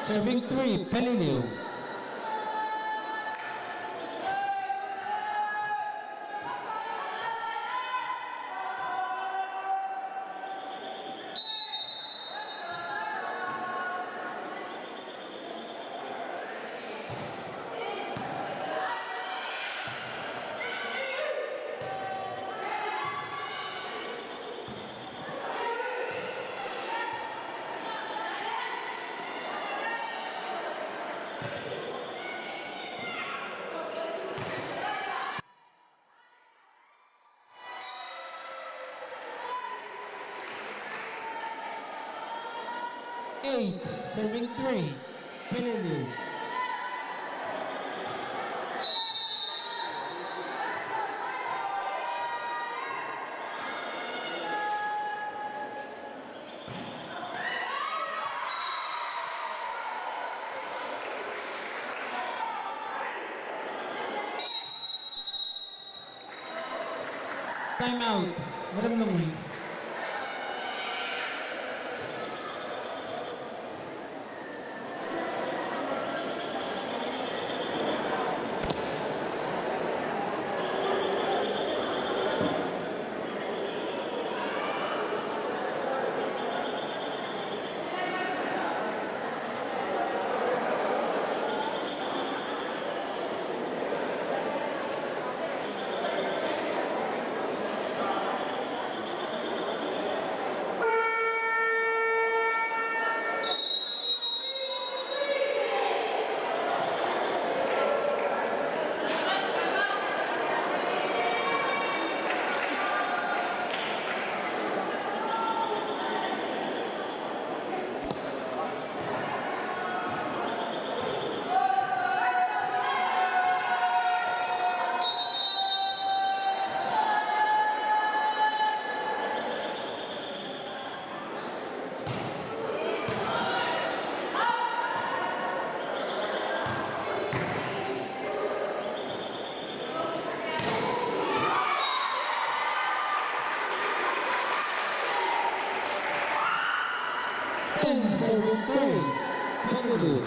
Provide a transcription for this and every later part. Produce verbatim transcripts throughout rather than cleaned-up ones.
Serving three, Peleliu. Eight, serving three, Peleliu. Time out. Merem el mo. Ten, seven, three. Peleliu.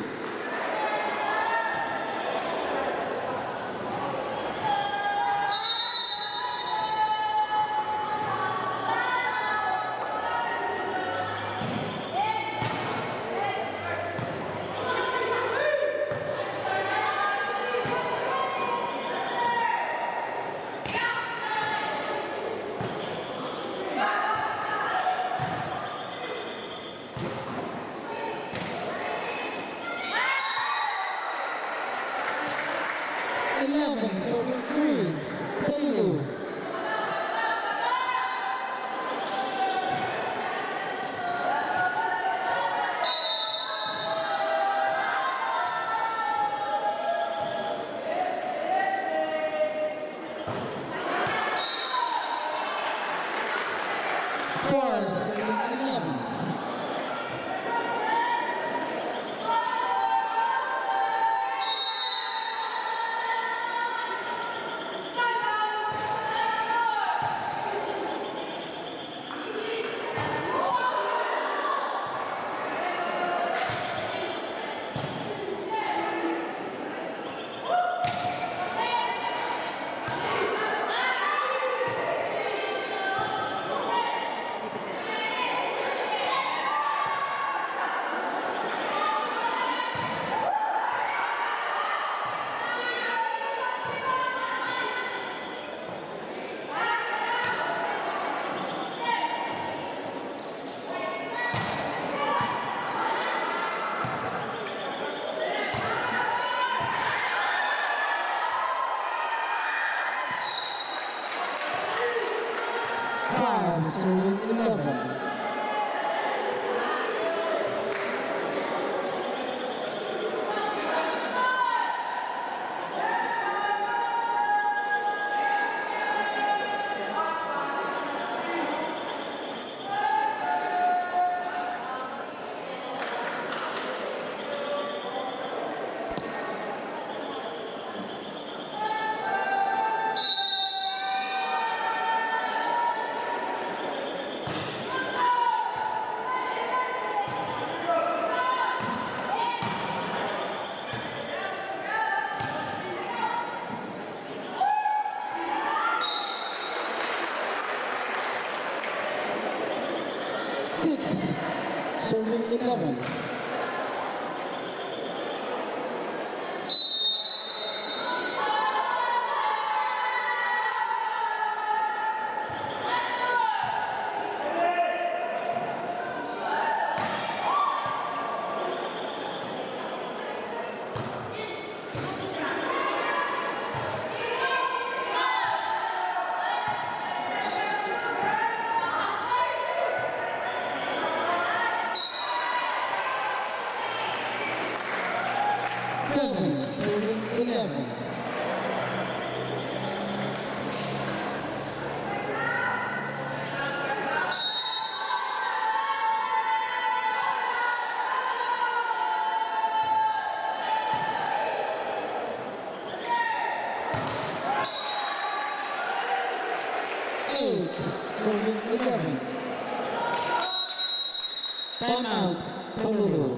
Eleven, seven, three, Peleliu. Four, eleven. eleven. Seven, serving eleven. Eight, serving eleven. Time out, Peleliu.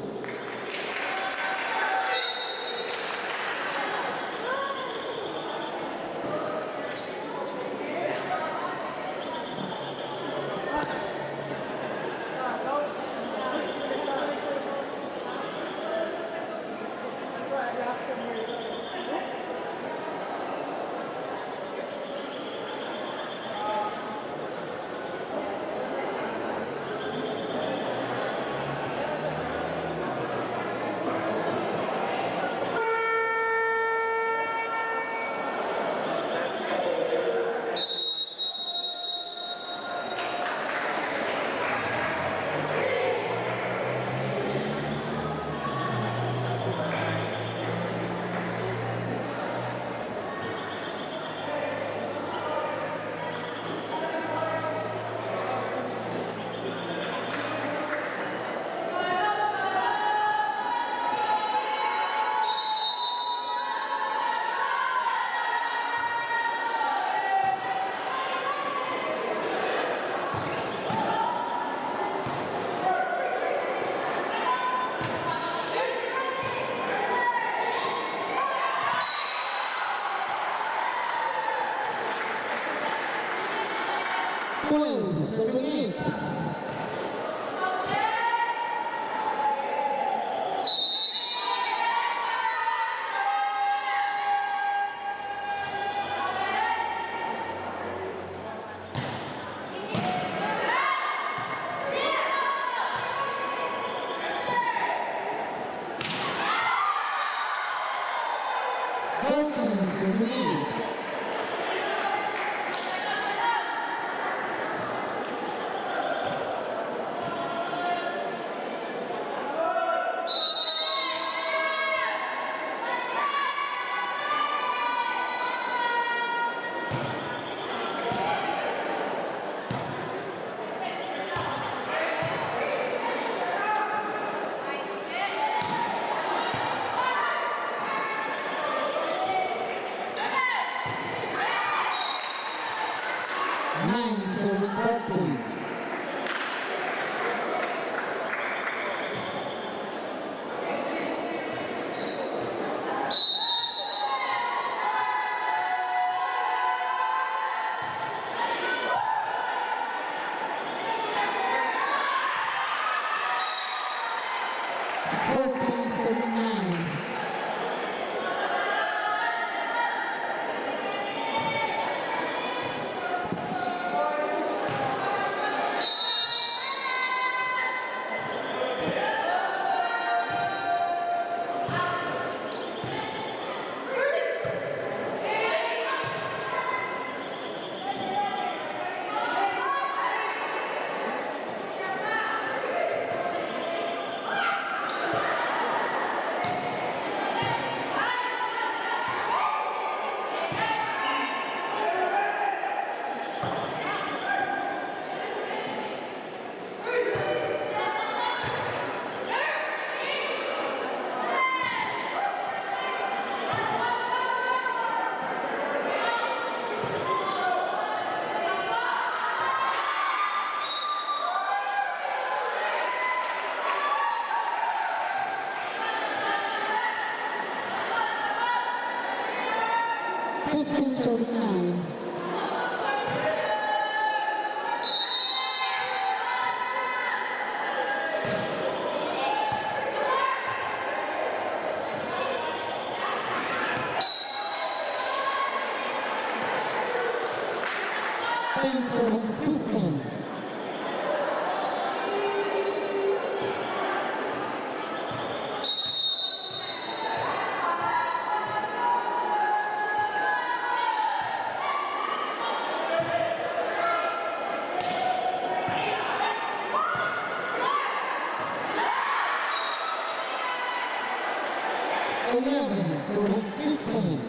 Twelve, serving eight. Thirteen, serving eight. Nine, serving thirteen. Fourteen, serving nine. Fifteen, serving nine. Nine serving fifteen. Eleven serving fifteen.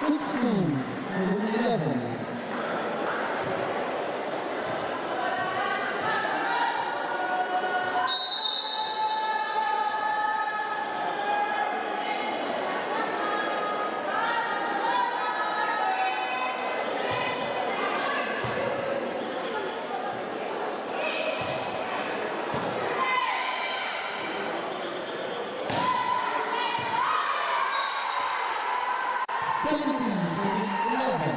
Sixteen, seven eleven. Seventeen, seven eleven.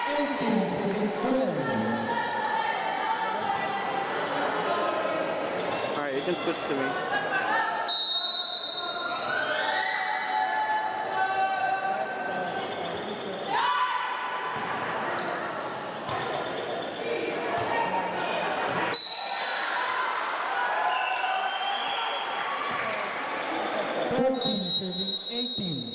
Eighteen, seven twelve. All right, you can switch to me. Fourteen, seven eighteen.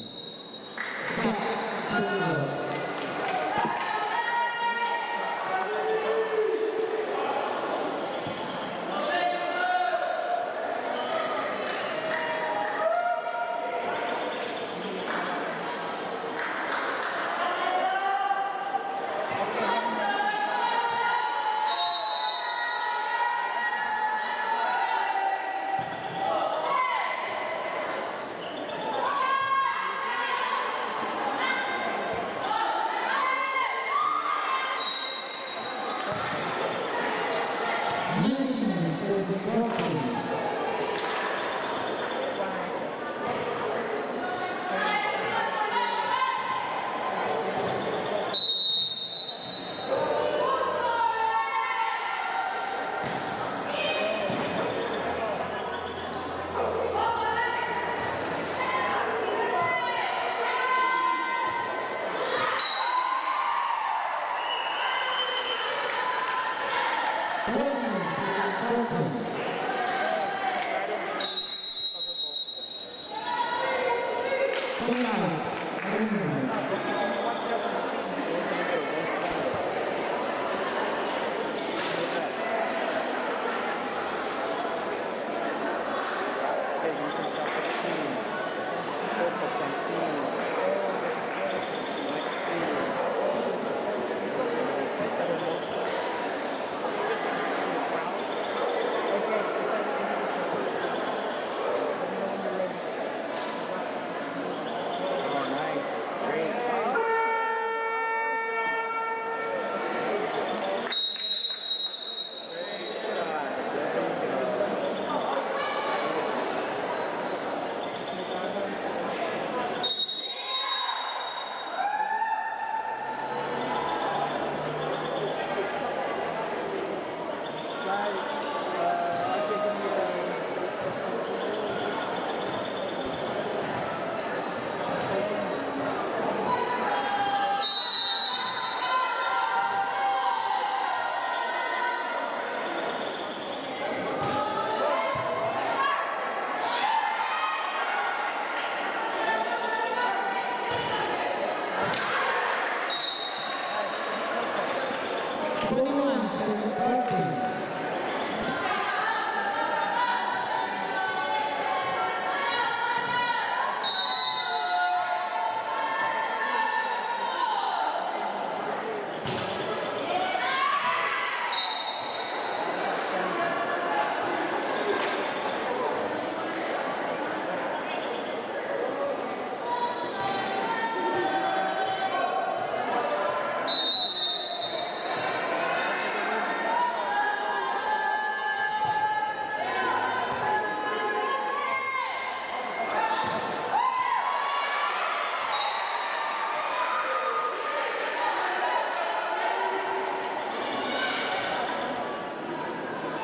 Twenty-one, seven thirteen.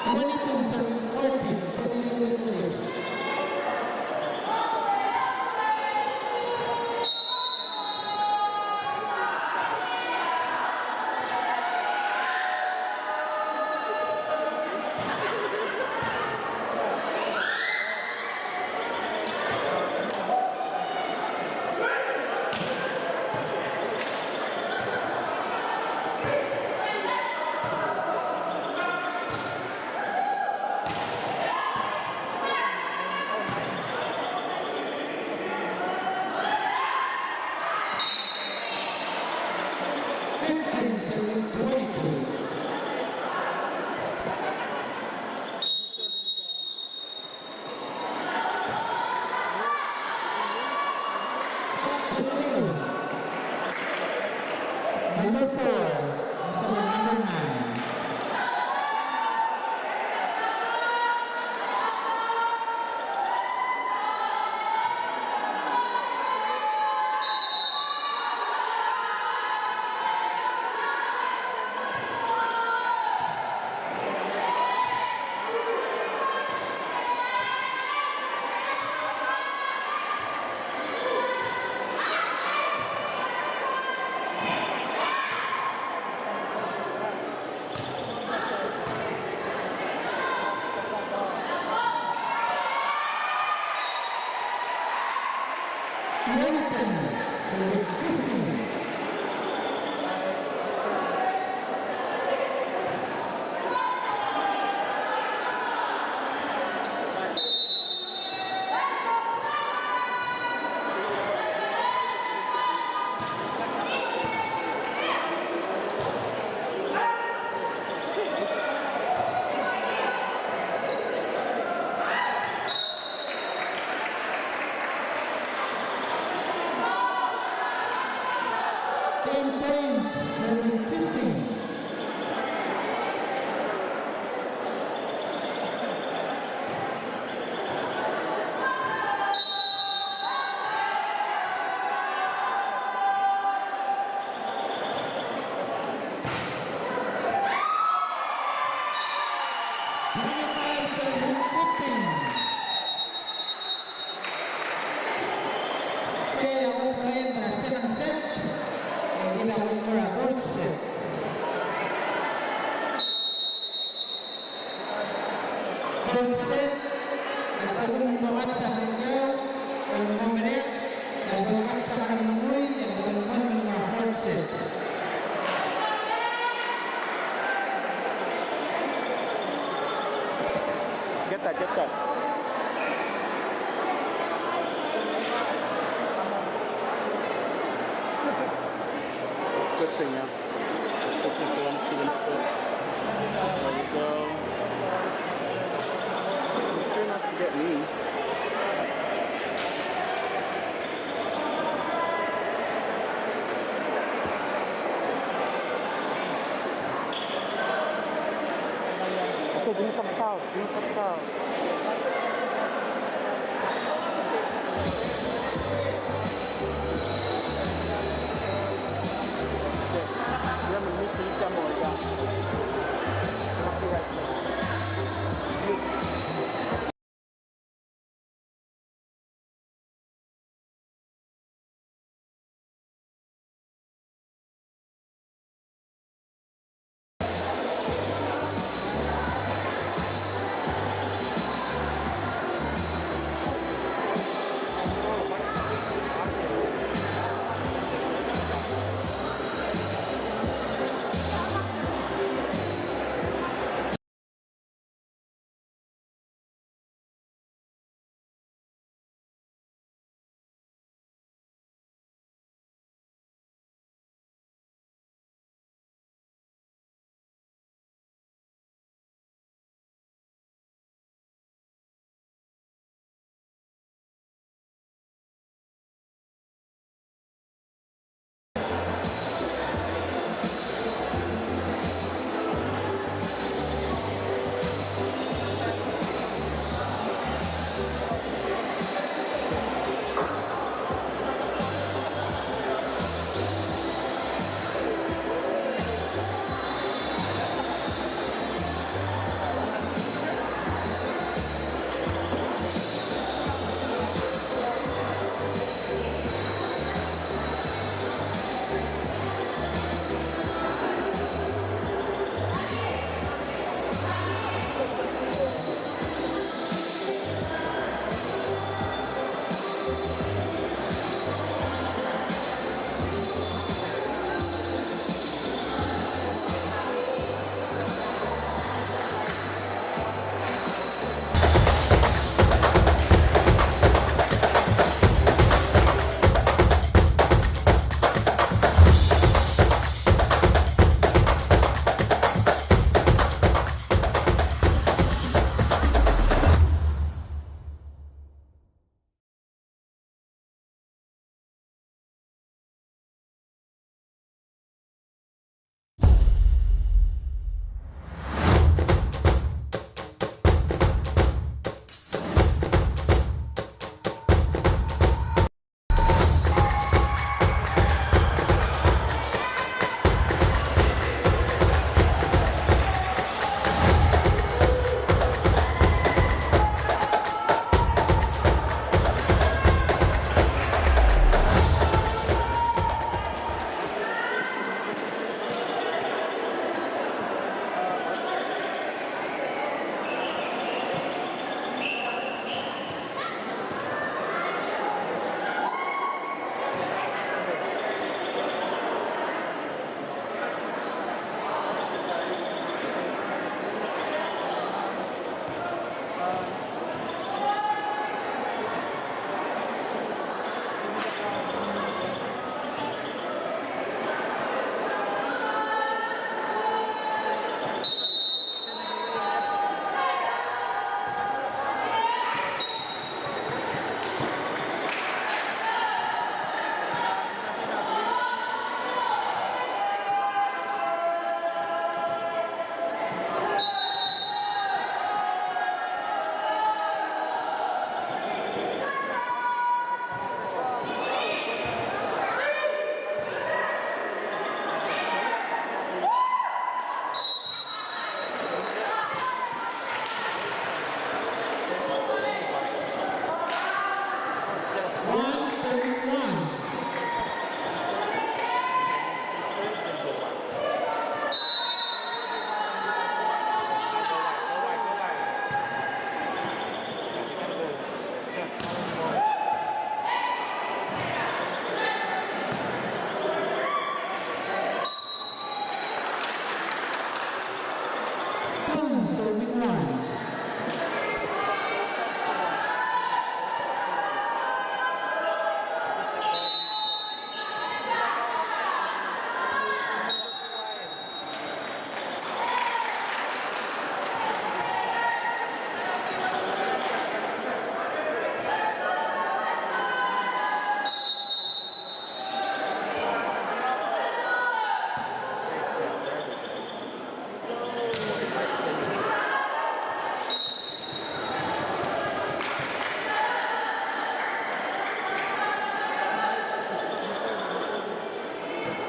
Twenty-two seven fourteen, twenty-two. Fifteen, seven, twenty-two. Number four, also number nine. Twenty-three, seven fifty. Game point, seven fifteen. Twenty-five, seven fifteen. Kede oba er a second set, e kede oba er a third set. Third set, a lsekum ng mo katsa belkul, e ng mo merek, e ng mo katsa ngar er a menguiu, e ng mo, mo, mo, mo, fourth set. Get that, get that. Good thing, yeah. Switching to one seven six. There we go. Try not to get me. Okay, give me some fouls. Give me some fouls. Serving one.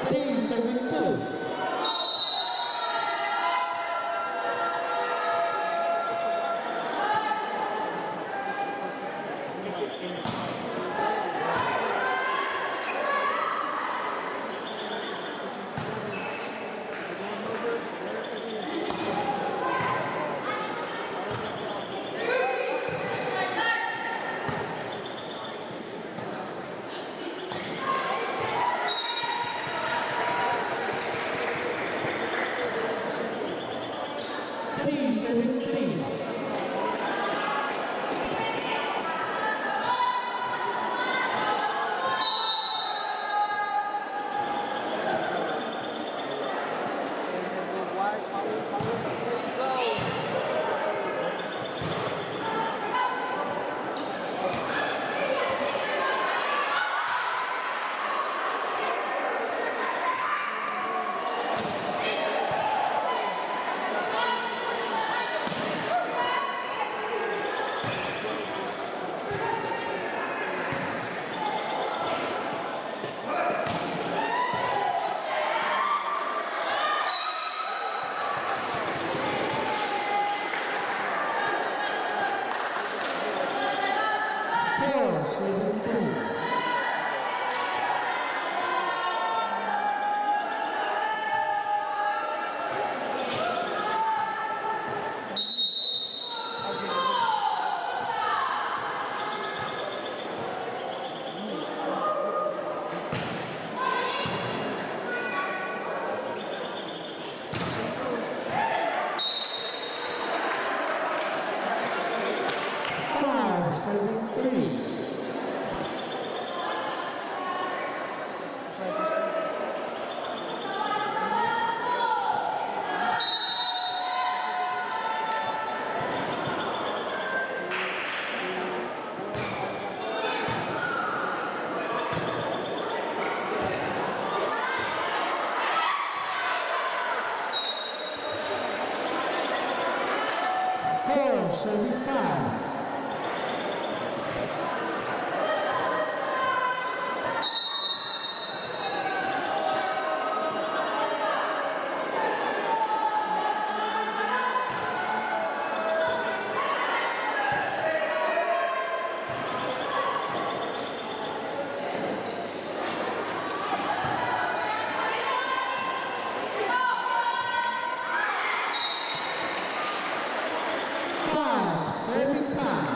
Three seven two. Three seven three. Four seven three. Five seven three. Four seventy-five. Five seventy-five.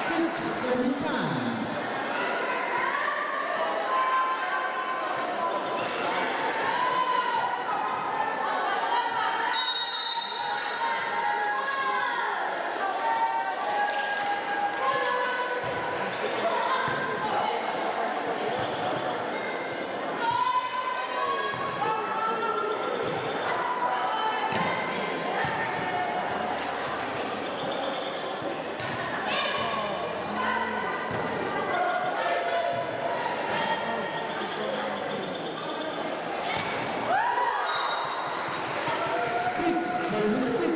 Six seventy-five. Six seventy-six.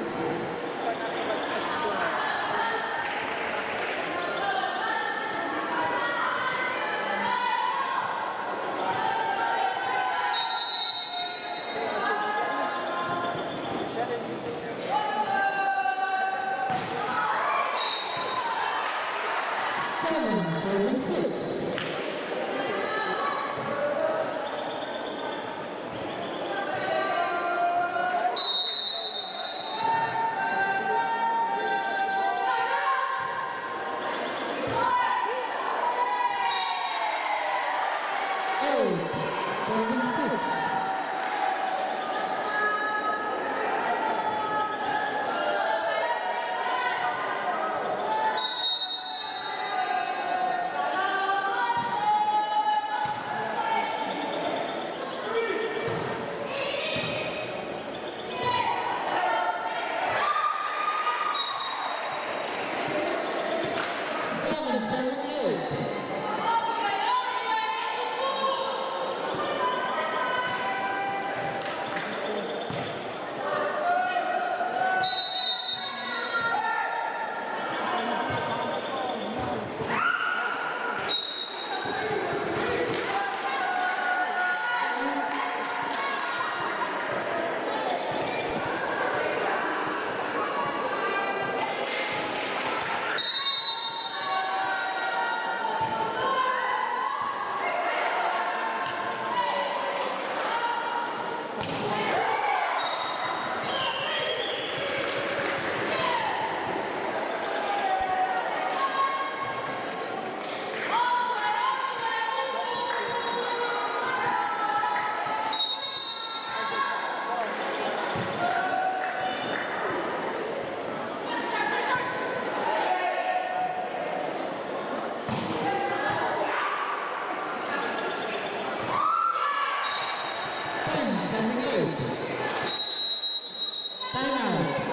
six. Eight, seven six. Seven, seven, eight. Ten, seven, eight. Time out.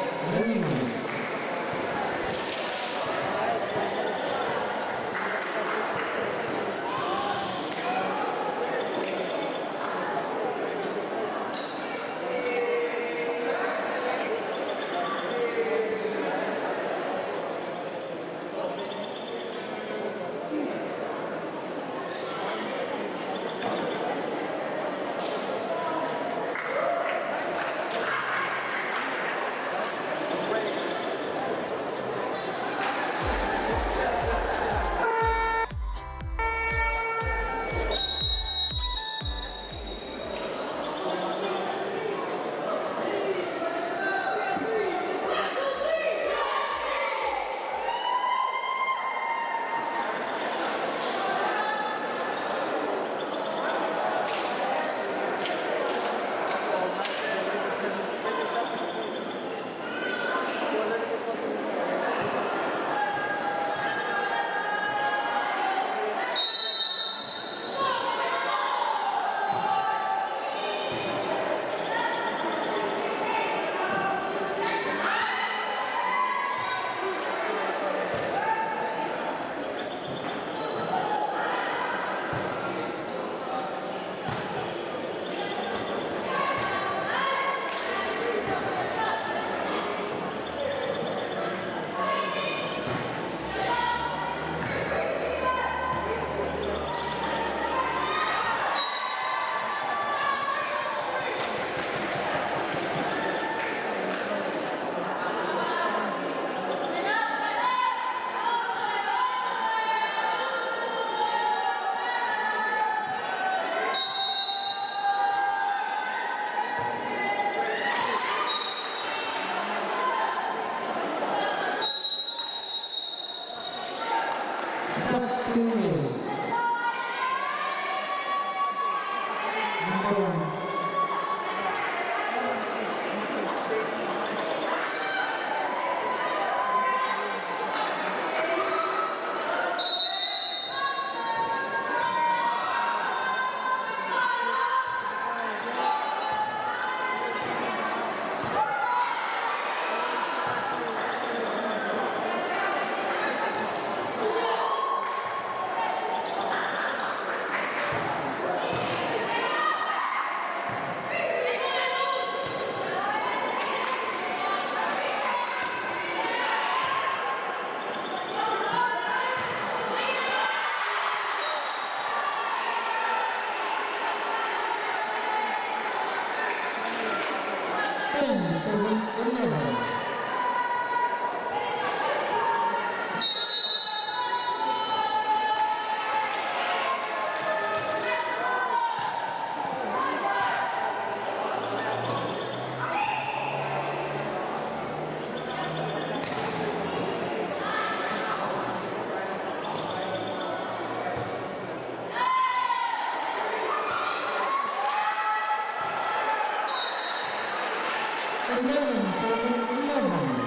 Number one. Ten, seven, eleven. Eleven, serving eleven.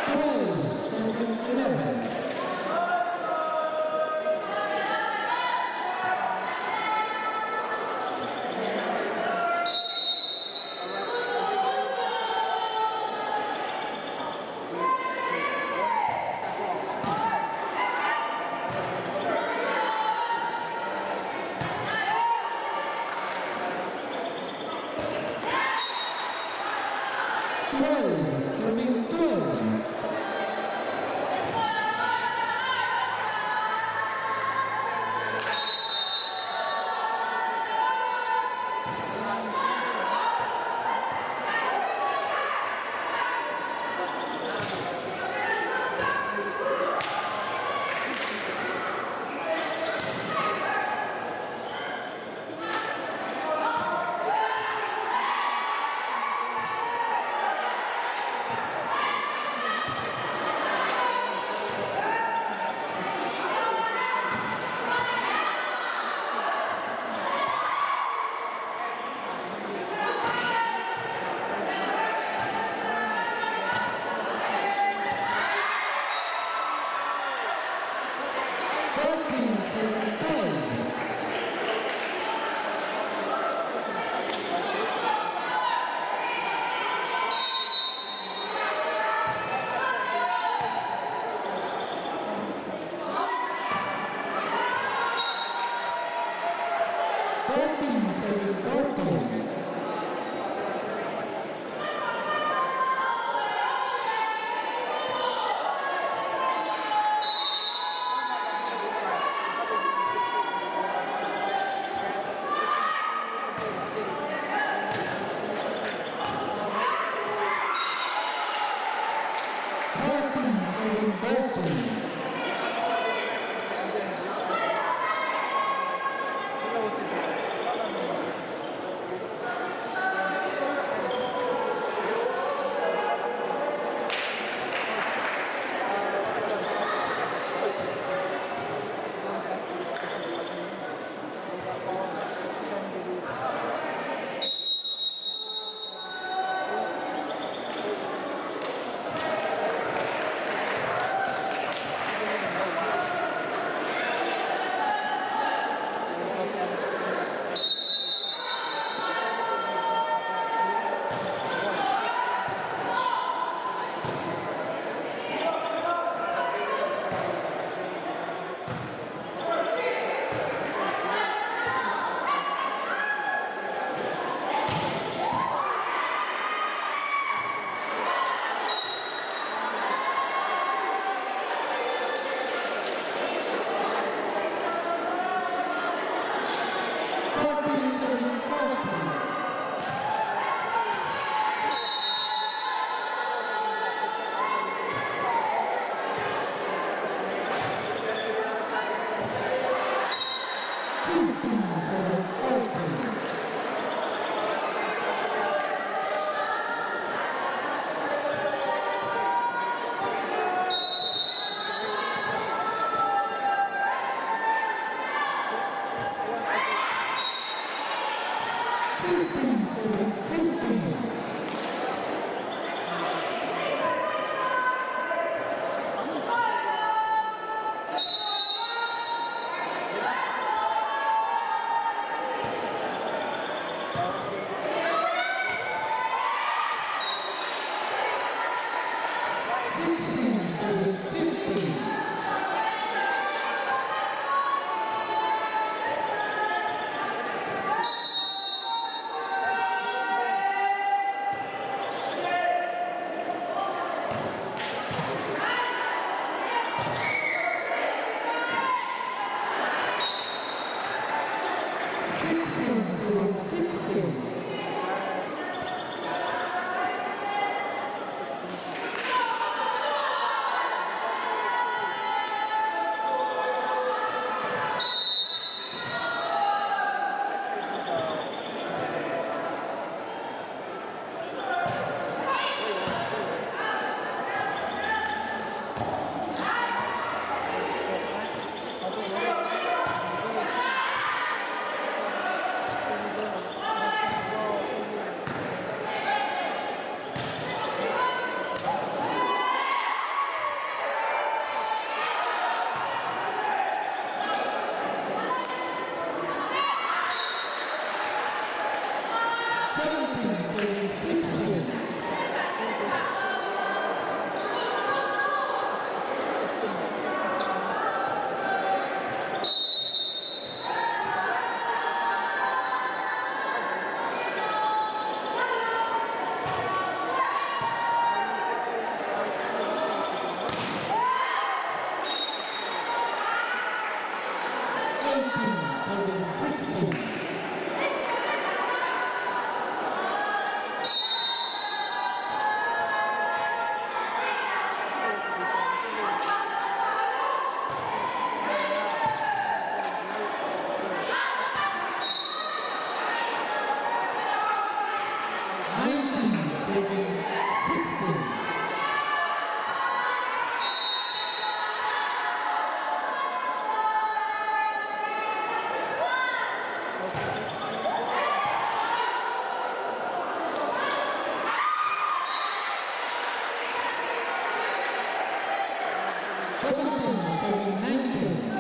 Twelve, serving eleven. Twelve, serving twelve. Fourteen, serving twelve. Fourteen, serving fourteen. Fourteen, serving fourteen. Fourteen, serving fourteen. Fifteen, serving fourteen. Fifteen, serving fifteen. Sixteen, serving fifteen. Sixteen, Sixteen. Seventeen, serving sixteen. Eighteen, serving sixteen. Nineteen, serving sixteen. Seventeen, serving nineteen.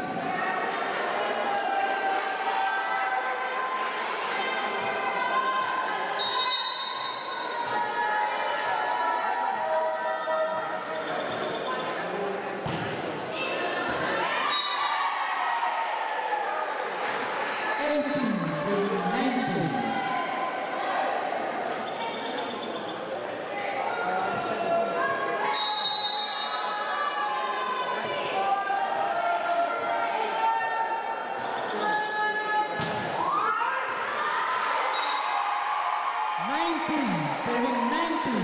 Eighteen, serving nineteen. Nineteen, serving nineteen.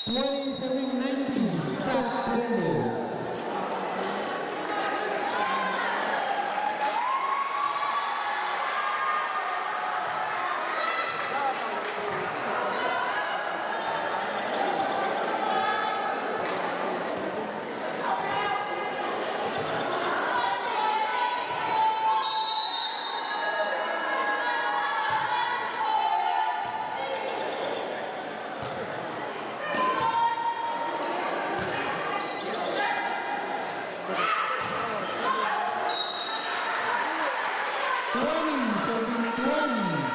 Twenty, serving nineteen, Sat Peleliu. Twenty, serving twenty.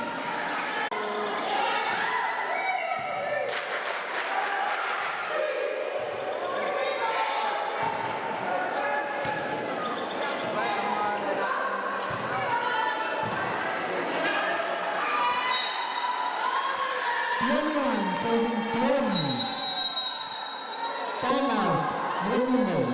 Twenty-one, serving twenty. Time out. Red Bull.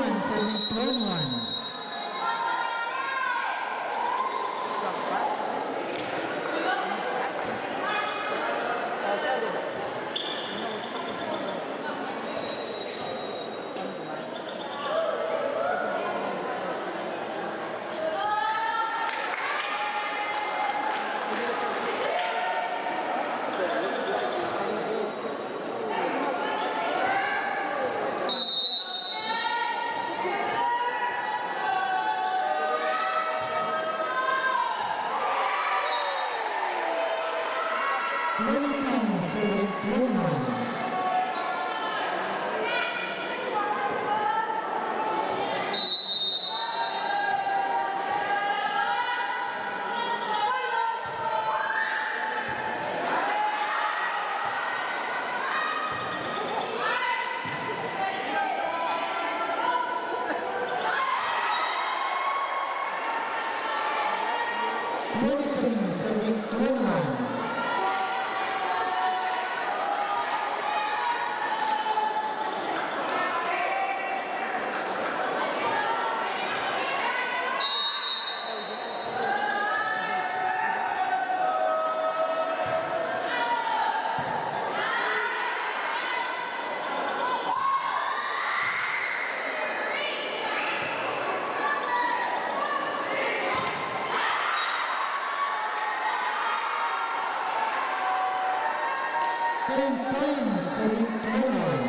Serving twenty-one. Twenty times, serving twenty-one. Twenty-three, serving twenty-one. Ten points, serving twenty-one.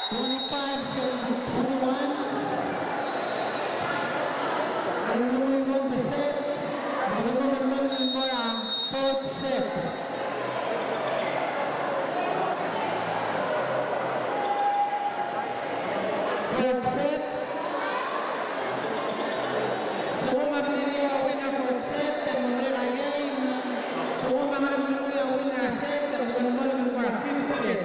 Twenty-five, serving twenty-one. We're moving on to set. We're moving on to fourth set. Fourth set. Sekum a mliliu a win er a fourth set, e ng mo merek a game. Sekum a ngar er a mliliu a win er a set, e ng mo merek a fifth set.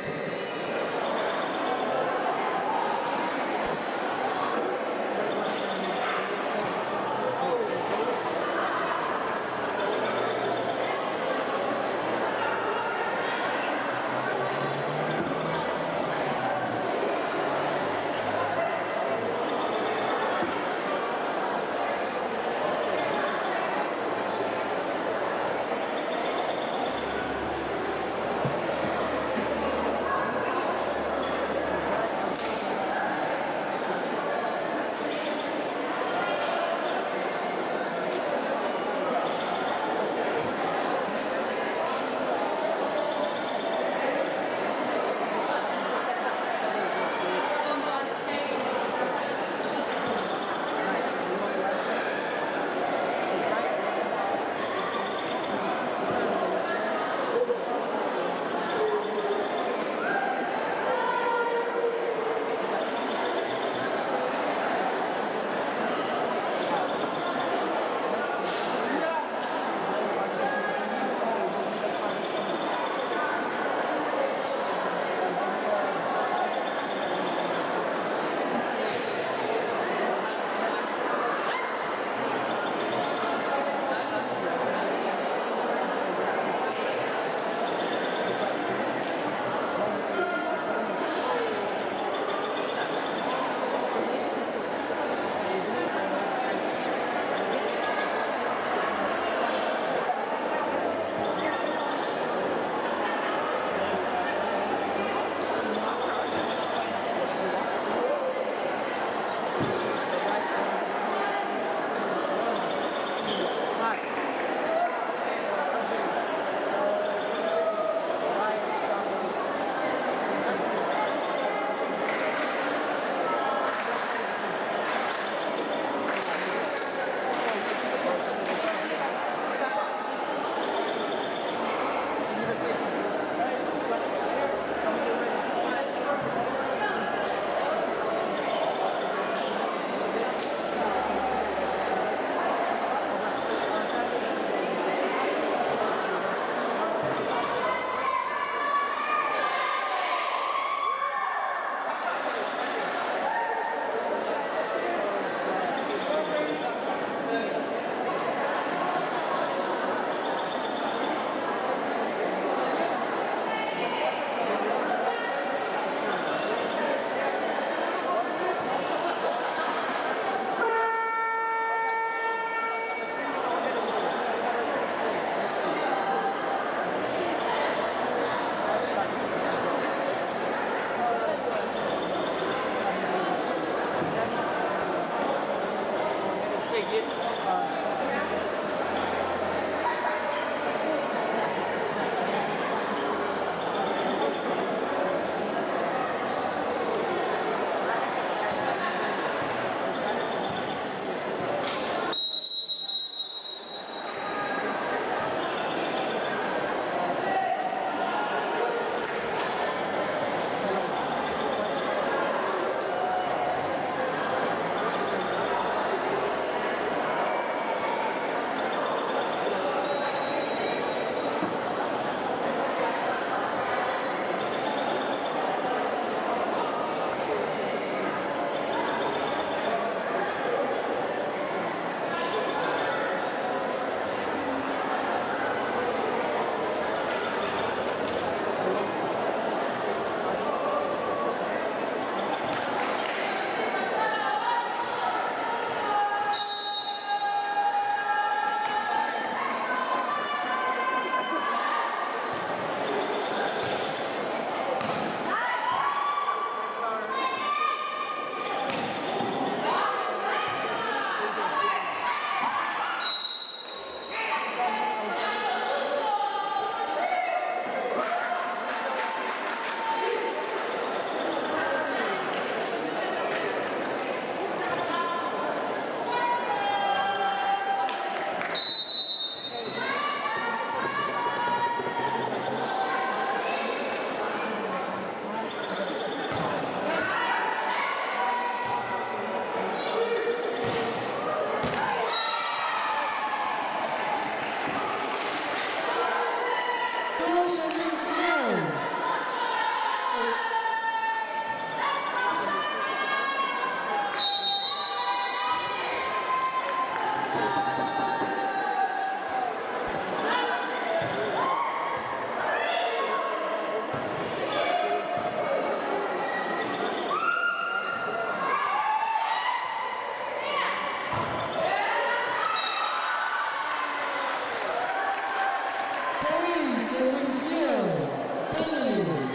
Three, serving zero. Penalty.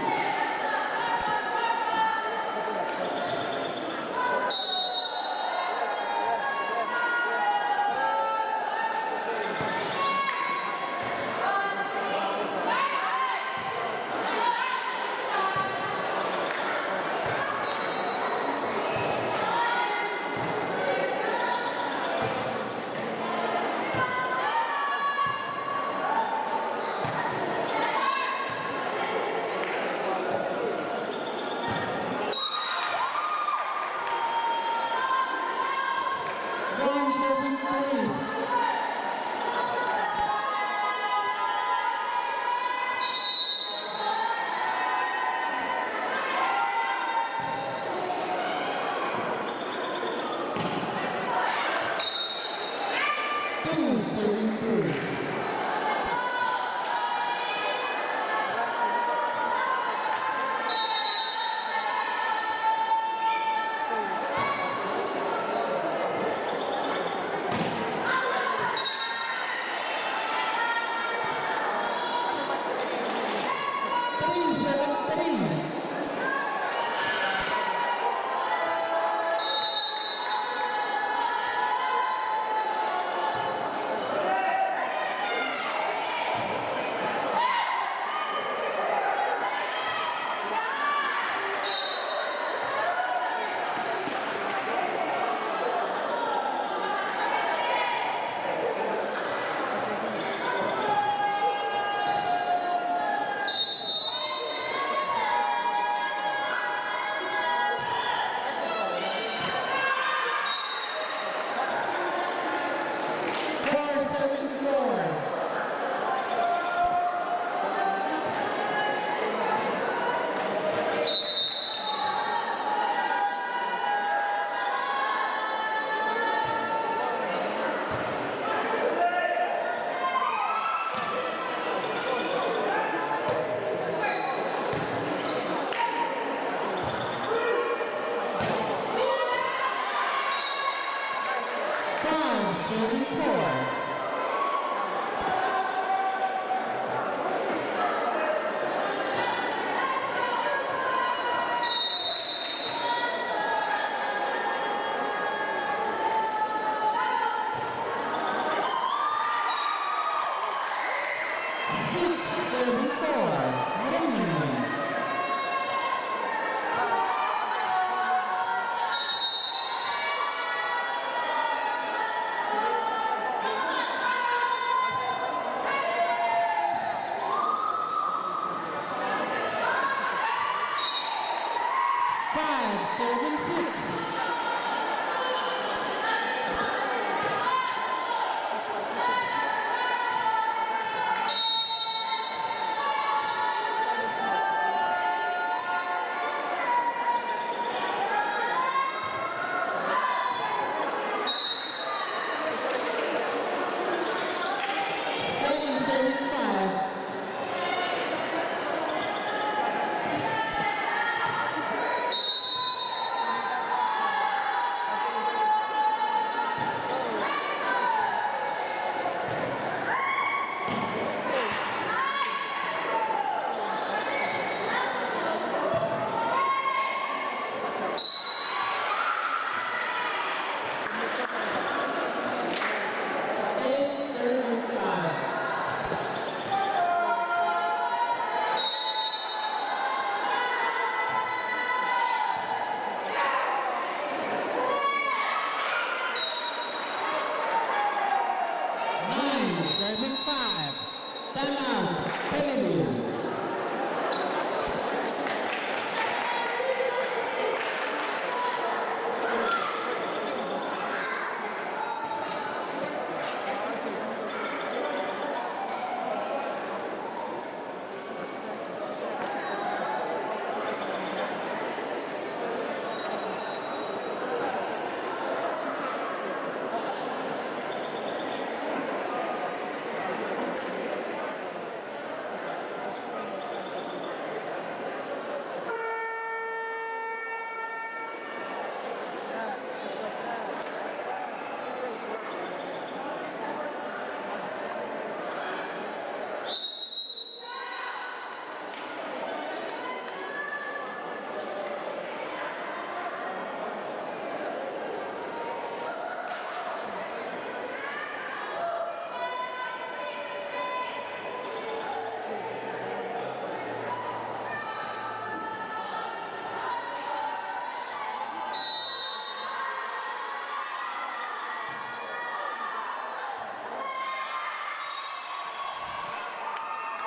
One seven three. Two seven two. Three seven three. Four seven four. Five seven four. Six seven four. What a man. Five seven six. Seven seven five.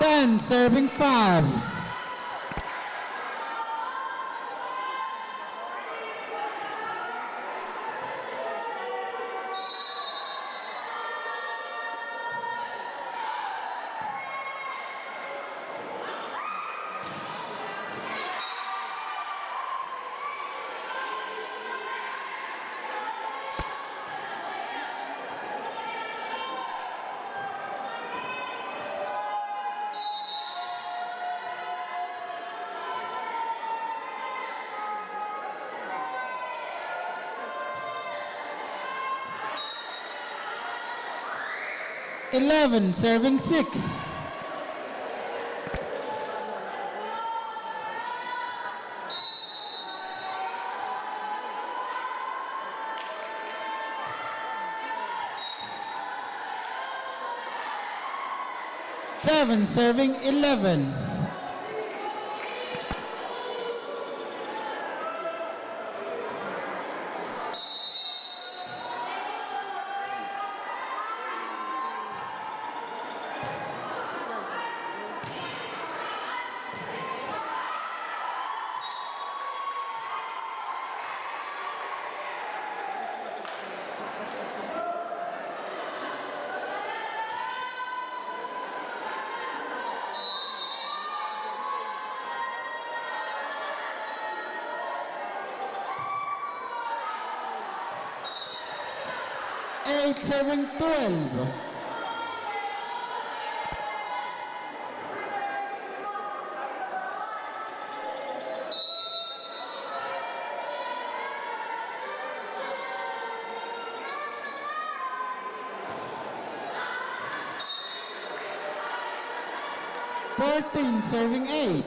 Ten serving five. Eleven serving six. Seven serving eleven. Eight serving twelve. Thirteen serving eight.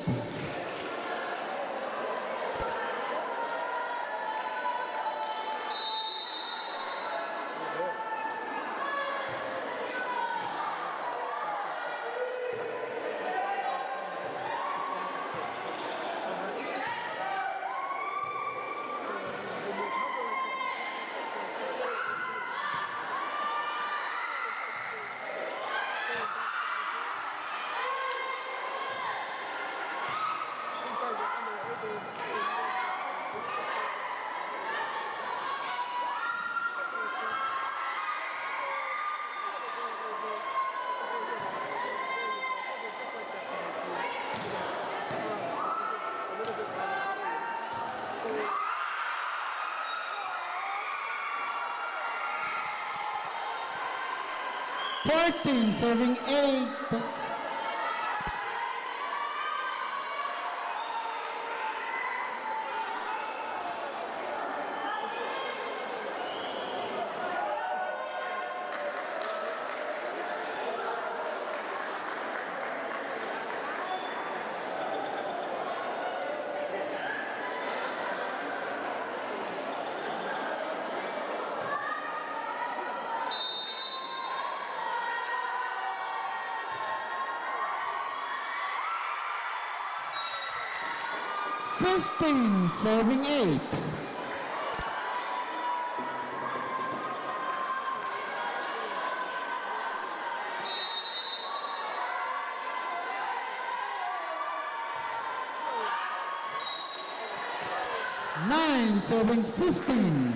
Fourteen serving eight. Fifteen serving eight. Nine serving fifteen.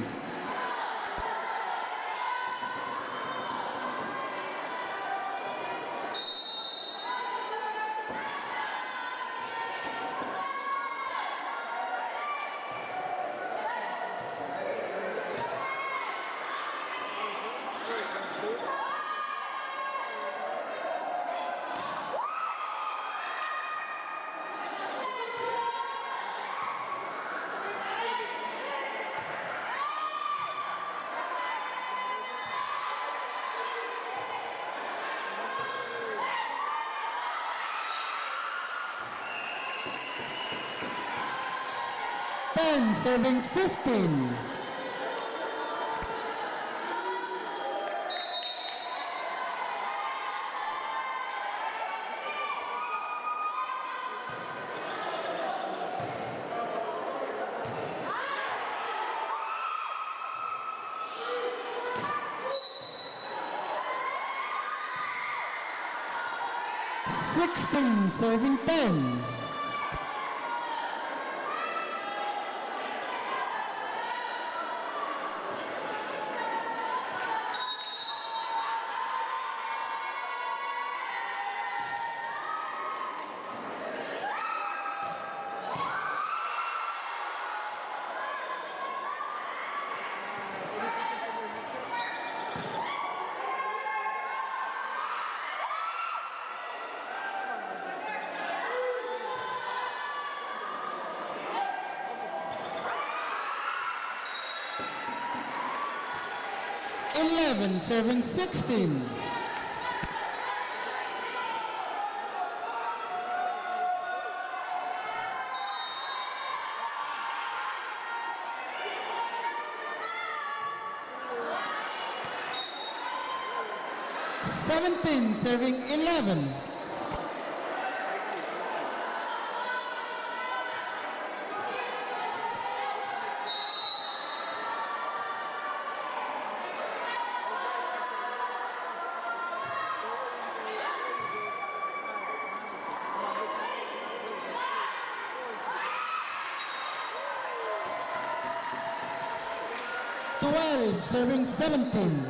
Ten serving fifteen. Sixteen, serving ten. Eleven, serving sixteen. Seventeen, serving eleven. Twelve, serving seventeen.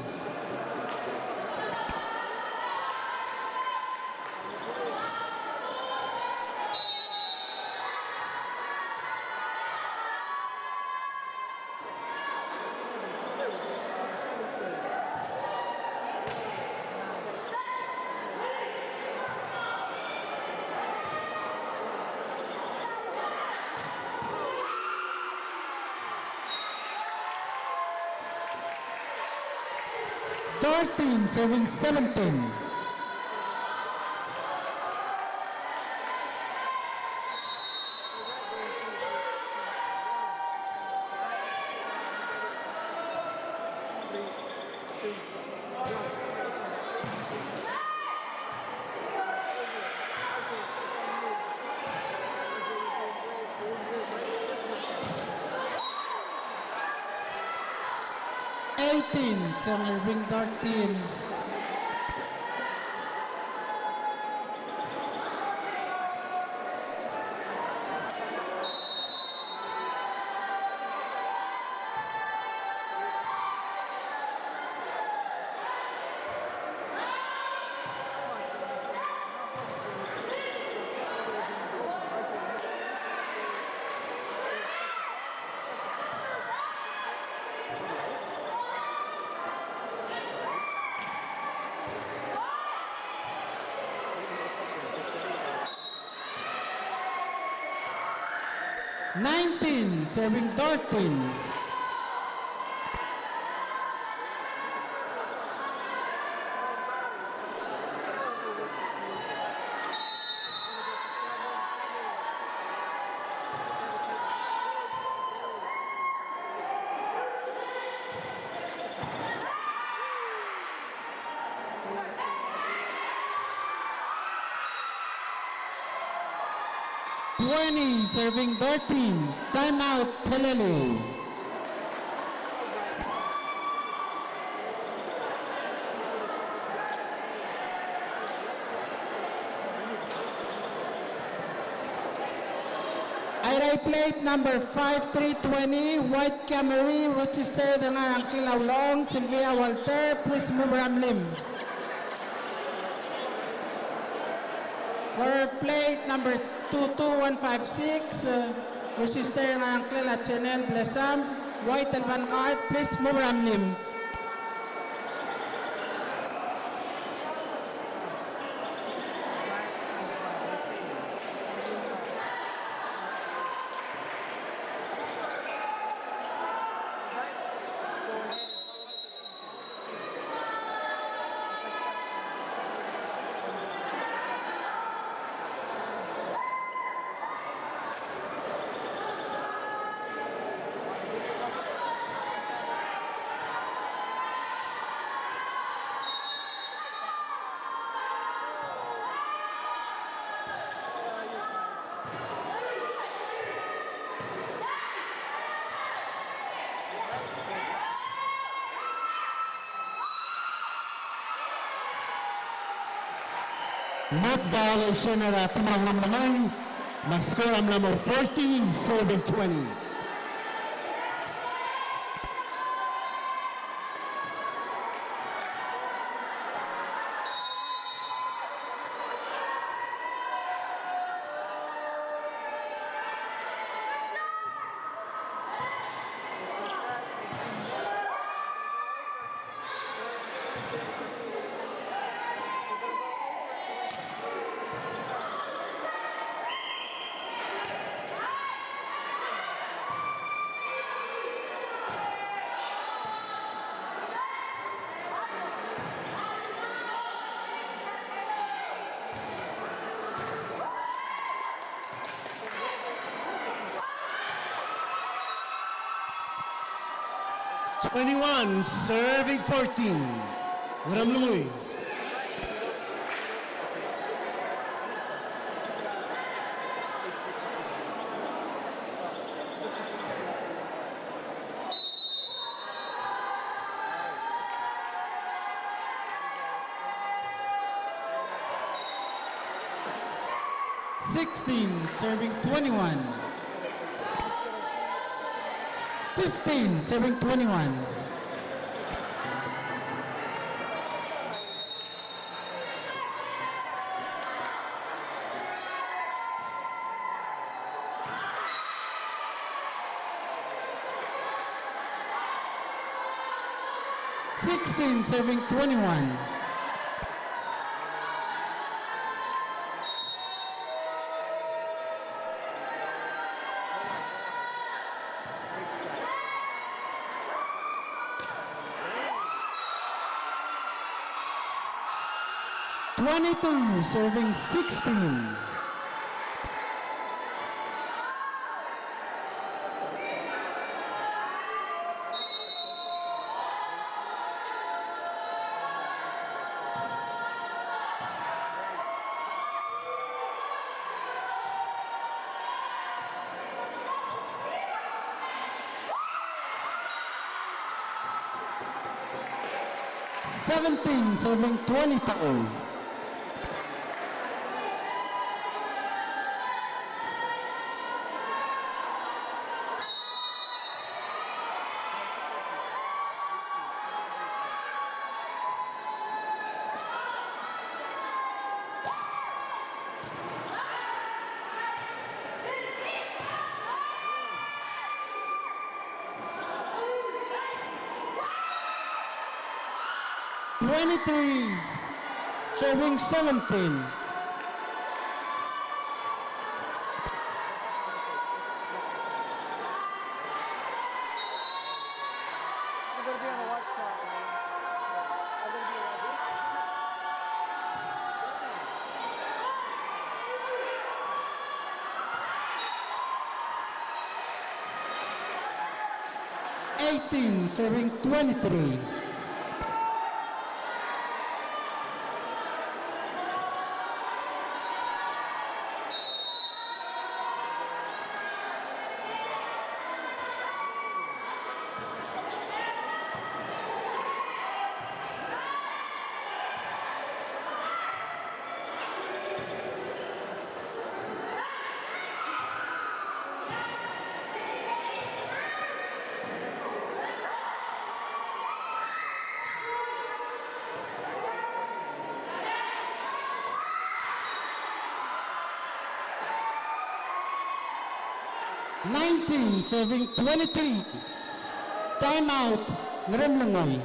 Thirteen, serving seventeen. Eighteen, serving thirteen. Nineteen, serving thirteen. Twenty, serving thirteen. Time out, Peleliu. Airai plate number five three twenty, White Camry, registered er a ngklel a Ulong, Sylvia Walter, please move er a mlim. Corner plate number two two one five six, uh, registered er a ngklel a Chanel Blesam, White Elvan Card, please move er a mlim. Mat violation er a team er a Ngeremlengui, me a score a mla mo fourteen, serving twenty. Twenty-one, serving fourteen. Ngeremlengui. Sixteen, serving twenty-one. Fifteen, serving twenty-one. Sixteen, serving twenty-one. Twenty-two, serving sixteen. Seventeen, serving twenty-two. Twenty-three, serving seventeen. Eighteen, serving twenty-three. Nineteen, serving twenty-three. Time out, Ngeremlengui.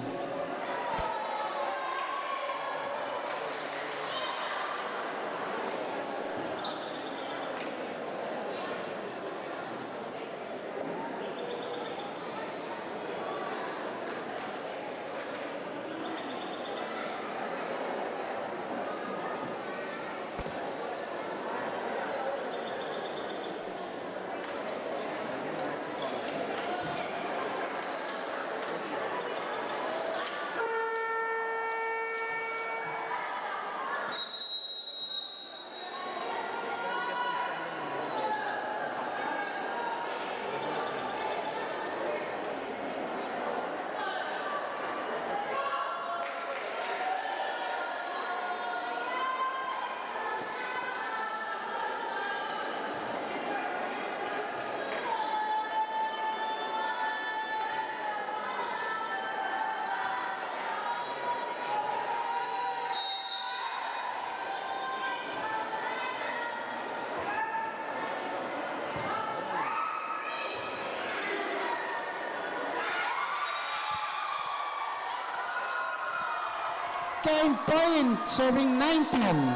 Game point, serving nineteen.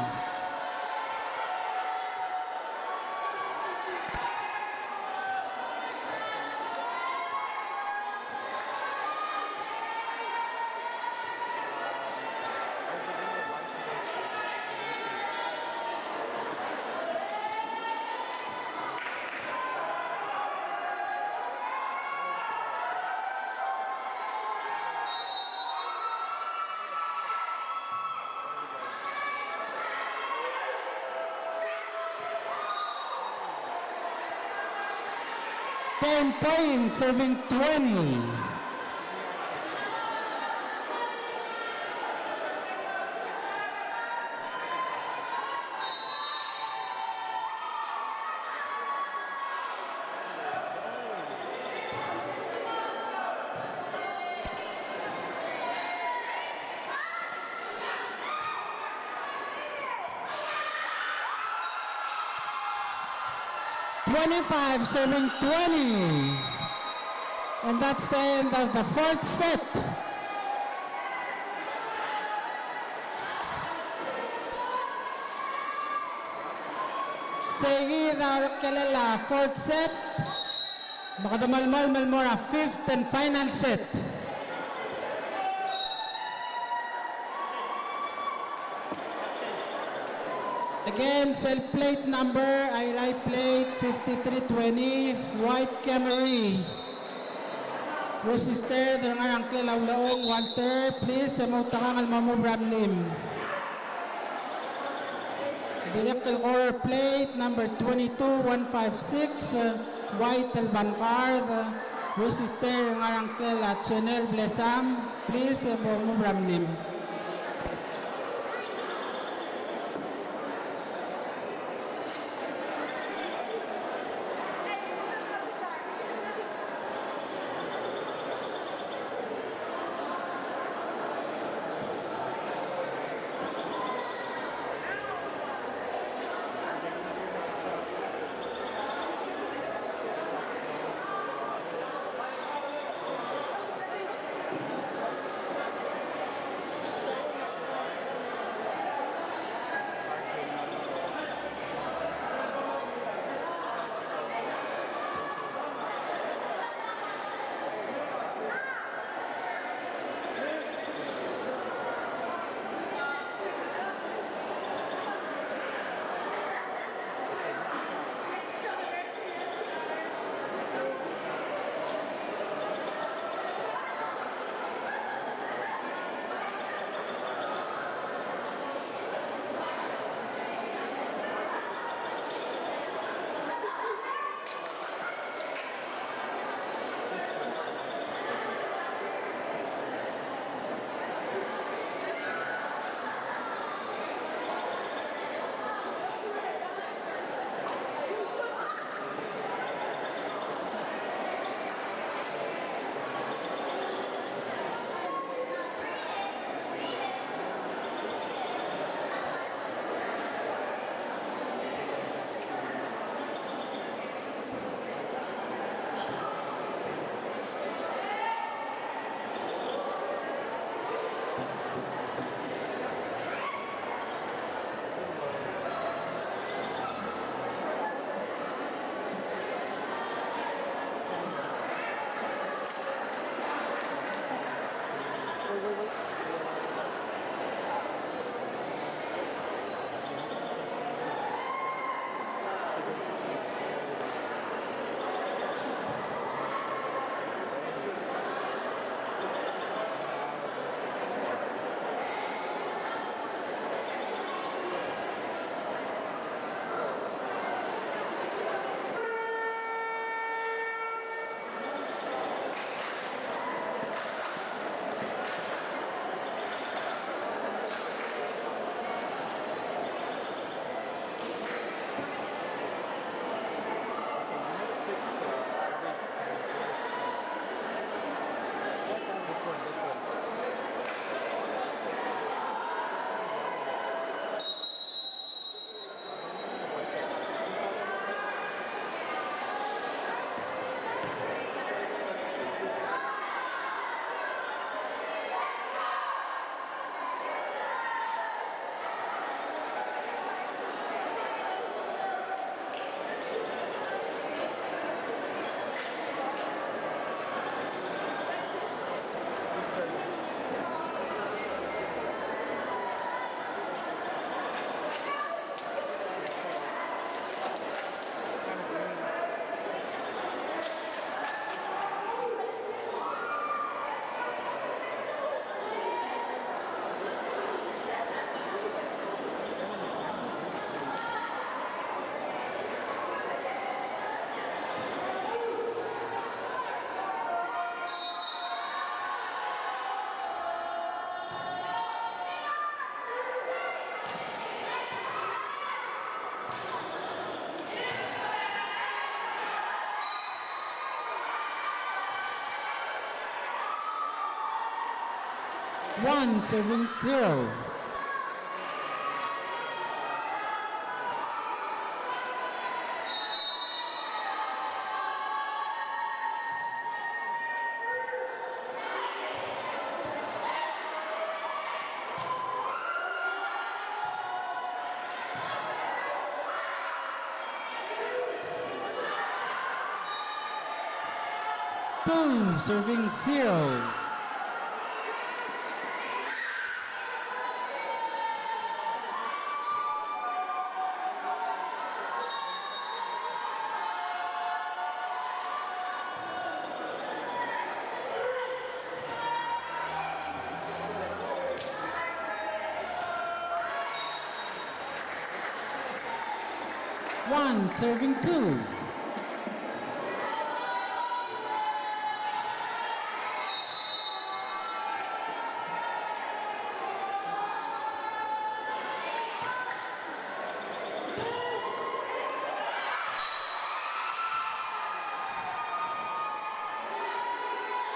Ten points, serving twenty. Twenty-five, serving twenty. And that's the end of the fourth set. Sei kid a ulekelel a fourth set. Me kede melemolem el mo er a fifth and final set. Again, sel plate number, Airai plate, fifty-three twenty, White Camry. Resisted er a ngar er a ngklel a Ulechong, Walter, please, e moutekangel el mo move er a mlim. Dirrek el quarter plate, number twenty-two one five six, White el Vanguard, resisted er a ngar er a ngklel a Chenel Blesam, please, e mo move er a mlim. One serving zero. Two serving zero. One serving two.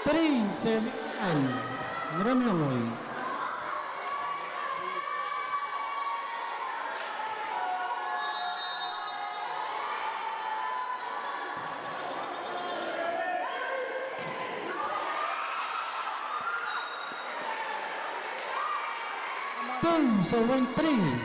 Three serving one. Ngeremlengui. Two serving three.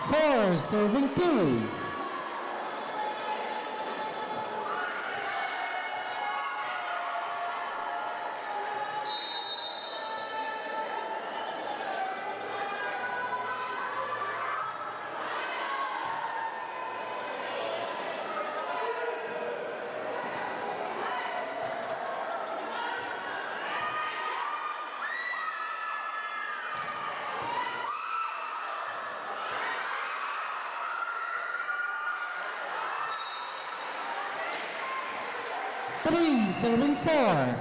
Four serving two. Three serving four.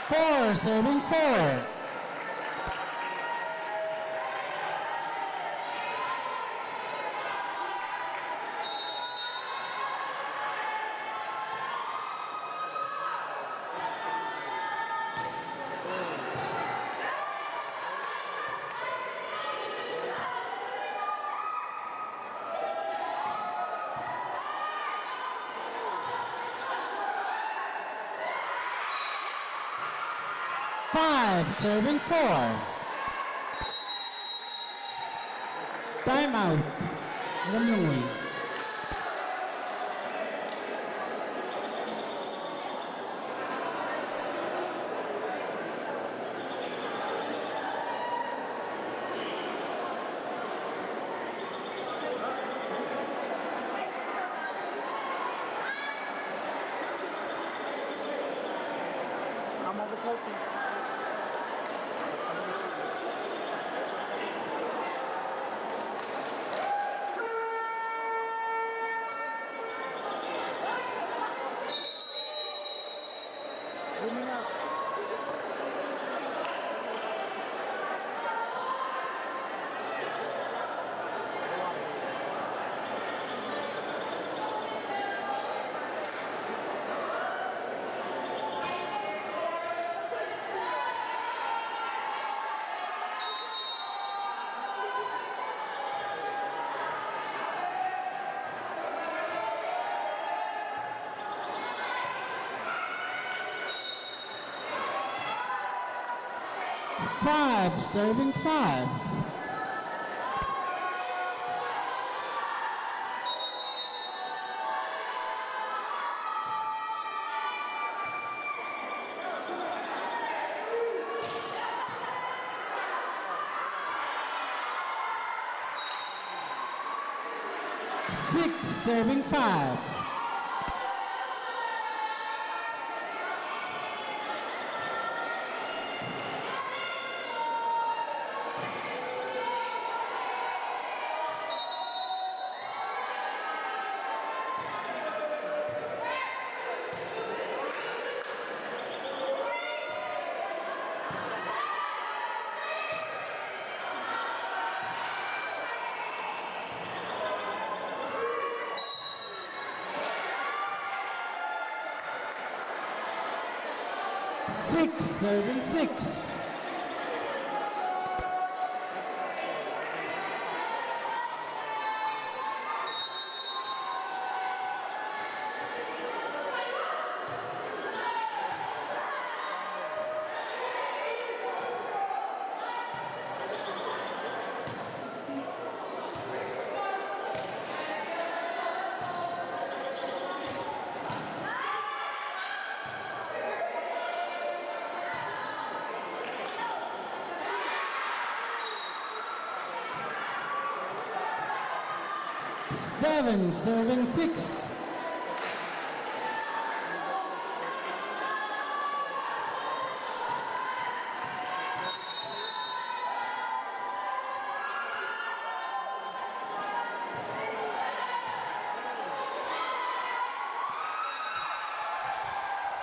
Four serving four. Five serving four. Time out. Ngeremlengui. Five serving five. Six, serving five. Six, serving six. Seven, serving six.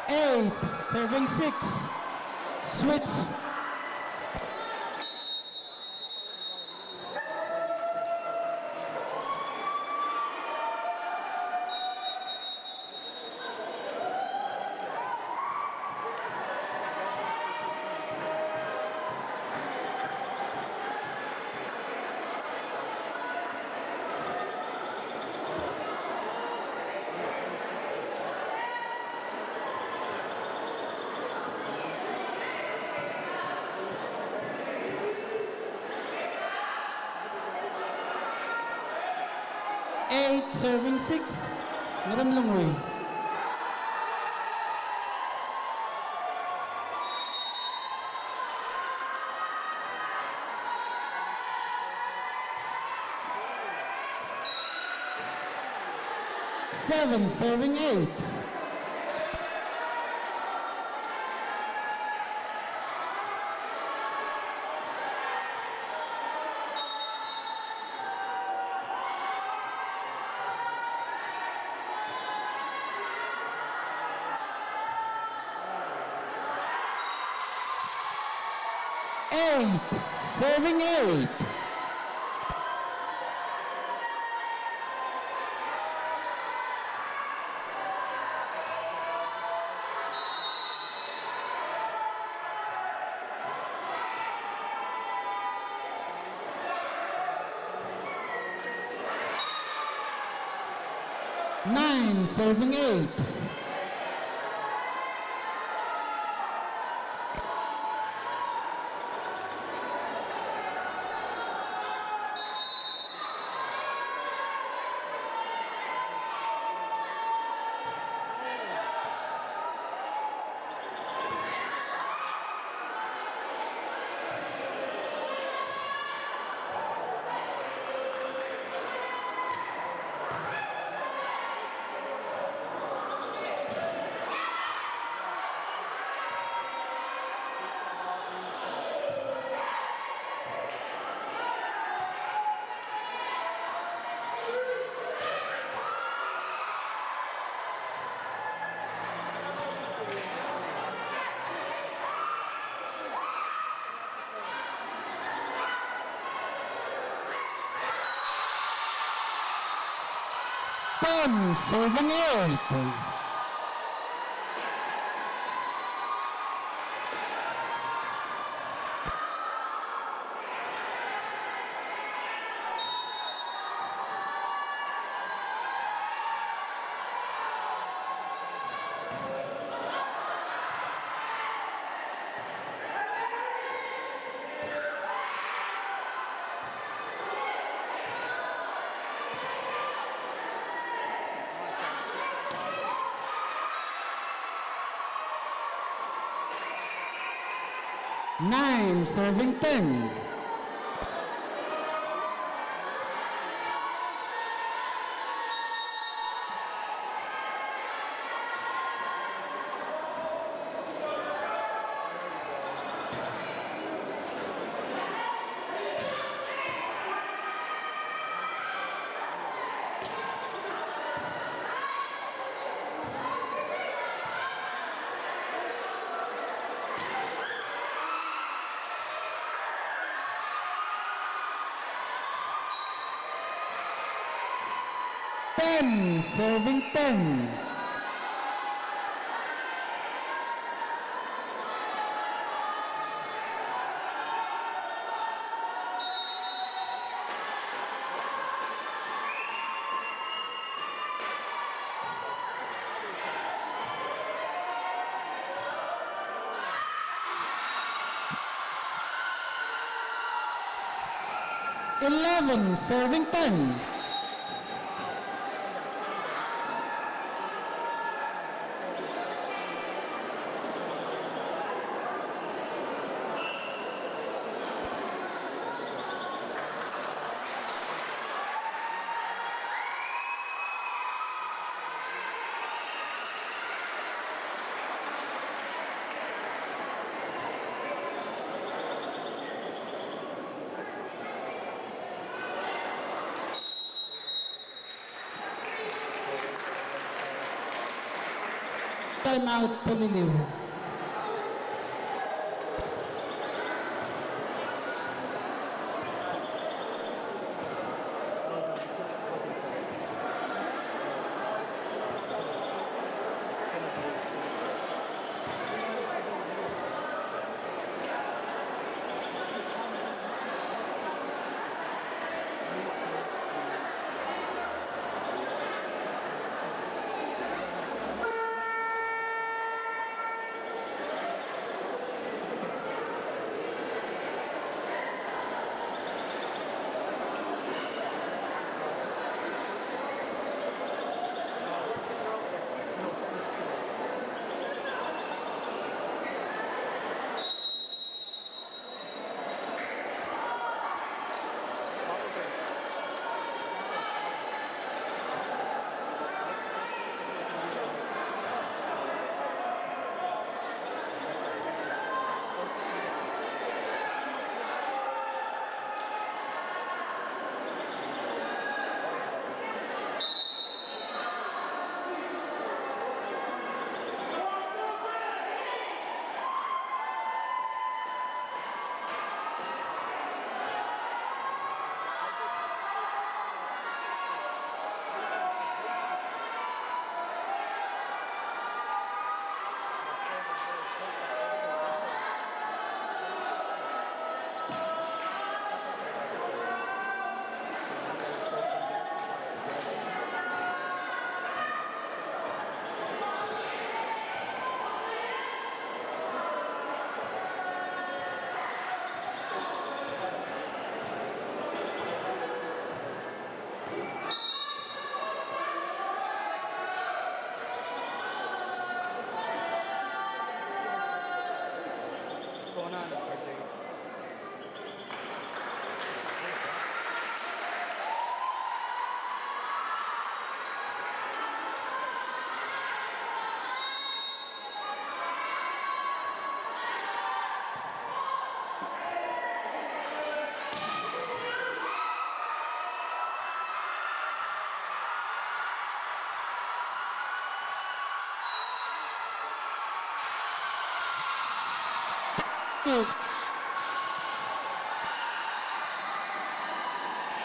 Eight, serving six. Switch. Eight, serving six. Ngeremlengui. Seven, serving eight. Eight, serving eight. Nine, serving eight. Ten, serving eight. Nine, serving ten. Ten, serving ten. Eleven, serving ten. Time out, Peleliu.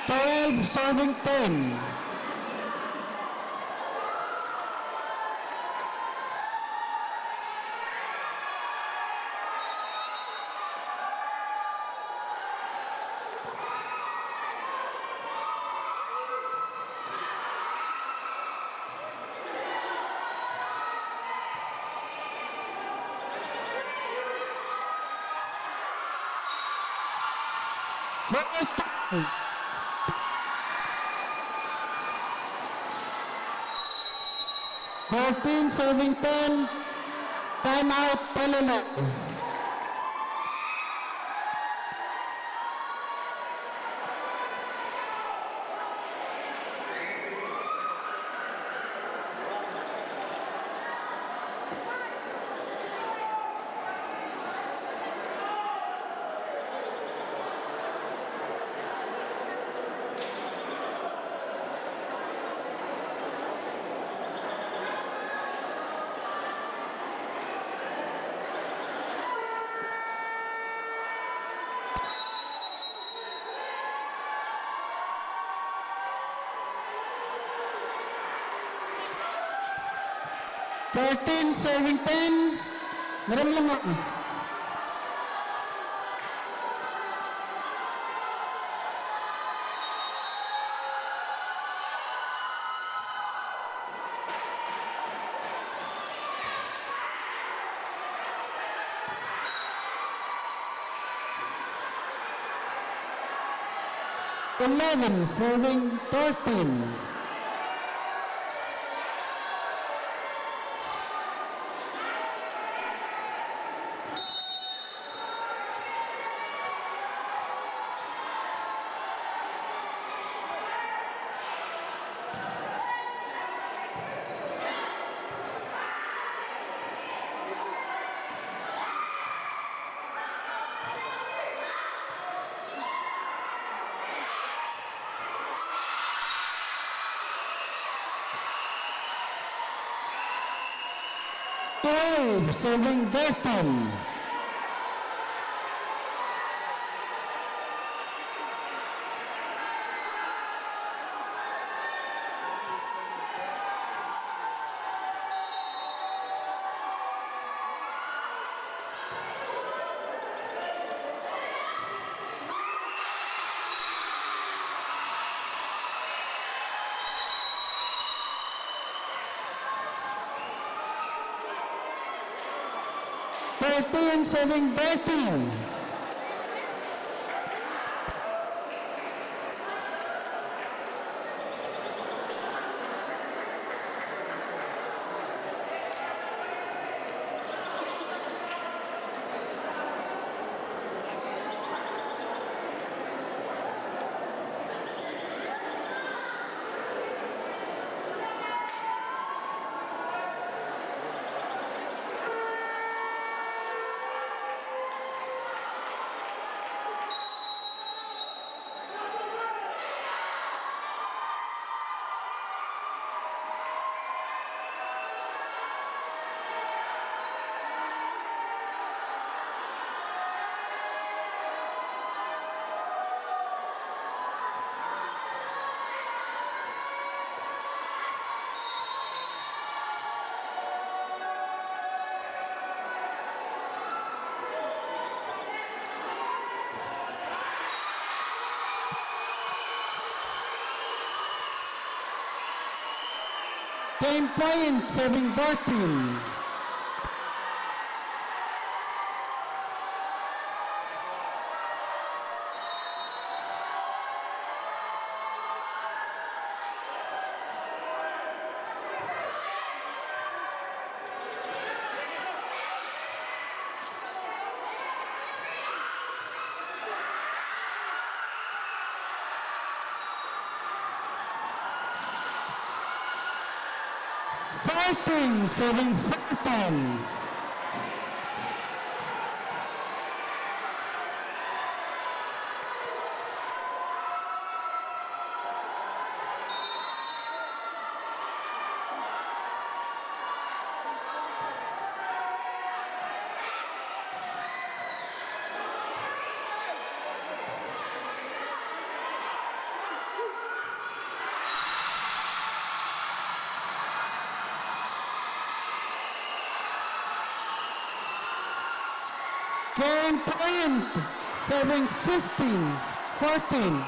Twelve, serving ten. Fourteen, serving ten. Time out, Peleliu. Thirteen, serving ten. Ngeremlengui. Eleven, serving thirteen. Twelve, serving thirteen. Thirteen, serving thirteen. Ten point, serving thirteen. Fourteen, serving fourteen. Game point, serving fifteen fourteen.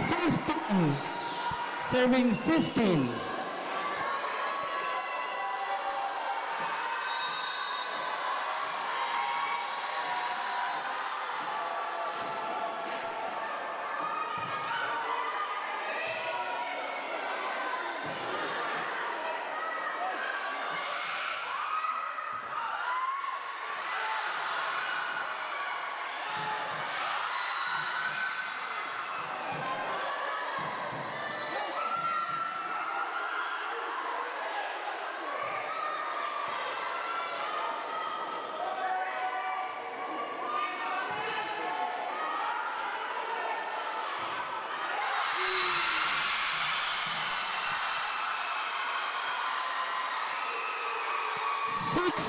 Fifteen, serving fifteen.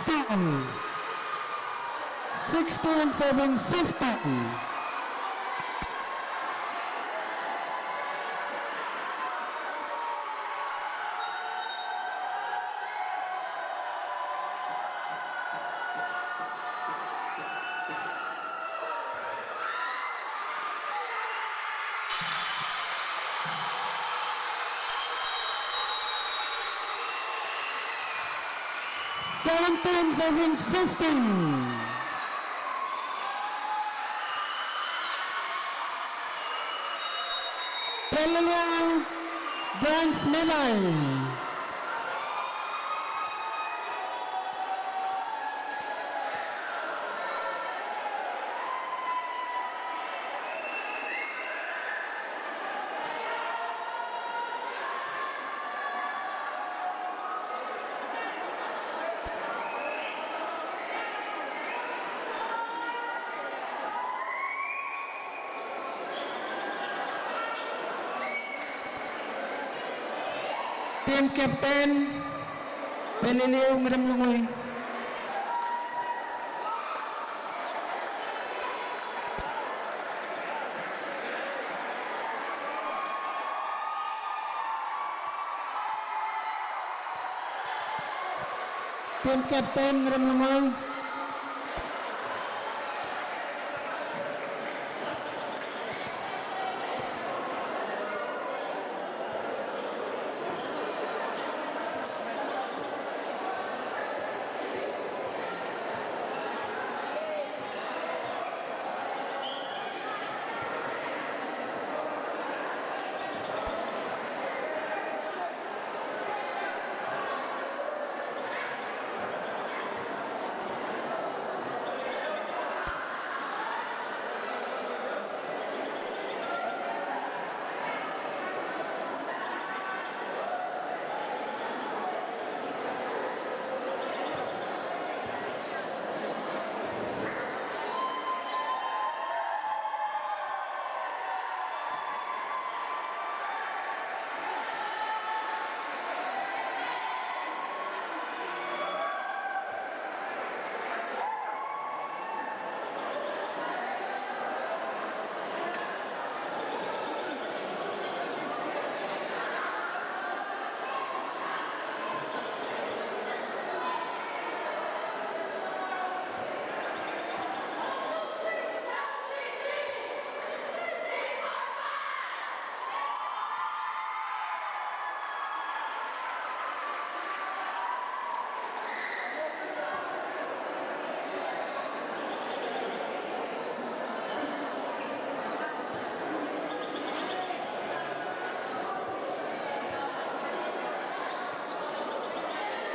fifteen. Sixteen serving fifteen. Seventeen serving fifteen. Peleliang bronze medal. Team captain, Peleliu Ngeremlengui. Team captain Ngeremlengui.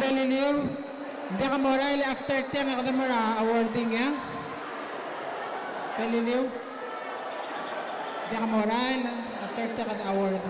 Peleliu, diak morael after tiang e kede mo er a awarding e. Peleliu, diak morael after tiang e kede award.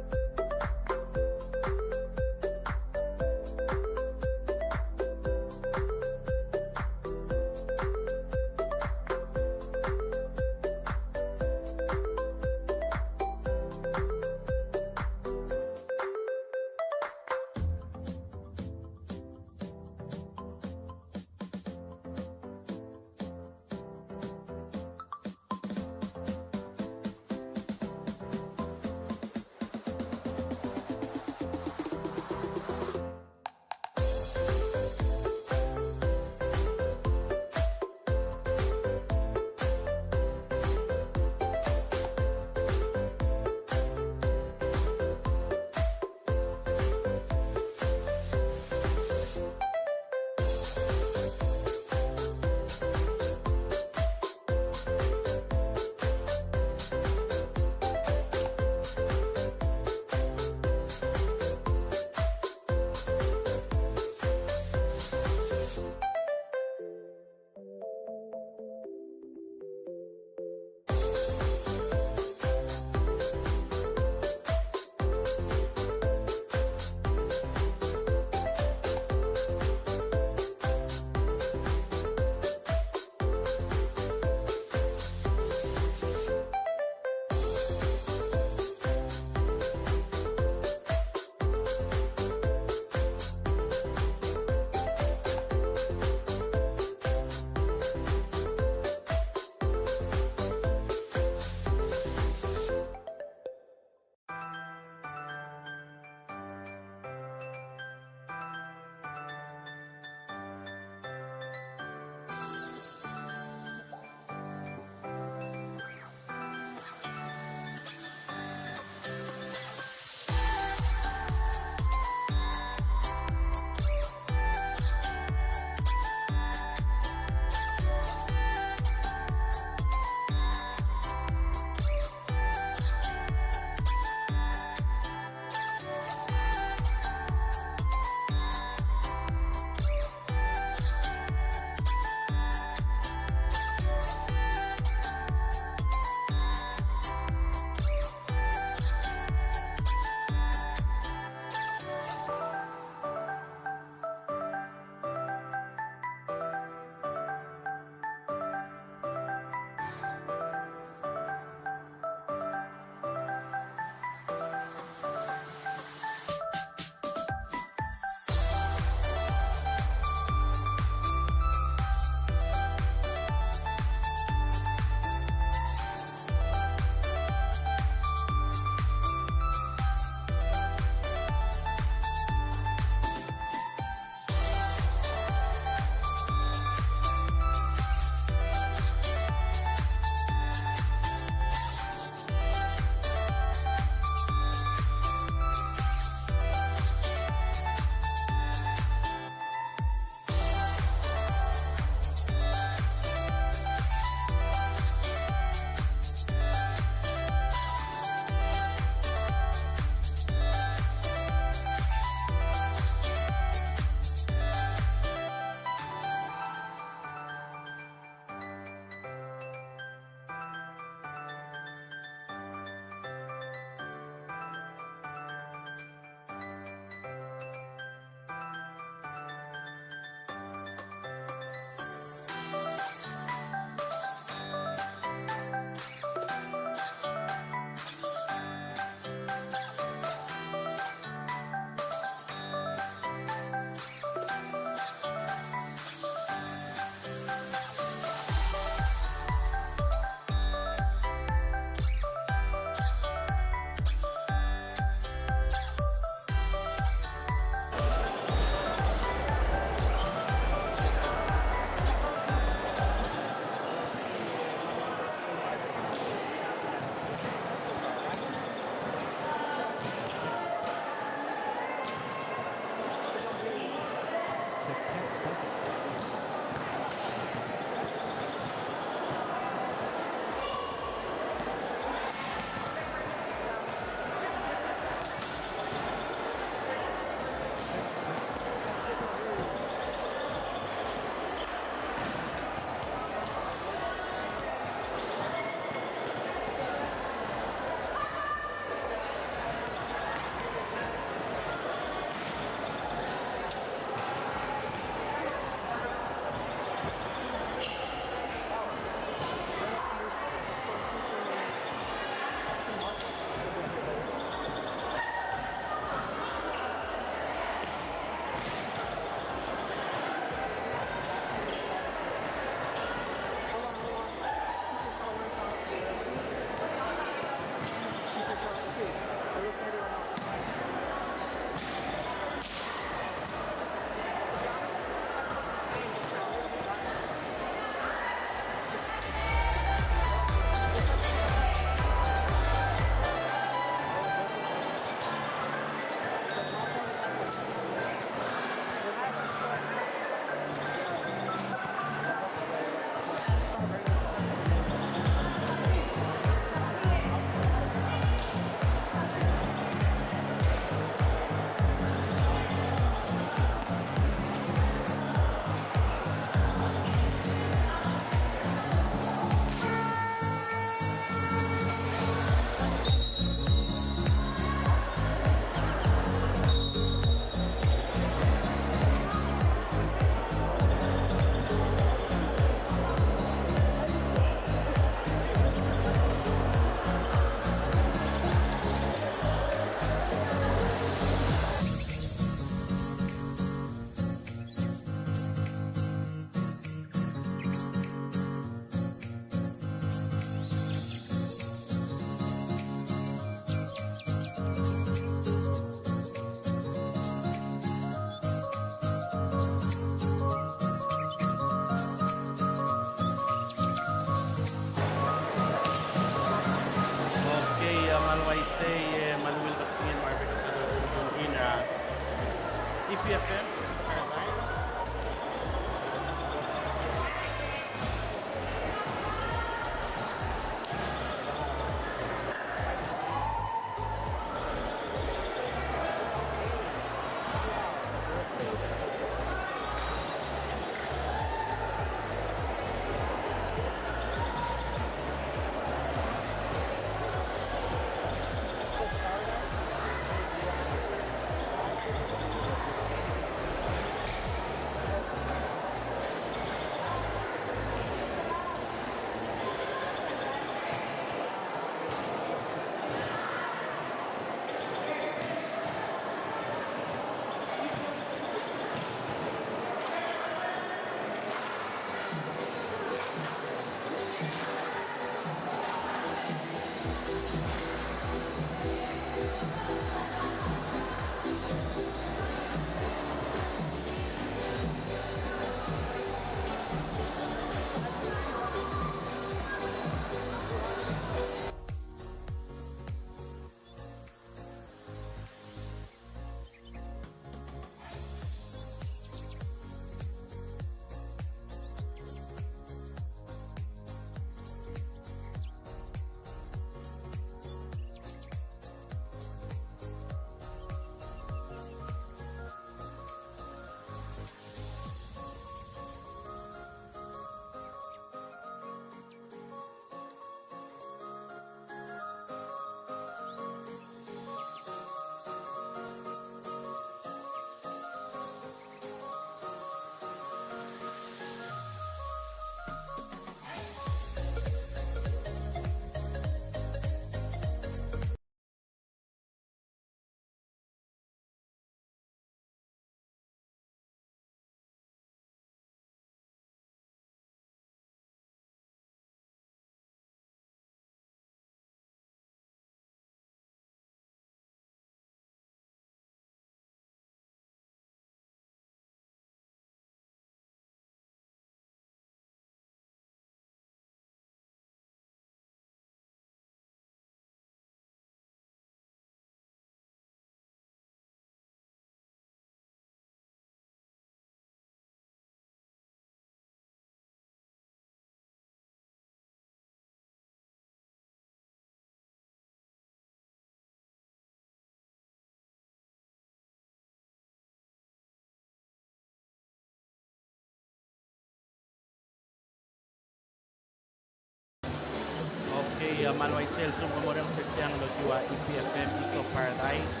Me a le uaisei el lsekum ke mo orrenges er tiang el okiu a E P F M Eco Paradise,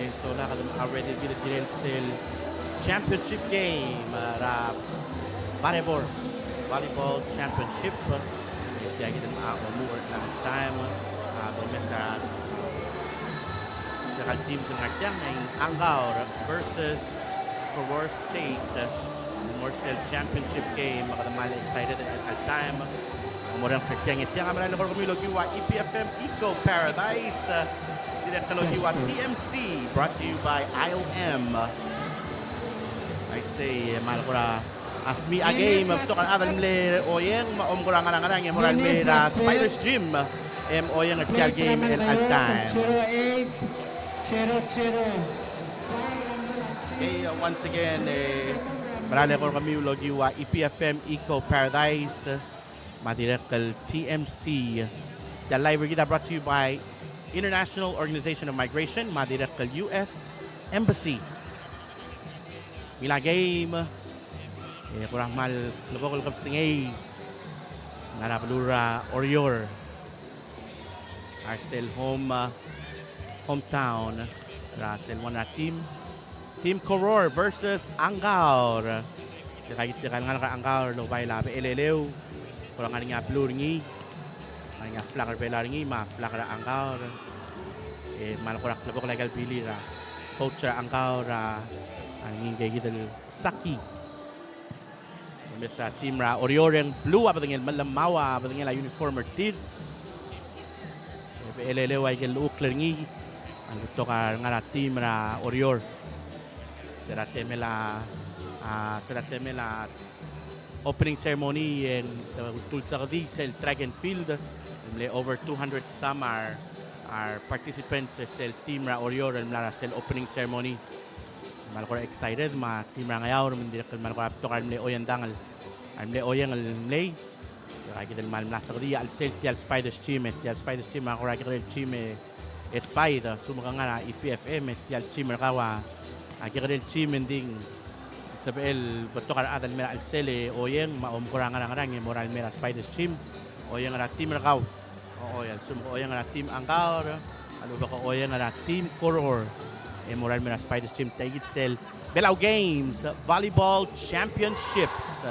e sola kede mo ready er kid el kirel sel championship game er a volleyball, volleyball championship. E tia kid el mo omuchel er a taem a domes a tirka el teams el ngar tiang, e ng Angaur versus Koror State. Ng mo er sel championship game, me kede kmal excited er a taem. Ng mo orrenges er tiang, e tiang a mera el eko er kemiu el okiu a E P F M Eco Paradise. Dirrek el okiu a T M C, brought to you by I O M. Uaisei, e kmal kora a smiich a game, e betok a rechad el mle oieng, me a omkora ngar er a ngerang, e mo er a le mei er a Spiders Gym, e mo oieng er tia el game el altaem. Okay, uh, once again, e mera el eko er kemiu el okiu a E P F M Eco Paradise, me a dirrek el T M C. Tia el live er kid a brought to you by International Organization of Migration, me a dirrek el U S Embassy. Mila game, e kora kmal klebokel el kebesengei el ngar er a beluu er a Oreor. Er sel home, uh, hometown er a sel one er a team. Team Koror versus Angaur. Tirka kid, tirka el ngalek er a Angaur el oba el Becheleleu. Kora ngar er ngii a blue er ngii, ngar er ngii a flag er a Belau er ngii, me a flag er a Angaur. E kmal kora klebokel aika el bilii er a coach er a Angaur, a, a ngii ngike kid el Saki. Omes er a team er a Oreor e ng blue a bedengel, me a lemau a bedengel a uniform er tir. E Becheleleu aike el uchul er ngii a le betok a ngar er a team er a Oreor. Se er a temel a, a, se er a temel a opening ceremony e ng ultuil sekedii sel track and field. Mle over two hundred some a re, a re participants er sel team er a Oreor el mla er a sel opening ceremony. Kmal kora excited, me a team er a Ngeaur me ng dirrek el kmal kora betok a remle oiendang el, a remle oieng el mlei. Tirka kid el kmal mla sekedii a chelsel tia el Spiders team, e tia el Spiders team a kora kekerei el team e, e Spiders, a lsekum ke ngar er a E P F M, e tia el team er kau a kekerei el team, e ng di ng sebechel betok a rechad el mei er a chelsel e oieng, me a omkora ngar er a ngerang, e mo er a le mei er a Spiders team, oieng er a team er kau. Ochoi, a lsekum ke oieng er a team Angaur, a lechub e ke oieng er a team Koror, e mo er a le mei er a Spiders team. Tia kid sel Belau Games Volleyball Championships.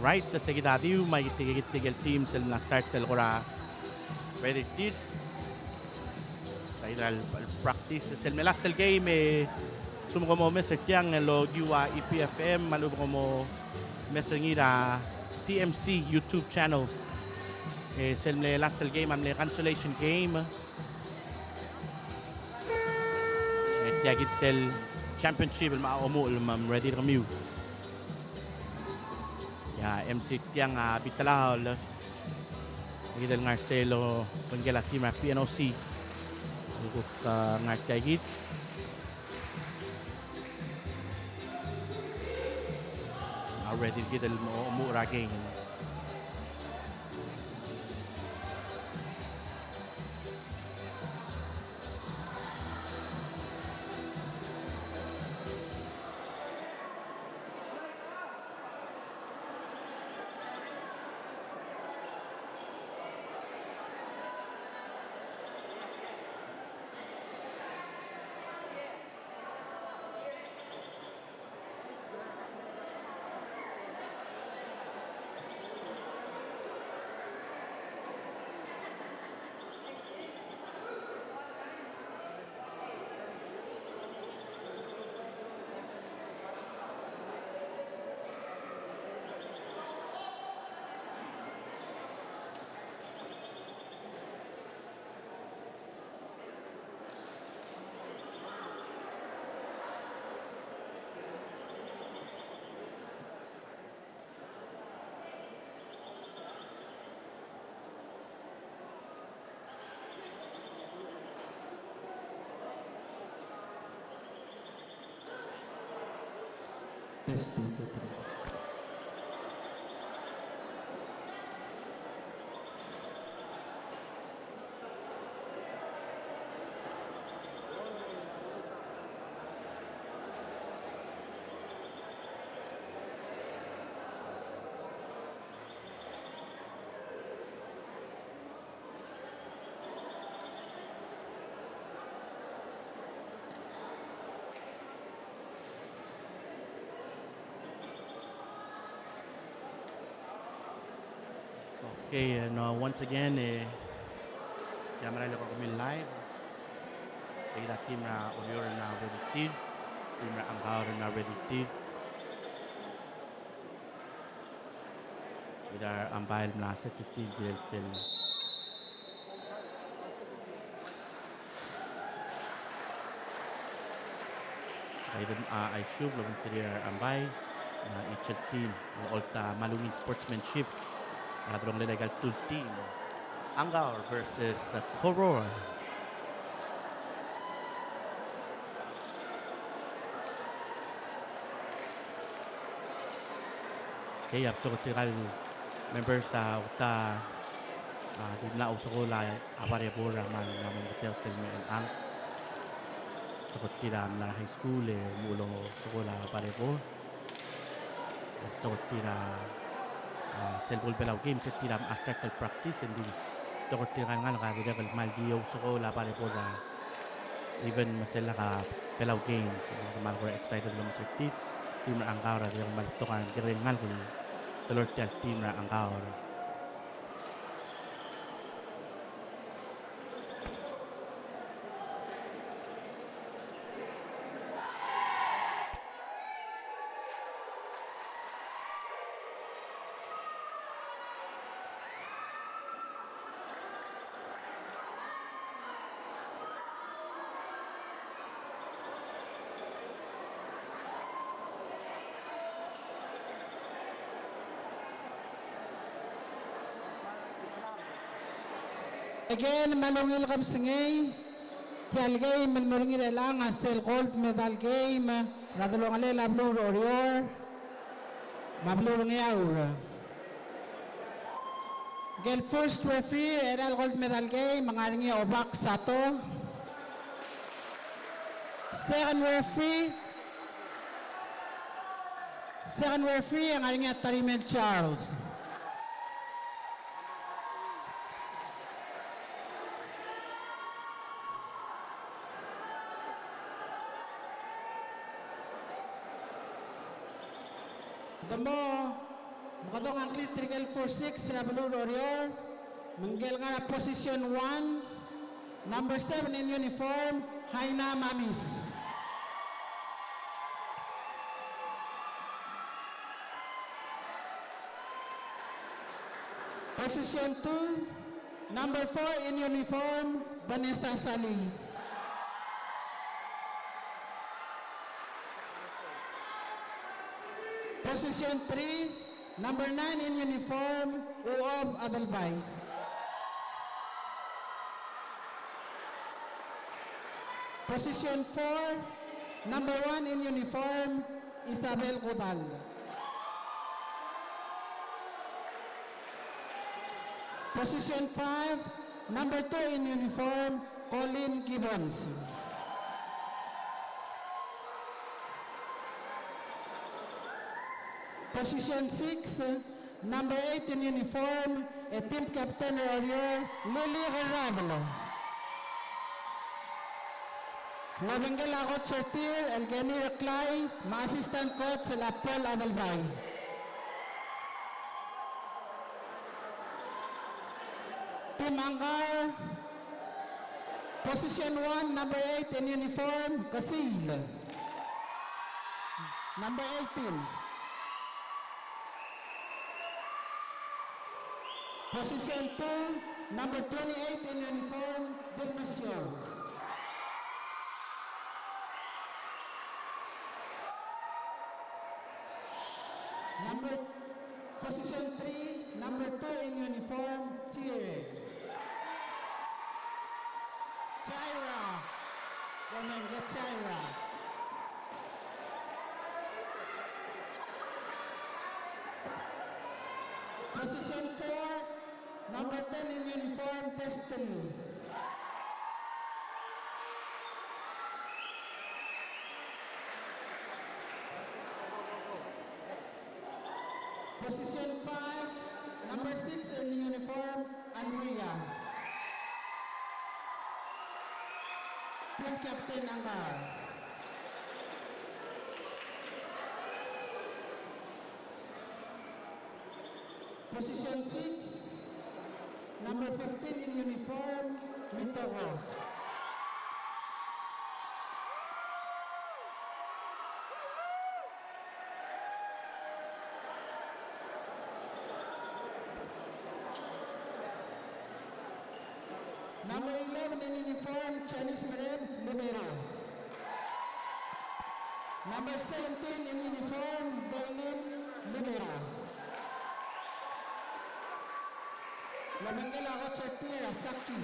Right, se kid a diu, me a kid, kid, kid el team sel mla start el kora ready tir. Tia kid el practice, sel mle last el game, e lsekum ke mo omes er tiang el okiu a E P F M, me a lechub e ke mo omes er ngii er a T M C YouTube channel. E sel mle last el game a mle consolation game. E tia kid sel championship el mla omuchel, me mready er kemiu. E a M C tiang a Bitalaol. Kid el ngar er sel obengkel a team er a P N O C. Kuk, a, ngar tia kid. A ready kid el mo, mo er a game. Test, one, two, three. Okay, and, uh, once again, e, tia merael el kuk kemiu el live. E kid a team er a Oreor a ready er tir, team er a Angaur a ready er tir. Kid a umpire el mla set er tir el kirel sel Aidem a, a isuub el obengterir a bai, a, each el team, el olta Malungil Sportsmanship, a delongelel aika el two team. Angaur versus, uh, Koror. Okay, a betok tirka el members a ulta, a, di mla ousekool a barebor a kmal, a, mengbeteot el me el ang. Betok tir a mla er a high school e mo ousekool a barebor. Betok tir a, a, sel bo el Belau Games e tir a mechas a ikel practice, e ng di betok tirka el ngalek a dirrek el kmal di ousekool a barebor a Even me sel lak a Belau Games, e kmal kora excited el omes er tir. Team er a Angaur a dirrek el kmal betok a kekerei el ngalek el teloi er tia el team er a Angaur. Again, me a ungil kebesengei, tia el game el mo er ngii er chelechang a sel gold medal game er a delongelel a beluu er Oreor me a beluu er Ngeaur. Ngike el first referee er a gold medal game a ngar er ngii a Obak Sato. Second referee, second referee a ngar er ngii a Tarimel Charles. Demo, me kede ngklir tirke el four six er a beluu er Oreor, me ngike el ngar er a position one, number seven in uniform, Haina Mamis. Position two, number four in uniform, Vanessa Salii. Position three, number nine in uniform, Uob Adelbai. Position four, number one in uniform, Isabel Kudal. Position five, number two in uniform, Colin Gibbons. Position six, number eight in uniform, e team captain er Oreor, Lily Gerardel. Lobengkel a coach er tir el Kenny Reklai, me a assistant coach el Paul Adelbai. Team Angaur, position one, number eight in uniform, Kesiil. Number eighteen. Position two, number twenty-eight in uniform, Vilmasio. Number, position three, number two in uniform, Chire. Chira. Women get Chira. Position four, number ten in uniform, Destiny. Position five, number six in uniform, Andrea. Team captain Angaur. Position six, Number fifteen in uniform, Mitoko. Number eleven in uniform, Chinese Marine, Libera. Number seventeen in uniform, Berlin, Libera. Lobengkel a kot er tir a Saki.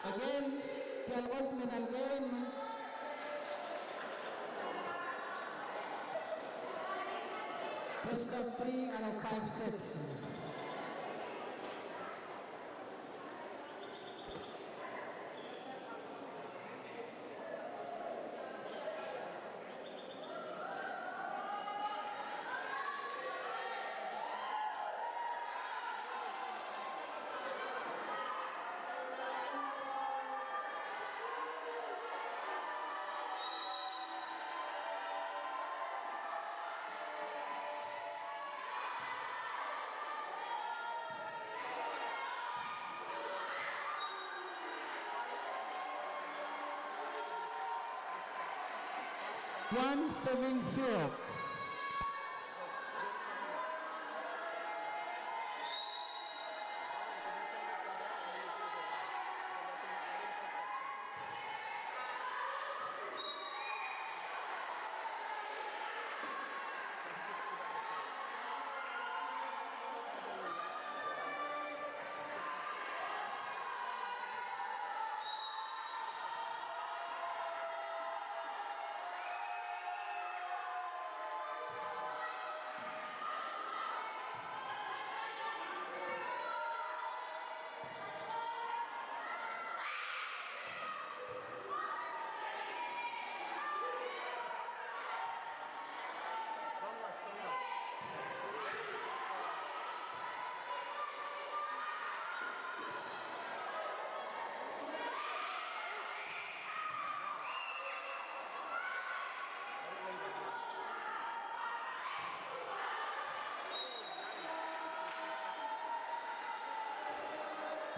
Again, tia el gold medal game, best of three out of five sets. One serving silk.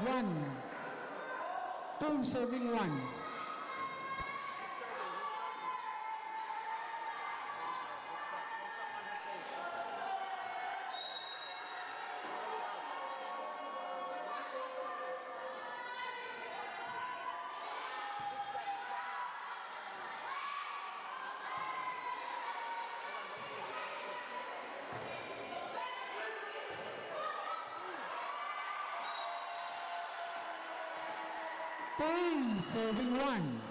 One. Two serving one. Three serving one.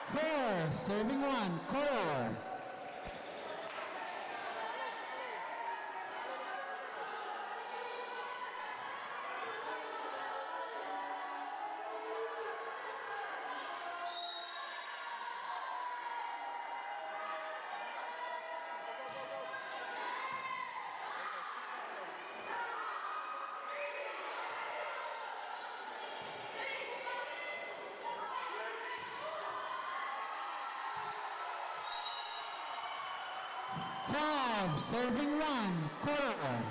Four serving one, Koror. Five serving one, Koror.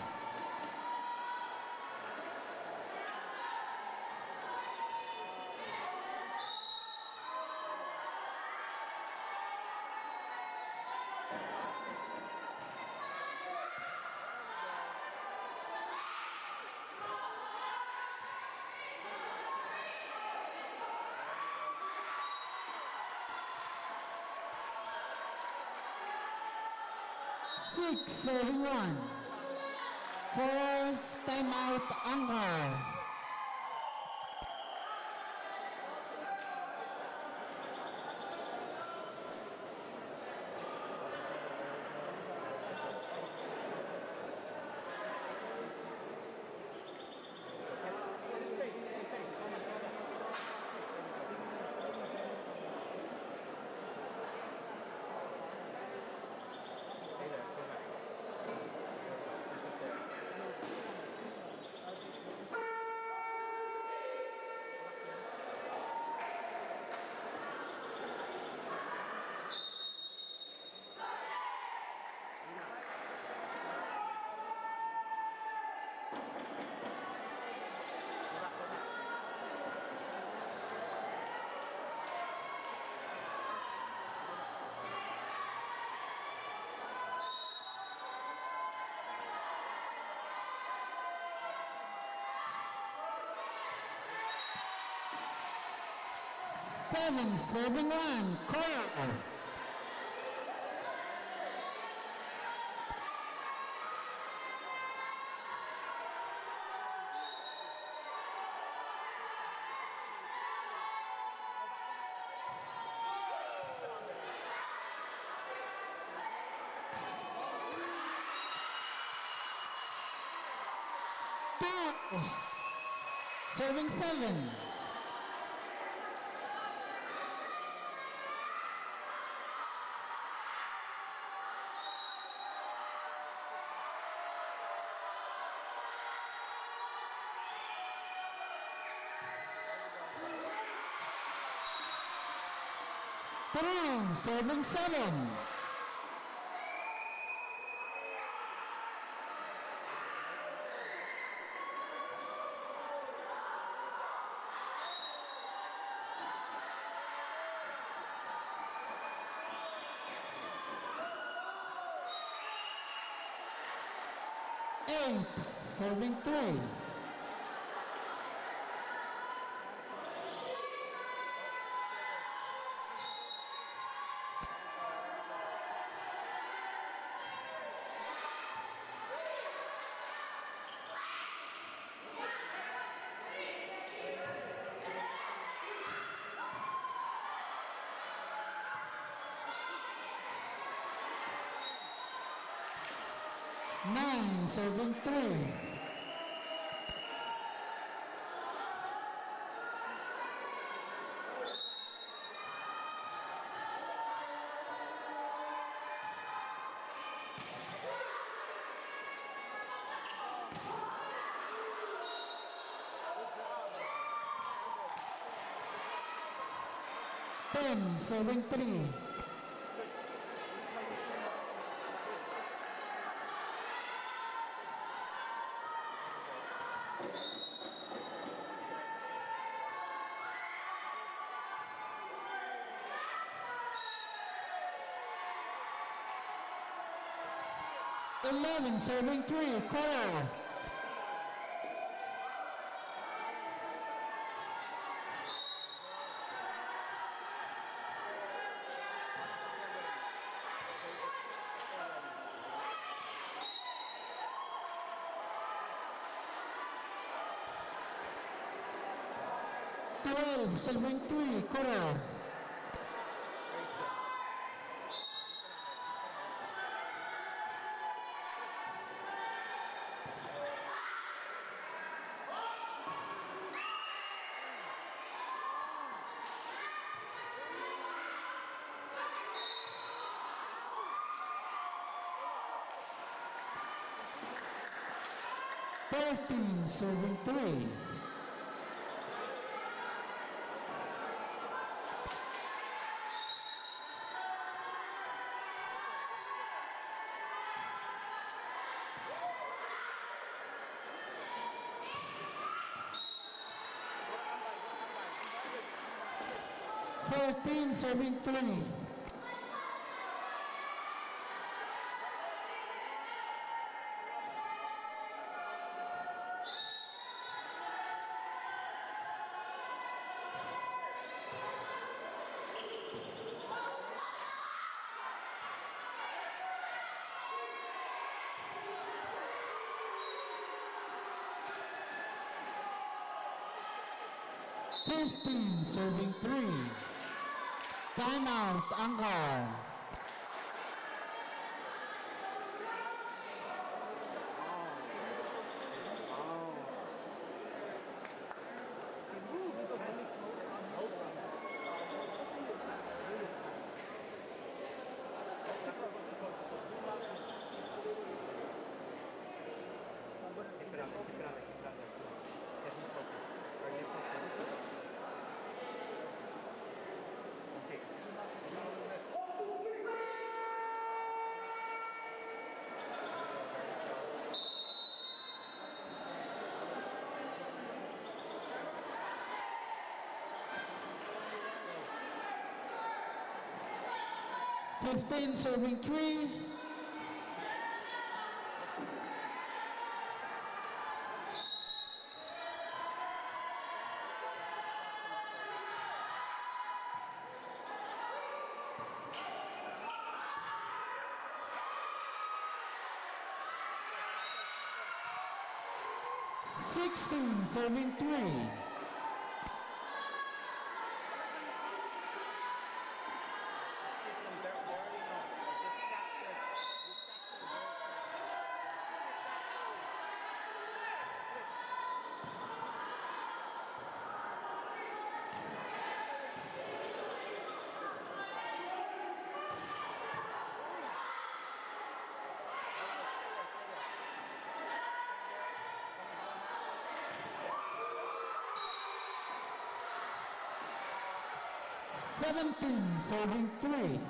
Six, serving one. Four, time out, Angar. Seven, serving one, Coral. Two, serving seven. Three, serving seven. Eight, serving three. Nine, serving three. Ten, serving three. Eleven, serving three, Coral. Twelve, serving three, Coral. Thirteen, serving three. Fourteen, serving three. Fifteen, serving three. Time out, Angaur. Fifteen, serving three. Sixteen, serving three. Seventeen, serving three.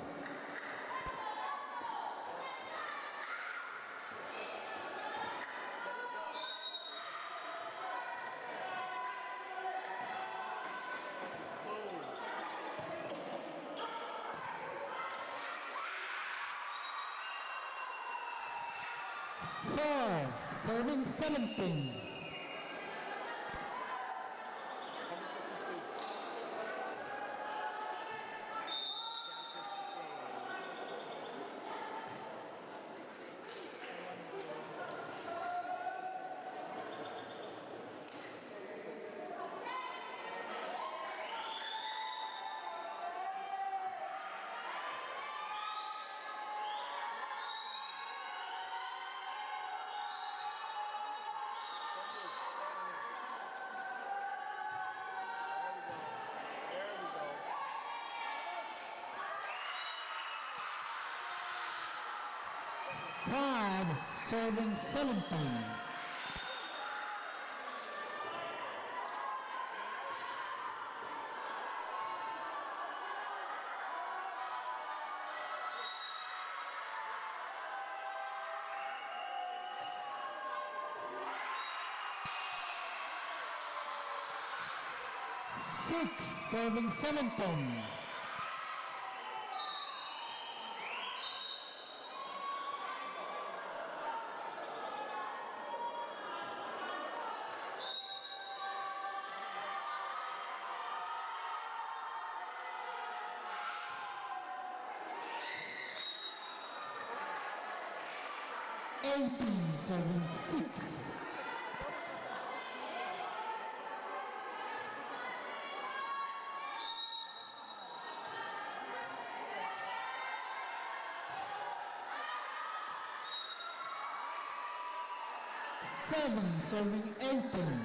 Four, serving seventeen. Five, serving seventeen. Six, serving seventeen. Eighteen, serving six. Seven, serving eighteen.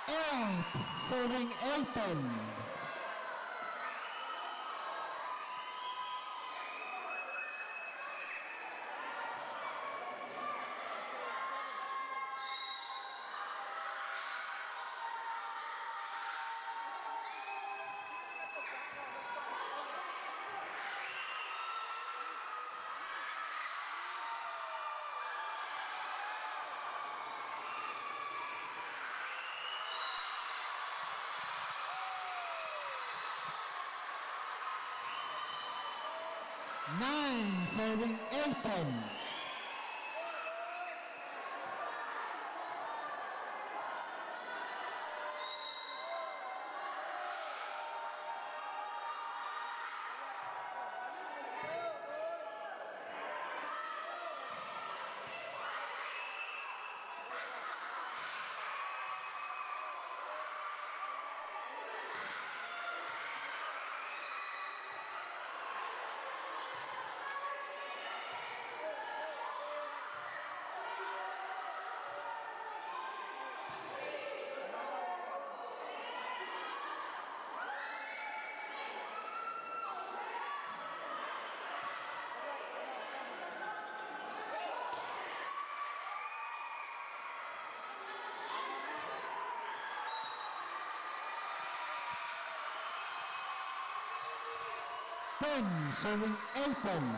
Eight, serving eighteen. Nine, serving eighteen. Ten, serving eighteen.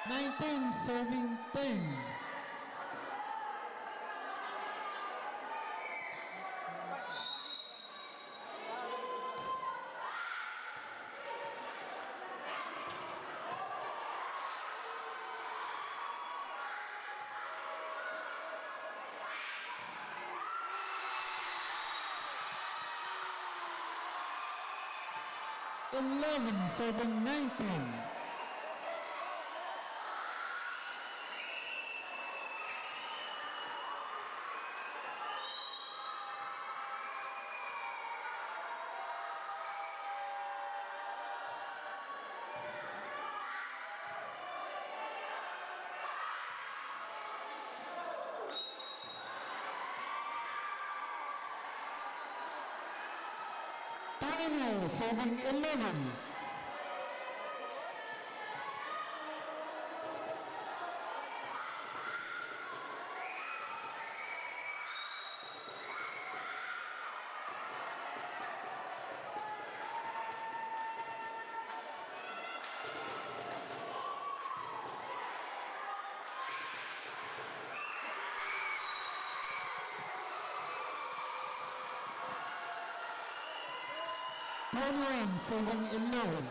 Nineteen, serving ten. Eleven, serving nineteen. Twenty, serving eleven. Twenty-one, serving eleven.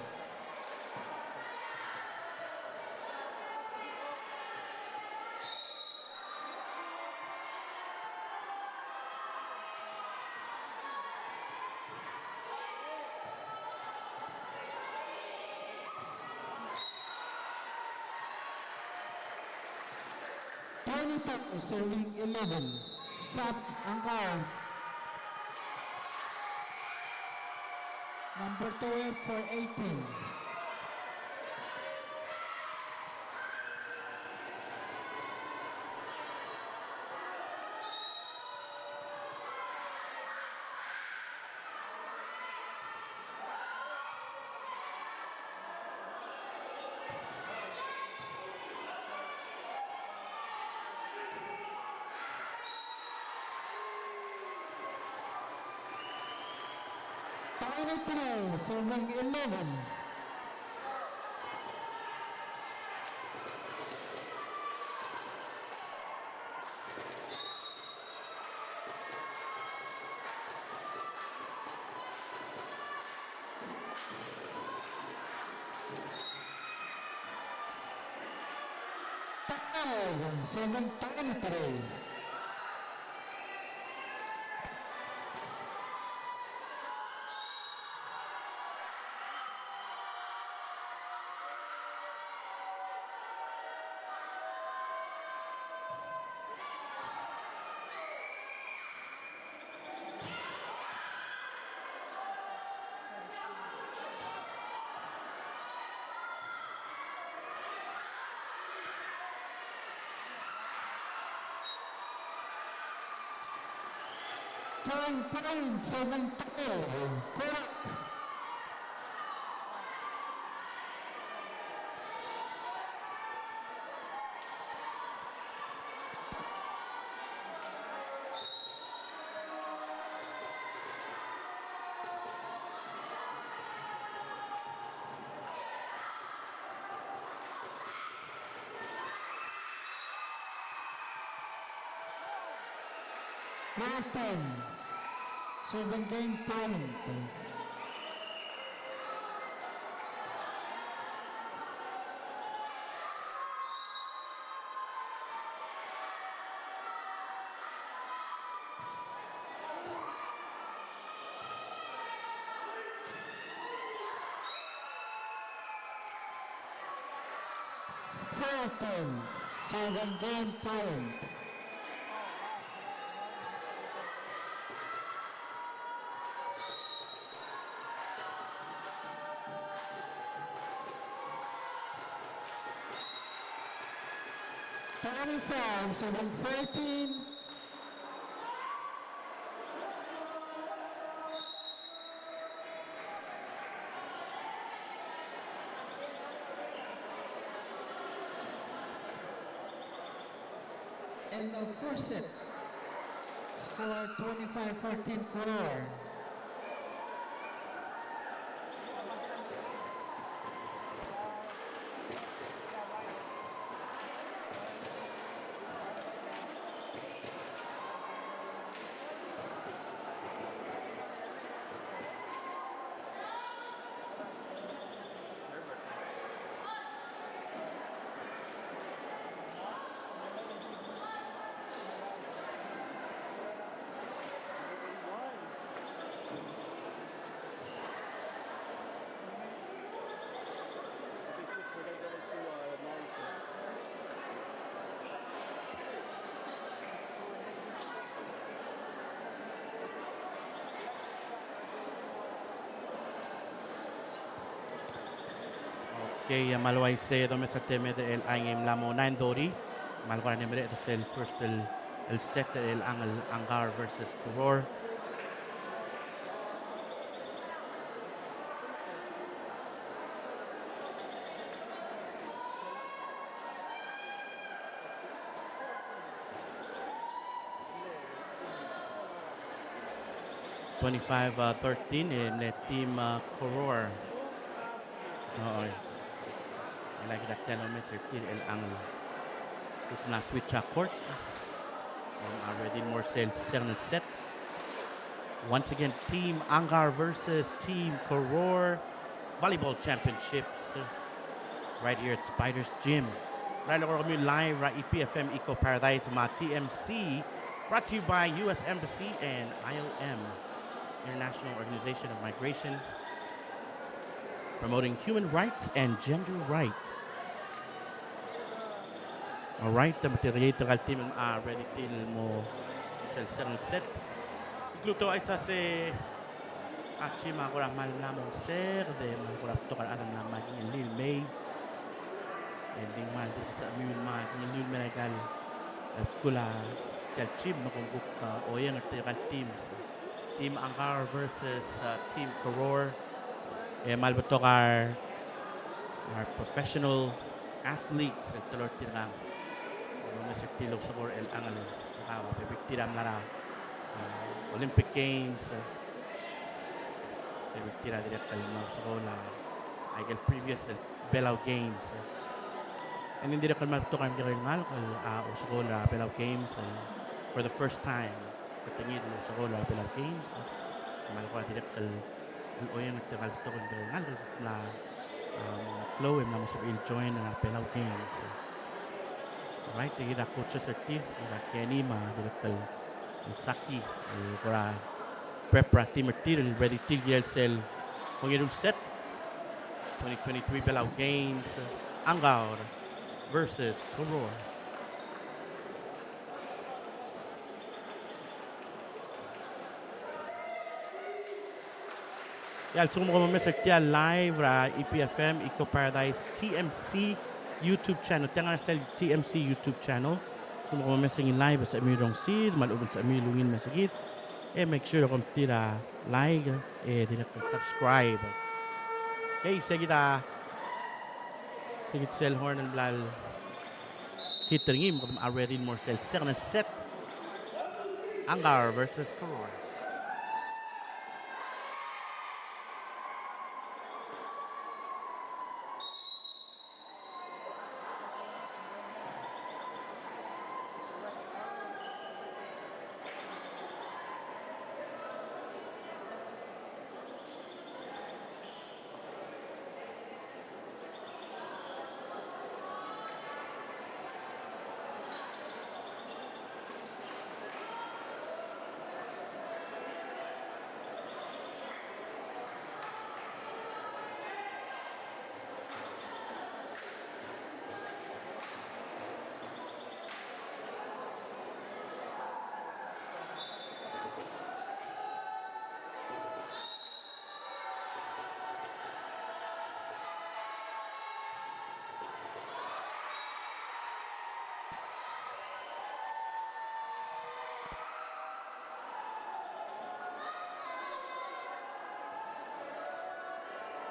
Twenty-two, serving eleven. Sat Angkar. Number twelve for eighteen. Twenty-three, serving eleven. Twelve, serving twenty-three. Ten point seven three, correct. Fourteen, serving game point. Fourteen, serving game point. Twenty-five, seven fourteen. End of first set. Score twenty-five fourteen Koror. Okay, a kmal uaisei e domes a temed er chelechang e ng mla mo nine thirty. Kmal kora mle mereched sel first el, el set er chelechang el Angaur versus Koror. Twenty-five, uh, thirteen, e mle team, uh, Koror. Oi. E le kid a tia el omes er tir er chelechang el kuk mla switch a courts. Ng already mo er sel second set. Once again, Team Angaur versus Team Koror. Volleyball Championships, uh, right here at Spiders Gym. Right, we're gonna be live, right, E P F M Eco Paradise, me a T M C, brought to you by U S Embassy and I O M, International Organization of Migration, promoting human rights and gender rights. All right, me tirke el team a ready tir el mo sel second set. Include a isei a team a kora kmal mla mo sek, e kmal kora betok a rechad el mla me a kingellii el mei. E ng di kmal di sebechemiu el me a kingellii el mei er a ikal, e, bkul a tia el gym me kom kuk, a, oieng er tirke el teams. Team Angaur versus, uh, Team Koror. E kmal betok a re, a re professional athletes el teloi er tirkang. Omes er tir el ousekool er chelechang el, a, bebil er tir a mla er a, uh, Olympic Games, uh, bebil er tir a dirrek el mla ousekool a, a ikel previous el Belau Games, uh. And then dirrek el kmal betok a remekekerei el ngalek el, a, ousekool er a Belau Games, uh, for the first time. Ketengir el ousekool er a Belau Games, e kmal kora dirrek el, el oieng er tirke el betok el ngalek el mla, um, klou e mla mo sebechir el join er a Belau Games. All right, e kid a coaches er tir, kid a Kenny me a dirrek el, el Saki, el kora prep er a team er tir, el ready tir el kirel sel ongeru el set, twenty twenty-three Belau Games, Angaur versus Koror. E a lsekum kom omes er tia el live er a E P F M, Eco Paradise, T M C YouTube channel. Tiang a sel T M C YouTube channel. A lsekum kom omes er ngii el live, sebechemiu el rongesid, me a lechub e ng sebechemiu el ungil el mesekid. E make sure kom tir a like, e dirrek el subscribe. Okay, se kid a, se kid sel horn el bla el hit er ngii, me kede mo ready el mo er sel second set. Angaur versus Koror.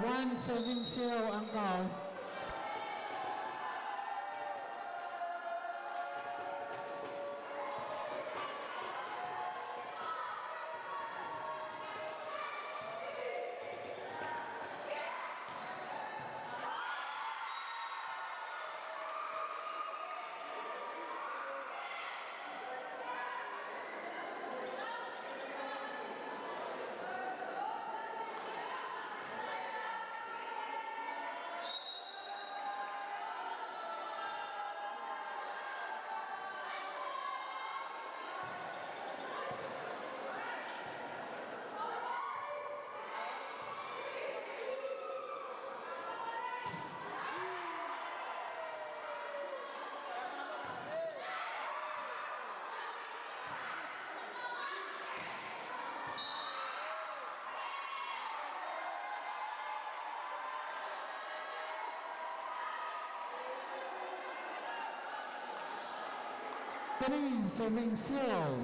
One serving zero, Angaur. Three serving zero.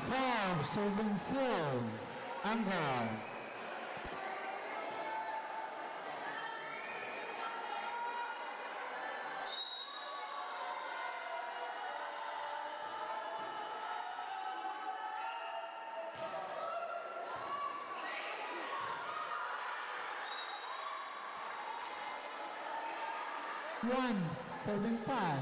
Five serving zero, Angaur. One serving five.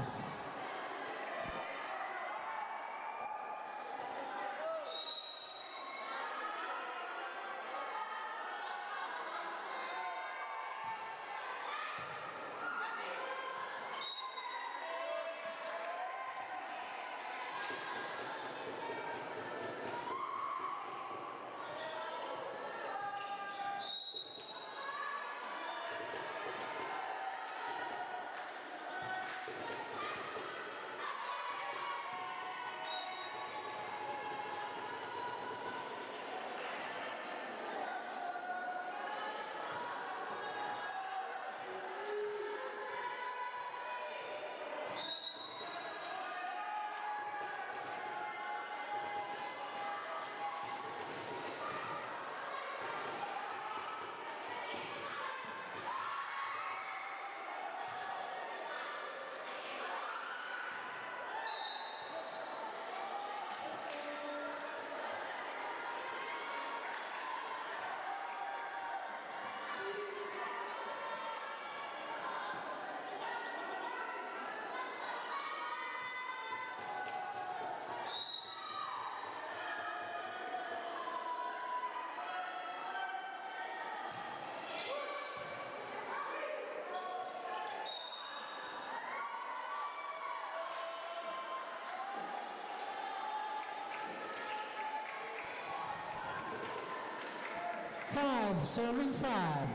Five, serving five.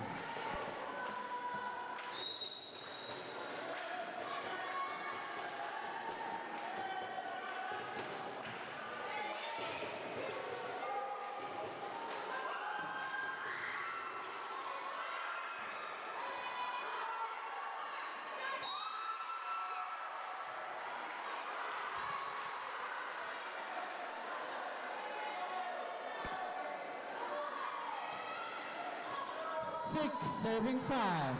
Six, serving five.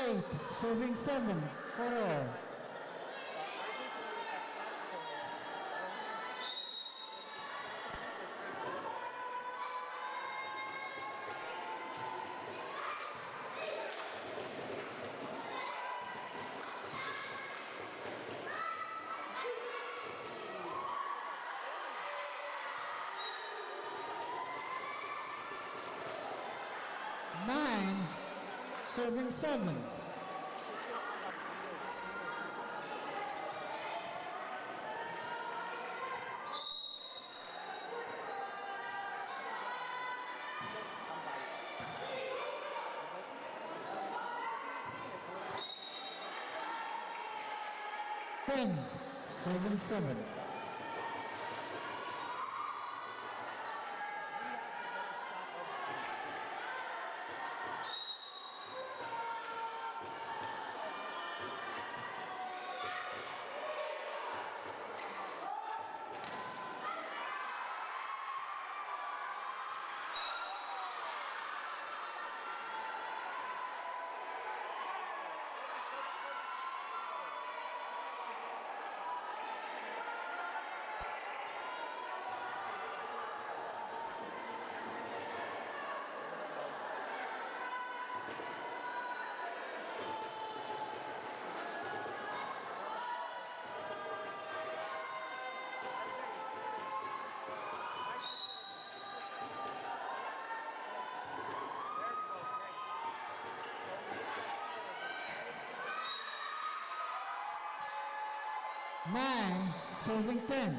Eight, serving seven, four all. Nine, serving seven. Ten, serving seven. Nine, serving ten.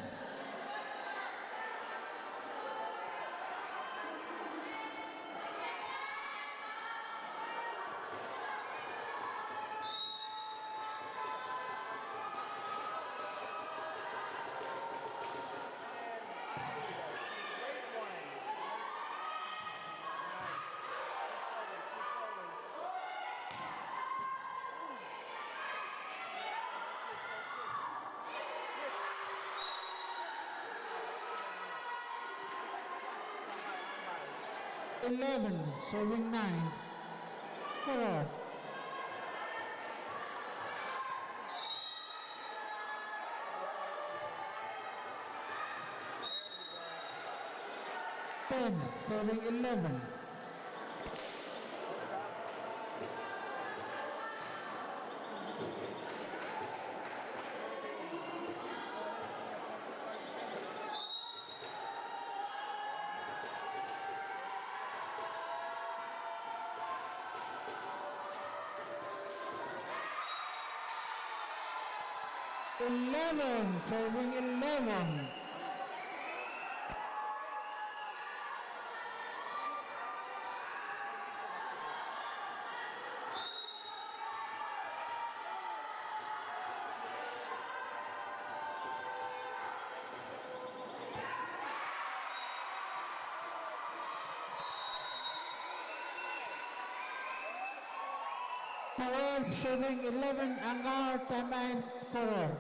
Eleven, serving nine. Four all. Ten, serving eleven. Eleven, serving eleven. Twelve, serving eleven, Angaur, time out, Koror.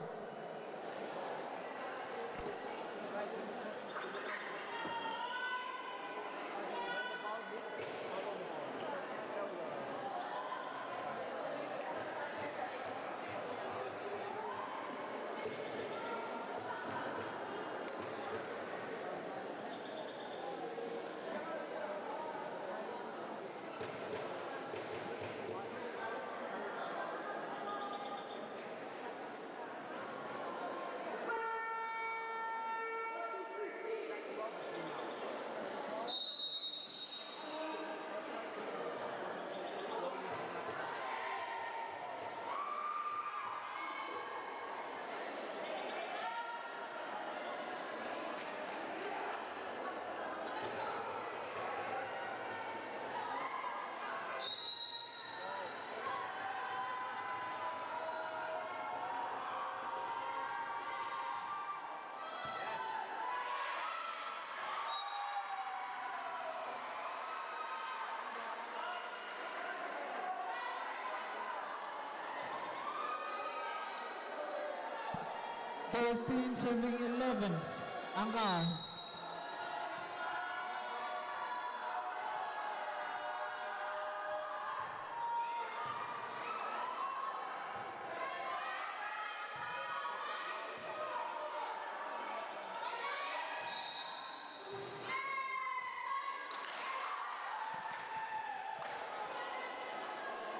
Thirteen, serving eleven, Angaur.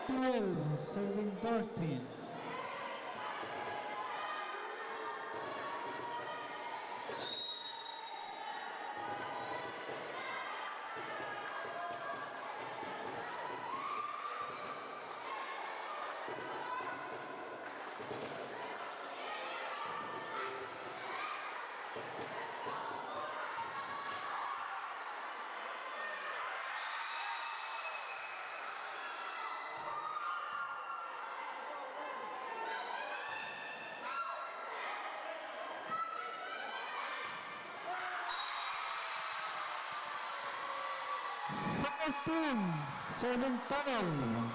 Twelve, serving thirteen. Fourteen, serving twelve,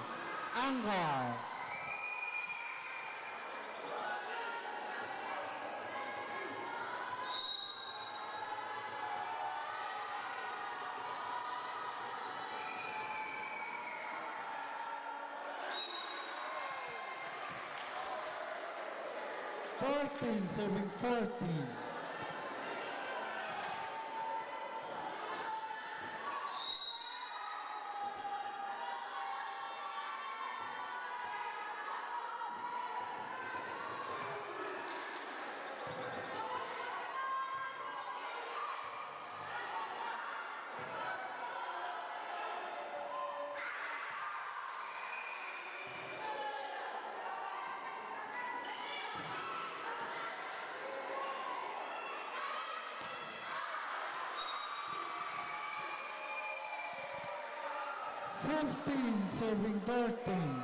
Angaur. Fourteen, serving fourteen. Fifteen, serving thirteen.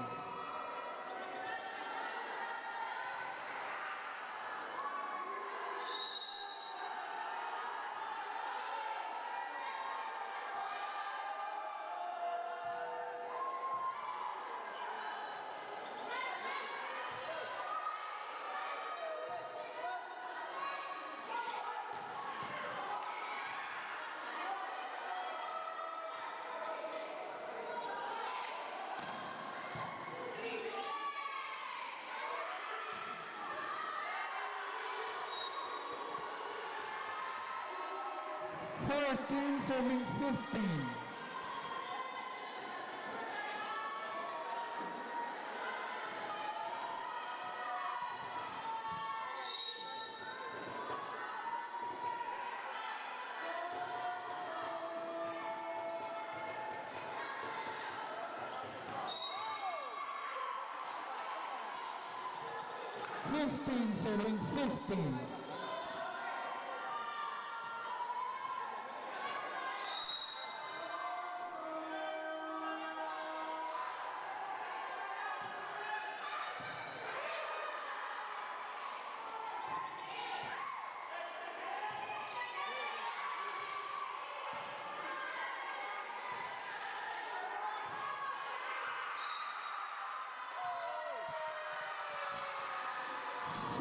Fourteen, serving fifteen. Fifteen, serving fifteen.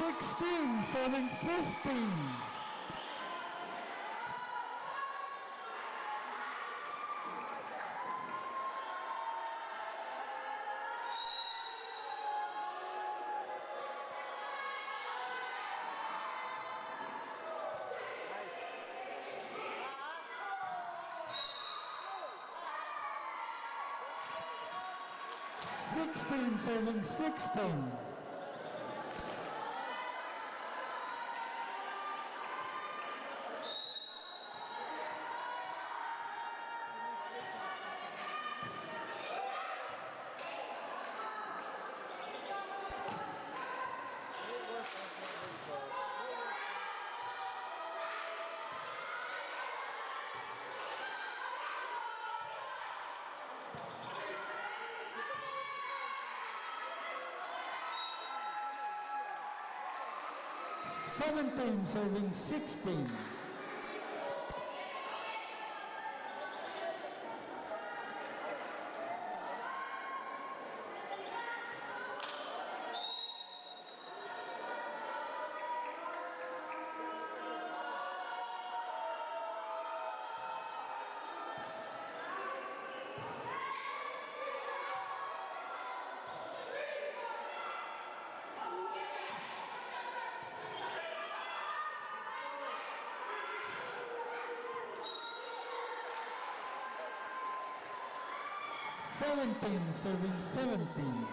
Sixteen, serving fifteen. Sixteen, serving sixteen. Seventeen, serving sixteen. Seventeen, serving seventeen.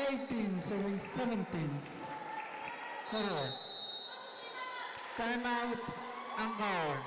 Eighteen, serving seventeen. Correct. Time out, Angaur.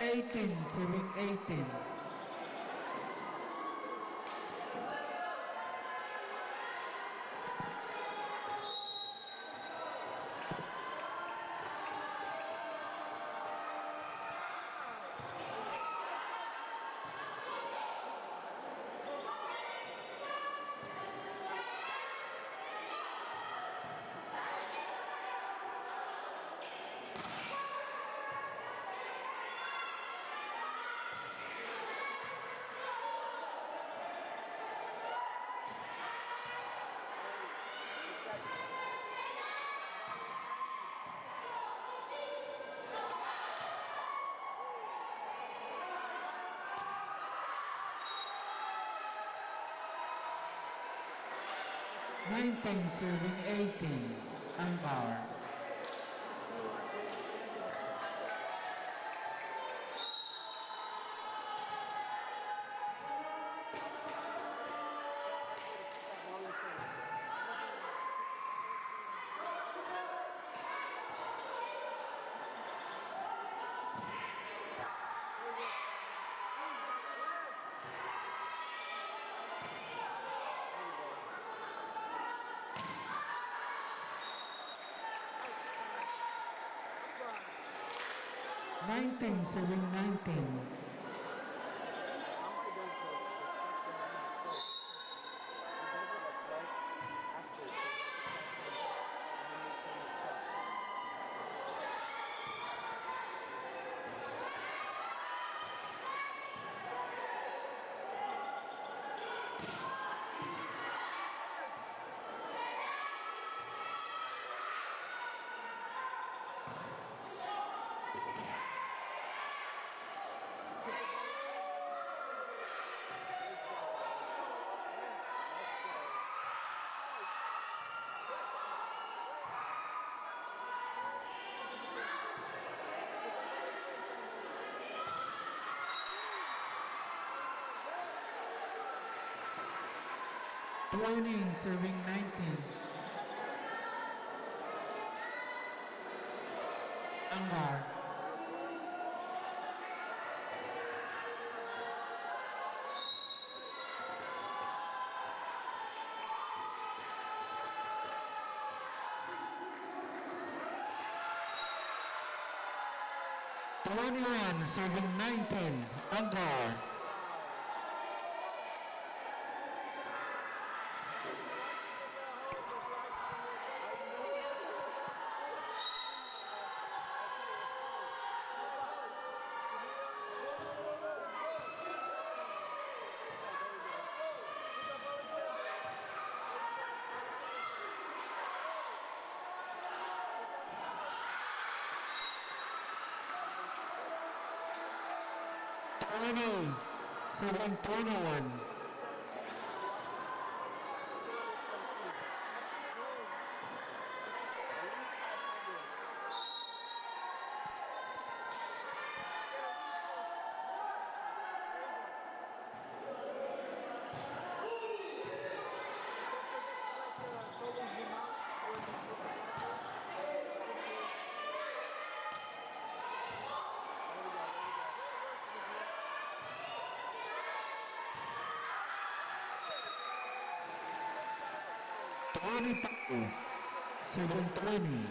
Eighteen, serving eighteen. Nineteen, serving eighteen, Angaur. Nineteen, serving nineteen. Twenty, serving nineteen. Angar. Twenty-one, serving nineteen, Angar. Twenty, serving twenty-one. Twenty-two, seven twenty.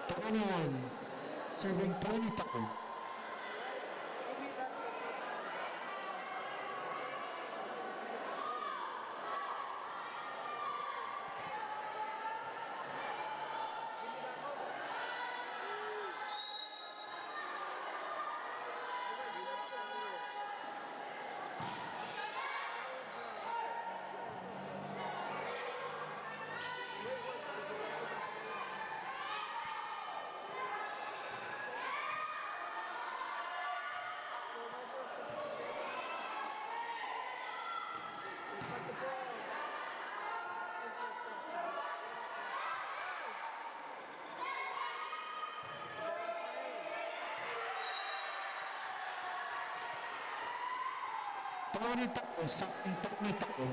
Twenty-one, serving twenty-two. Twenty-two, something twenty-two.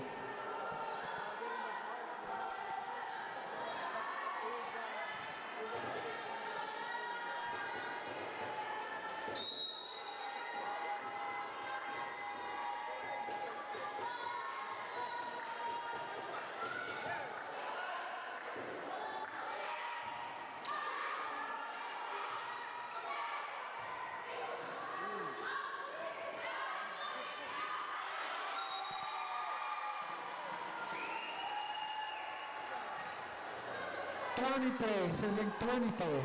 Twenty-three, serving twenty-two.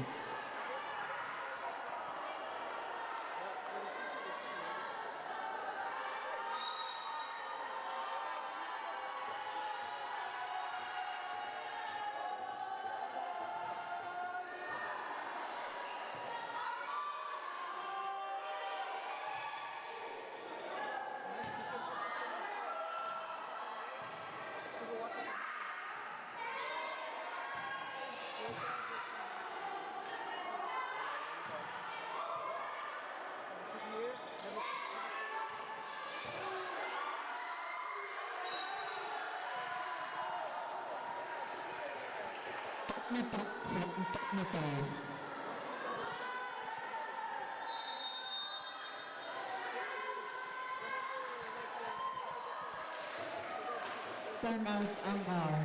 Time out, Angaur.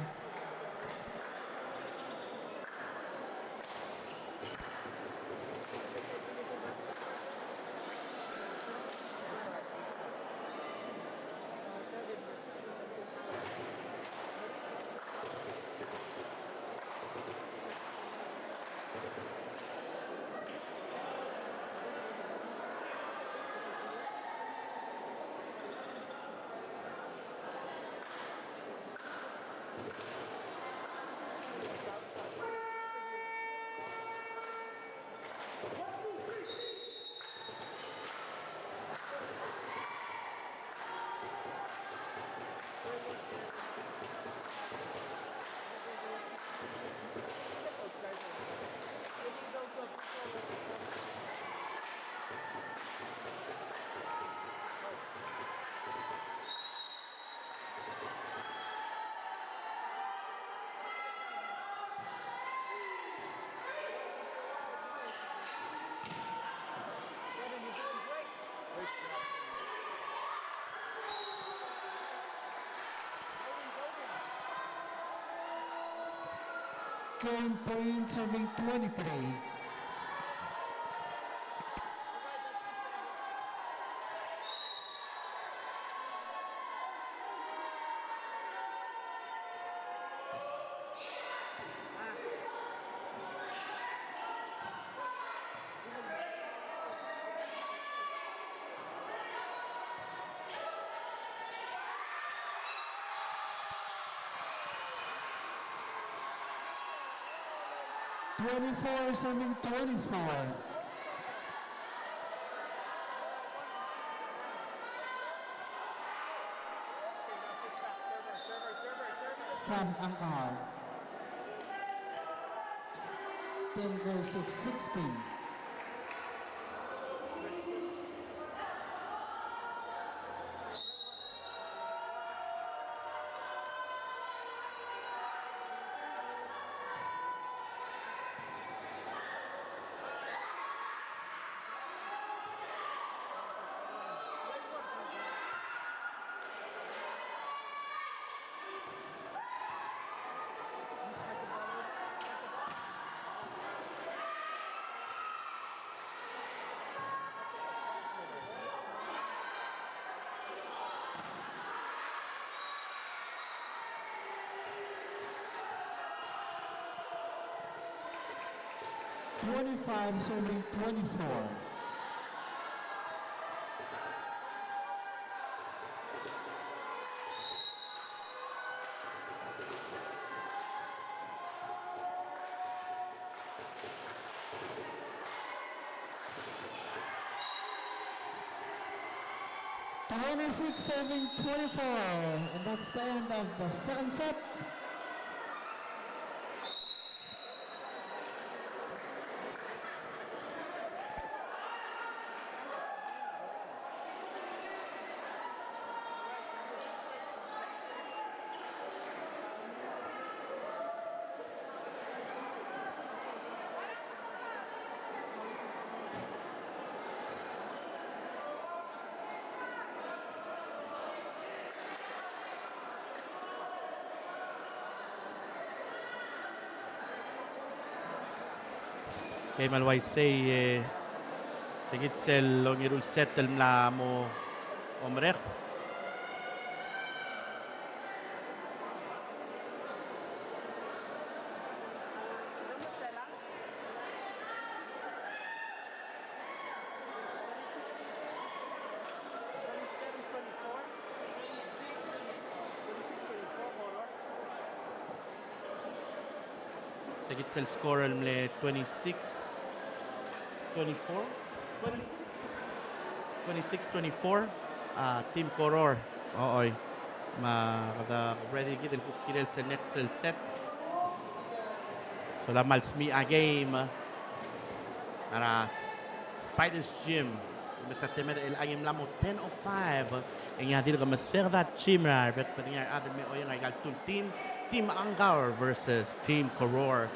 Game point serving twenty-three. Twenty-four serving twenty-four. Sam Angaur. Ten goes to sixteen. Twenty-five serving twenty-four. Twenty-six serving twenty-four, and that's the end of the second set. Okay, me a le uaisei, e, se kid sel ongeru el set el mla mo omerekii. Se kid sel score el mle twenty-six twenty-four? Twenty-six twenty-four, a, Team Koror. Oi. Me kede ready kid el kuk kirel sel next el set. Sola mal smiich a game er a Spiders Gym. Me se a temed el a game el mla mo ten oh five. E ng dirk meseked a gym er a rebek, e ng a rechad el me oieng a ikal two team, Team Angaur versus Team Koror.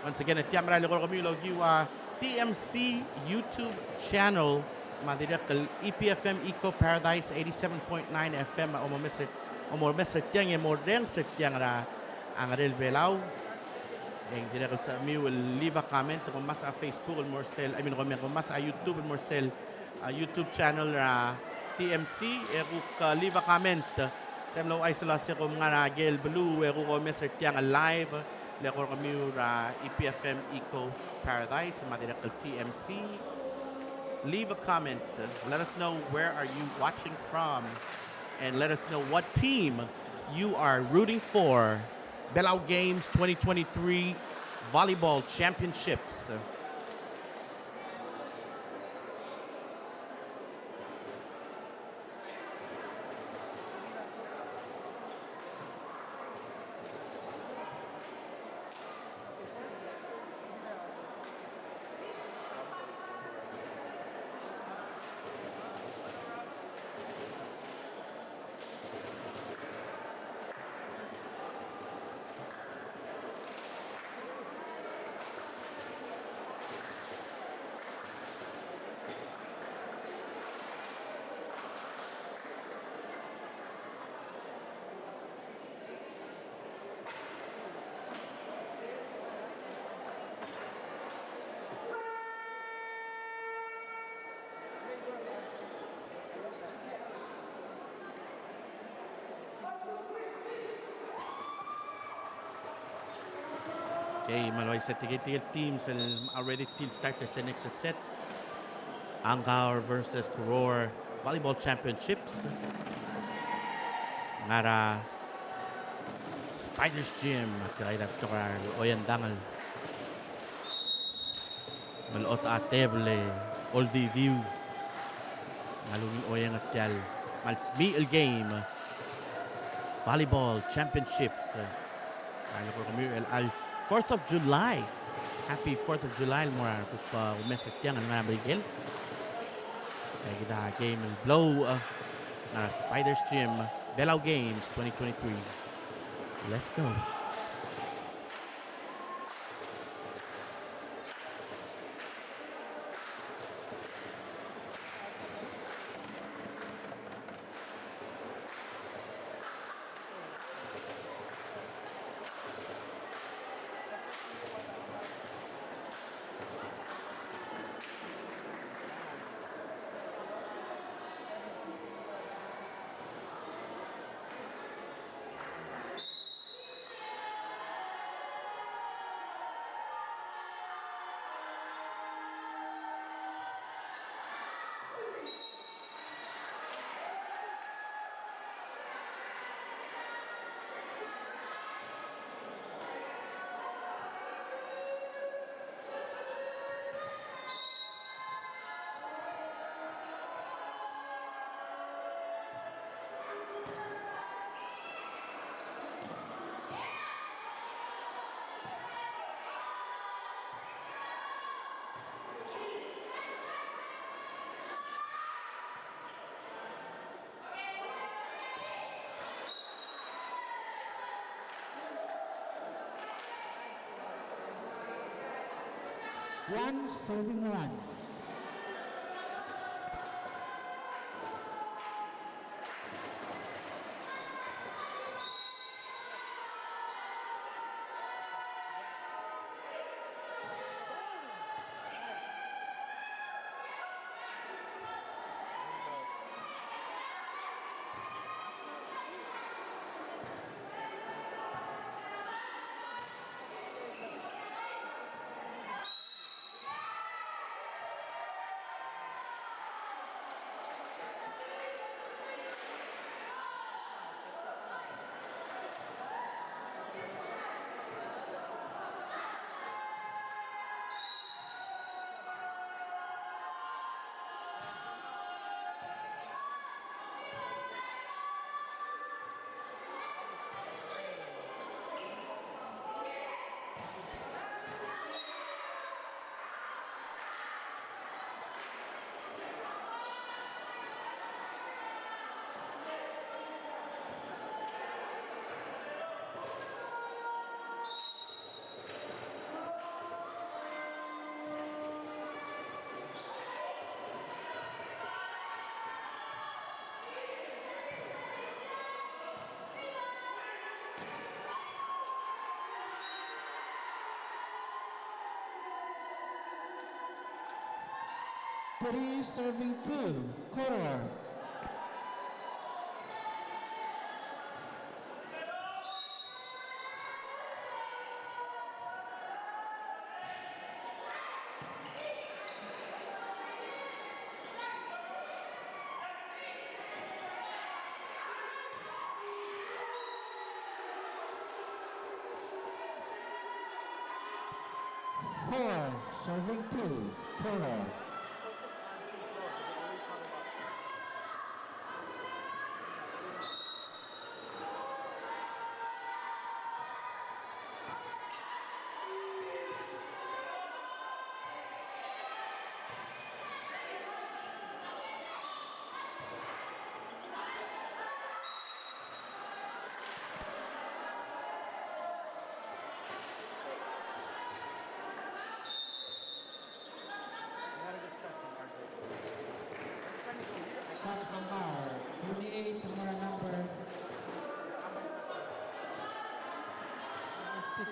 Once again, e tia mera el eko er kemiu el okiu a TMC YouTube channel, me a dirrek el EPFM Eco Paradise eighty-seven point nine FM, a omomes er, omomes er tiang e morrenges er tiang er a ngerel Belau. E ng dirrek el sebechemiu el leave a comment, kom ngmasech a Facebook el mo er sel, I mean, kom, kom ngmasech a YouTube el mo er sel, a YouTube channel er a TMC, e kuk, uh, leave a comment. Sel mlo ouchais el uase kom ngar er a ikel beluu e kuk omes er tiang el live, le eko er kemiu er a EPFM Eco Paradise, me a dirrek el TMC. Leave a comment. Let us know where are you watching from, and let us know what team you are rooting for. Belau Games twenty twenty-three Volleyball Championships. Okay, me a lua set er tirke el teams el already tir el start er se next set. Angaur versus Koror Volleyball Championships. Ngar er a Spiders Gym, tirka a betok er a Oyandangel. Me a lechot a tebel e oldidiu. Ng ungil oyeng er tia el kmal smecher el game. Volleyball Championships. A leko er kemiu el, el Fourth of July. Happy Fourth of July el mo er a kuk, uh, omes er tiang el ngar er a Merikel. E kid a game el blo, uh, ngar er a Spiders Gym, Belau Games twenty twenty-three. Let's go. One serving run. Three serving two, Koror. Four, serving two, Koror. Shot umpire, twenty-eight, Mora number, number six.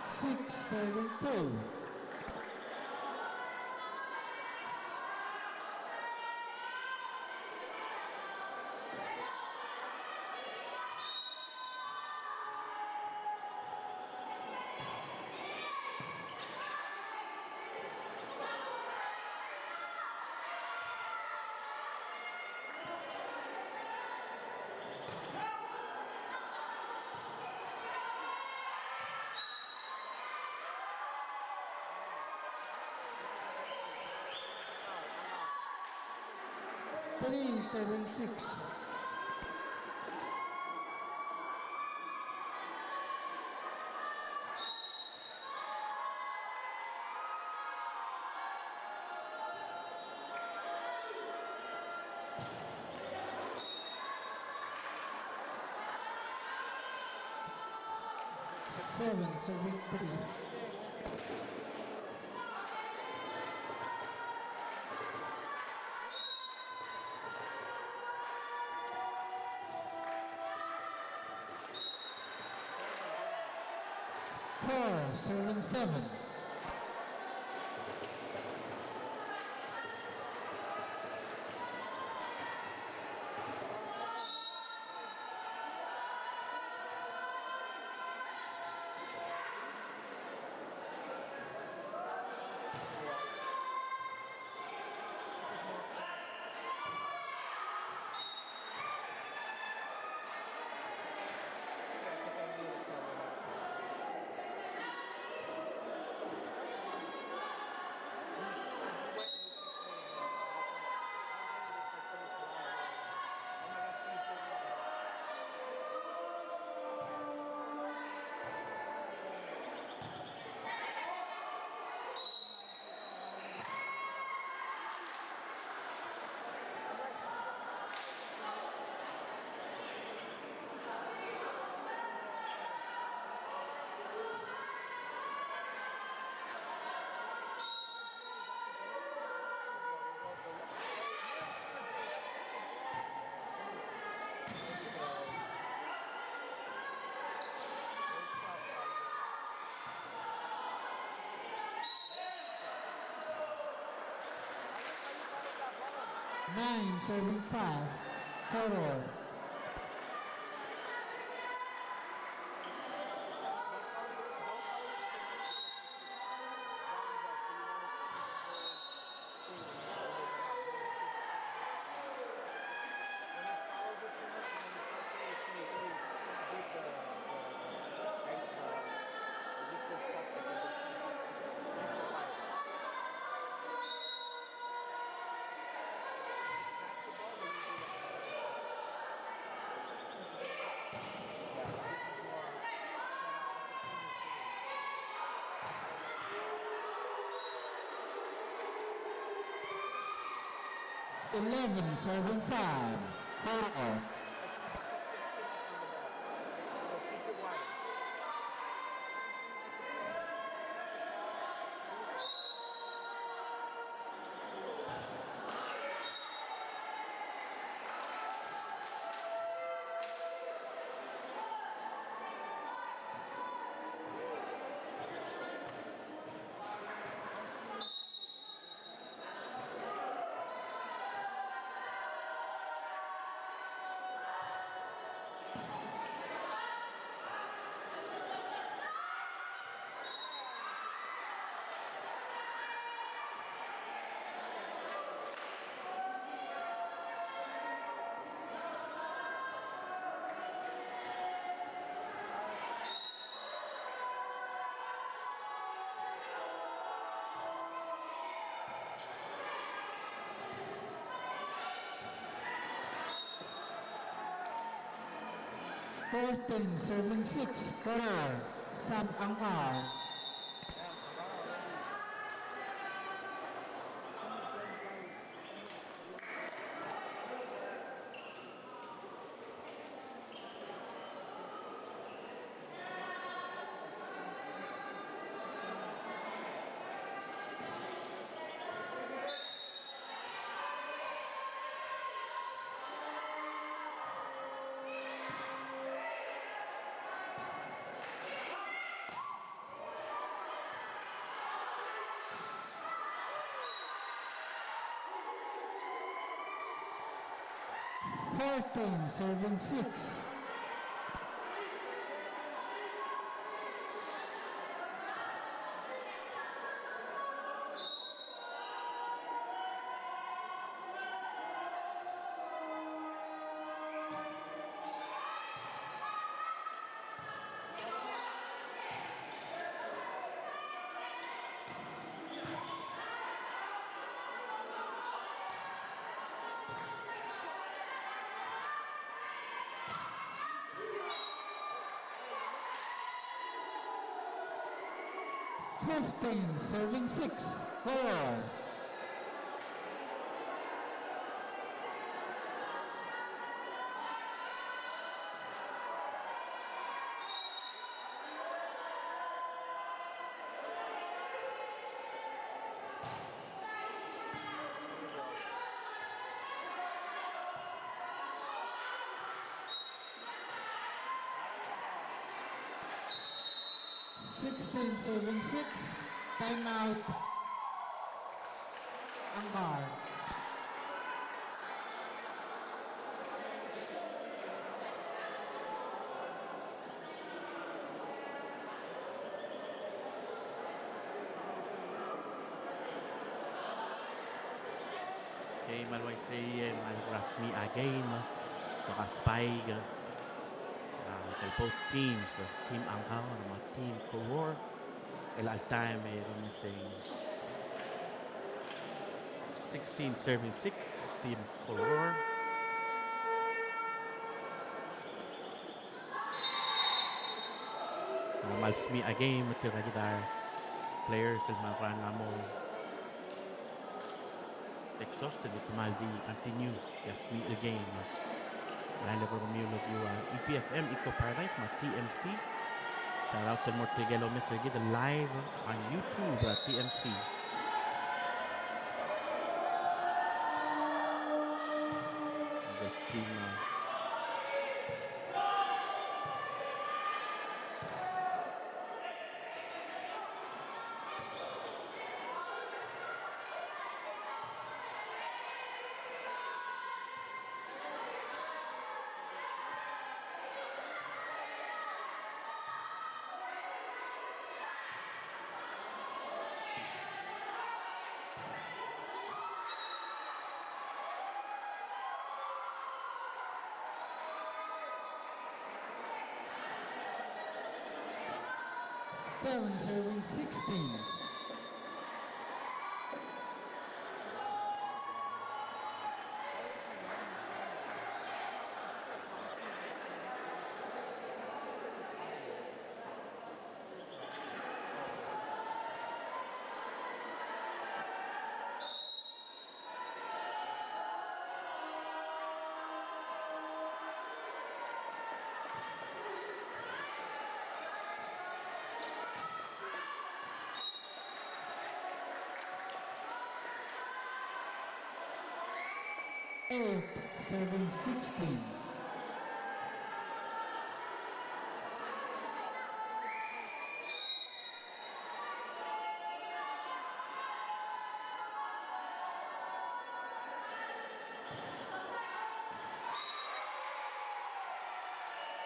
Six, serving two. Three, serving six. Seven, serving three. Four, serving seven. Nine, serving five, Koror. Eleven, serving five, Koror. Fourteen serving six, Koror, Sam Angkar. Fourteen serving six. Fifteen serving six, Koror. Sixteen serving six, timeout, Angkar. Okay, me a le uaisei e ng kmal kora smiich a game, e, te kasbaik, a, ngike el both teams, e, Team Angkar me a Team Koror. El all time e ng uaisei sixteen serving six, Team Koror. Me ng kmal smiich a game, tirka kid a players el kmal kora mla mo exhausted, e te kmal di continue tia smiich el game. Ng kmal kora mlo kiu a E P F M, Eco Paradise, me a T M C. Shout out el mo er tirke el omes er kid live on YouTube er a T M C. Ngike el team, a, Seven serving sixteen. Eight serving sixteen.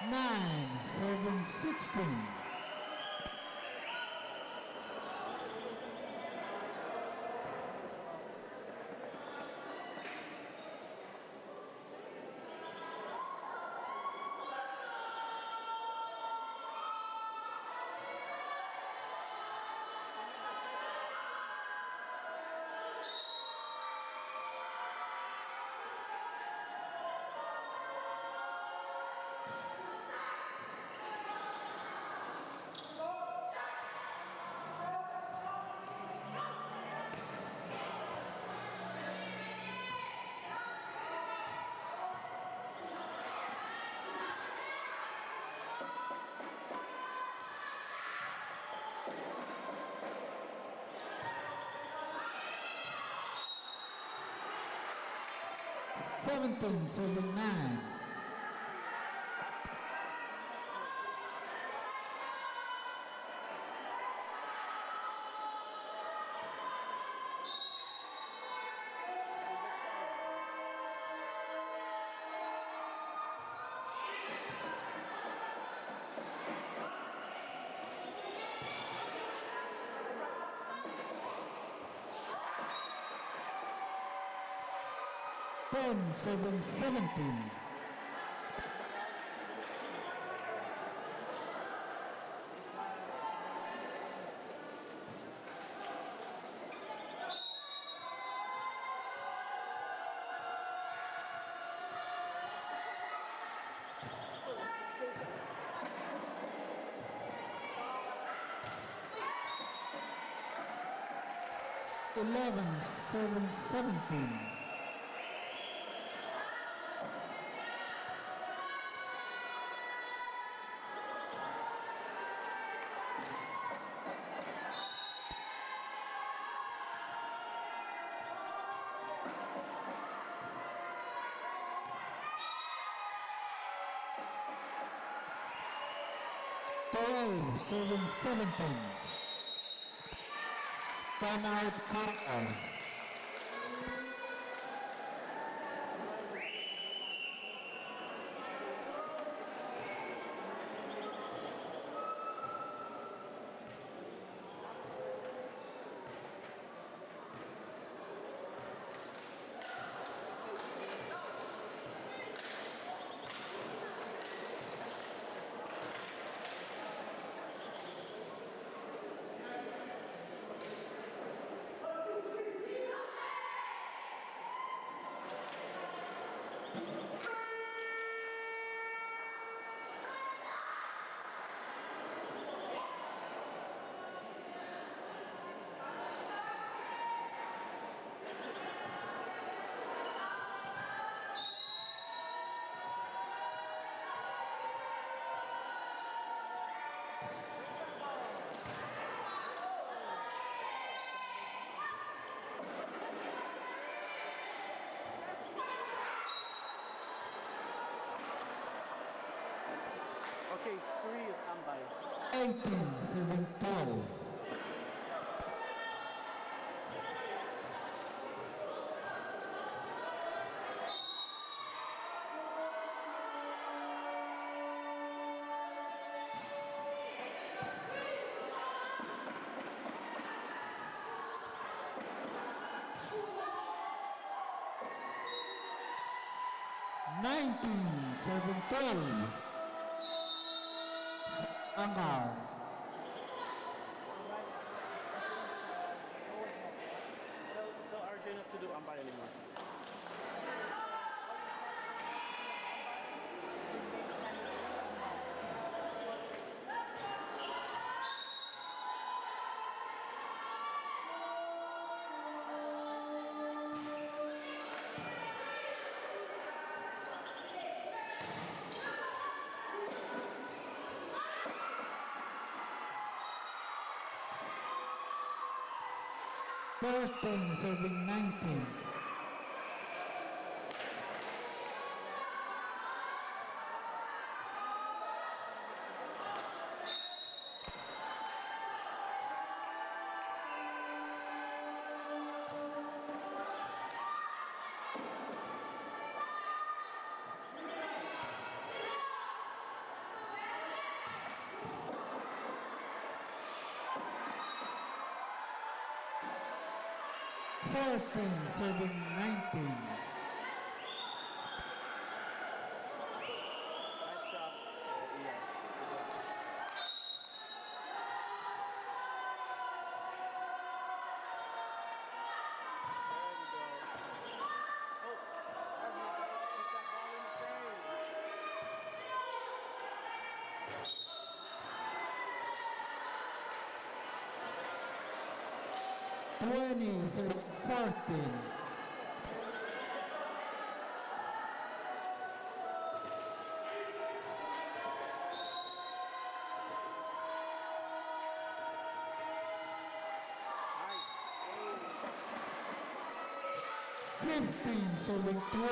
Nine serving sixteen. Seventeen, serving nine. Ten, serving seventeen. Eleven, serving seventeen. Twelve, serving seventeen. Timeout, Carter. Okay, three umpire. Eighteen, serving twelve. Nineteen, serving twelve. Angao. Tell, tell R J not to do umpire anymore. Thirteen, serving nineteen. Fourteen, serving nineteen. Nice job. Twenty, serving fourteen. Fifteen, serving twenty.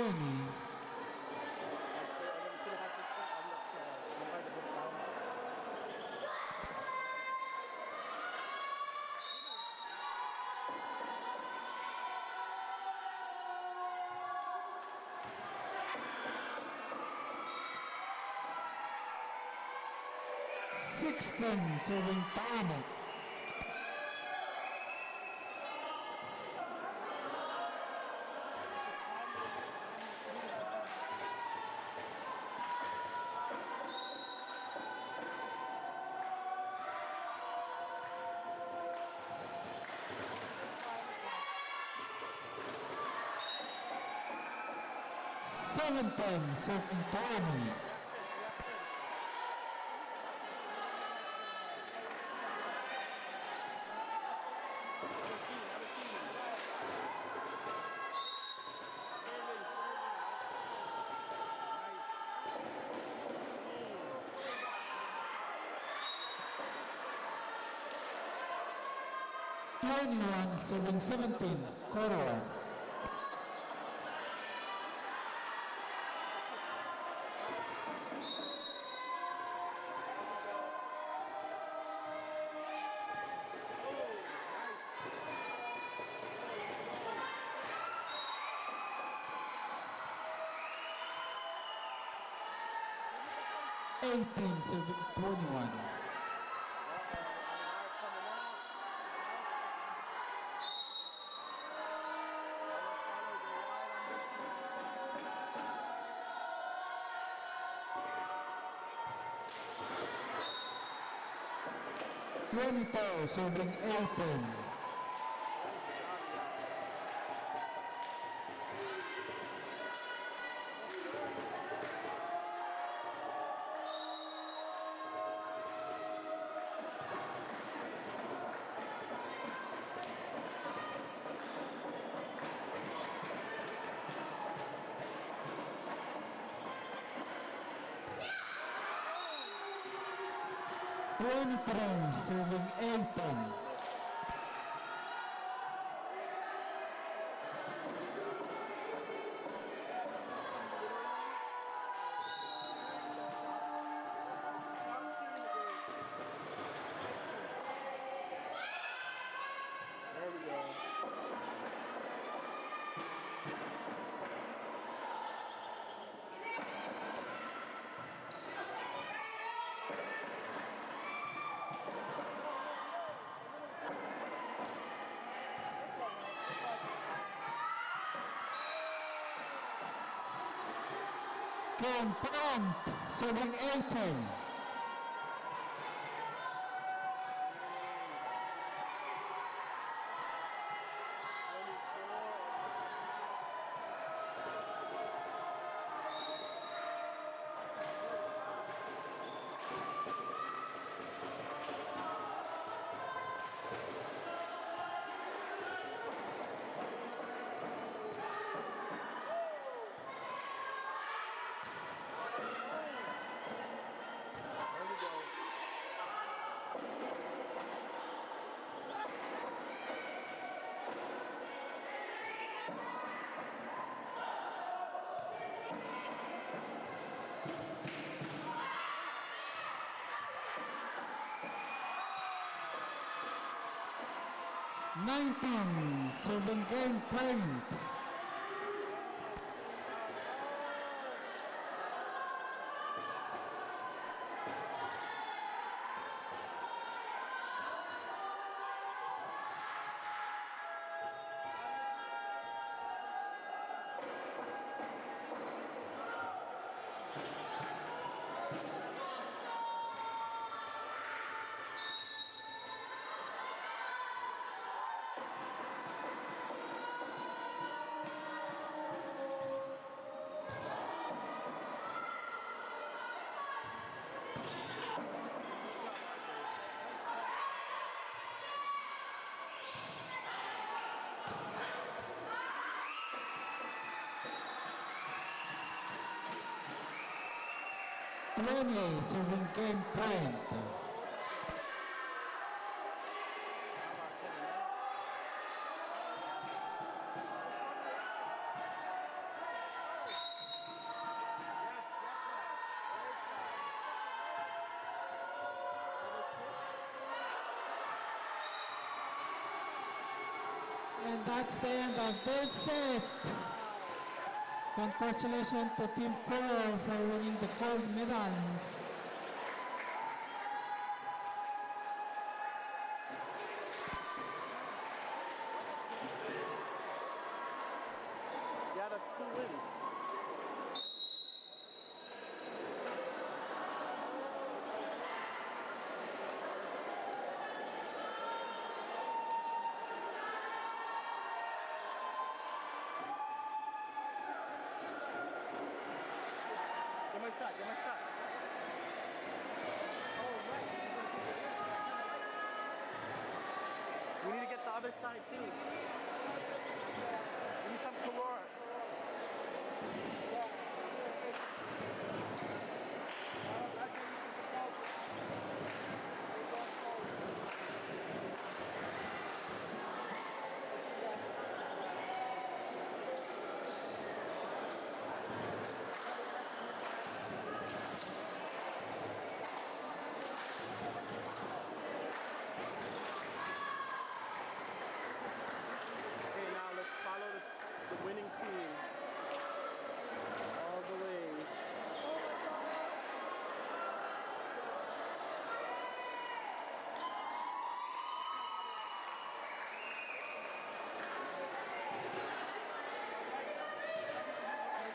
Sixteen, serving twenty. Seventeen, serving twenty. Twenty-one, serving seventeen, Koror. Eighteen, serving twenty-one. Twenty-two, serving eighteen. Twenty-three, serving eighteen. There we go. Game point, serving eighteen. Nineteen, serving game point. Twenty, serving game point. And that's the end of third set. Congratulations to Team Koror for winning the gold medal. Yeah, that's two wins. Get my shot, get my shot. We need to get the other side, too. We need some Koror. Okay, now let's follow the, the winning team all the way.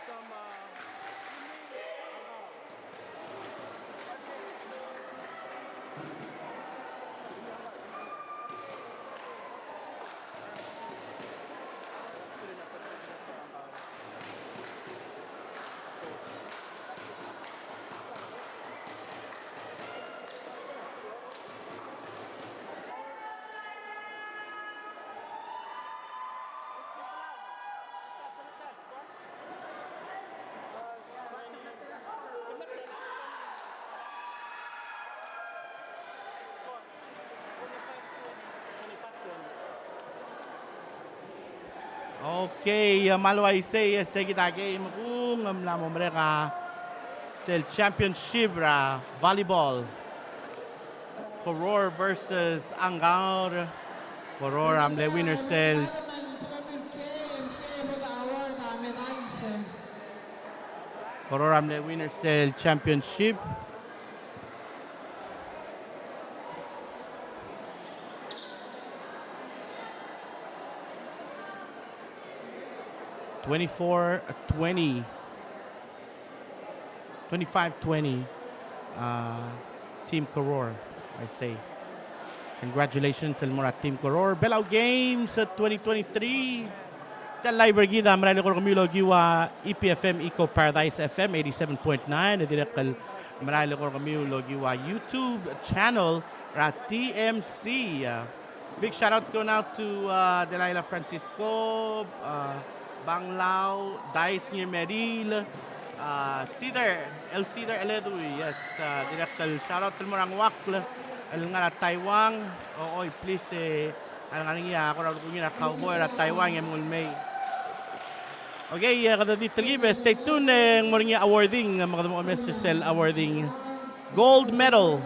Some, uh, Okay, me a le uaisei e se kid a game kung, me ng mla mo merek a sel championship er a volleyball. Koror versus Angaur. Koror a mle winner sel Koror a mle winner sel championship. Twenty-four twenty. Twenty-five twenty, uh, Team Koror, I say. Congratulations el mo er a Team Koror. Belau Games, uh, twenty twenty-three. Tia el live er kid a merael el eko er kemiu el okiu a E P F M Eco Paradise F M eighty-seven point nine, e dirrek el merael el eko er kemiu el okiu a YouTube channel er a T M C. Uh, Big shout outs going out to, uh, Delilah Francisco, uh, Banglau, Dice Ngirmeriil, uh, Cedar, El Cedar Eledui, yes, uh, dirrek el shout out el mo er a Nguakl el ngar er a Taiwan, o, oi, please, eh, a lengar er ngii a kora lukungil a cowboy er a Taiwan e mnguu el mei. Okay, eh, kede di telkib, eh, stay tuned, eh, ng mo er ngii a awarding, eh, me kede mo omes er sel awarding. Gold medal.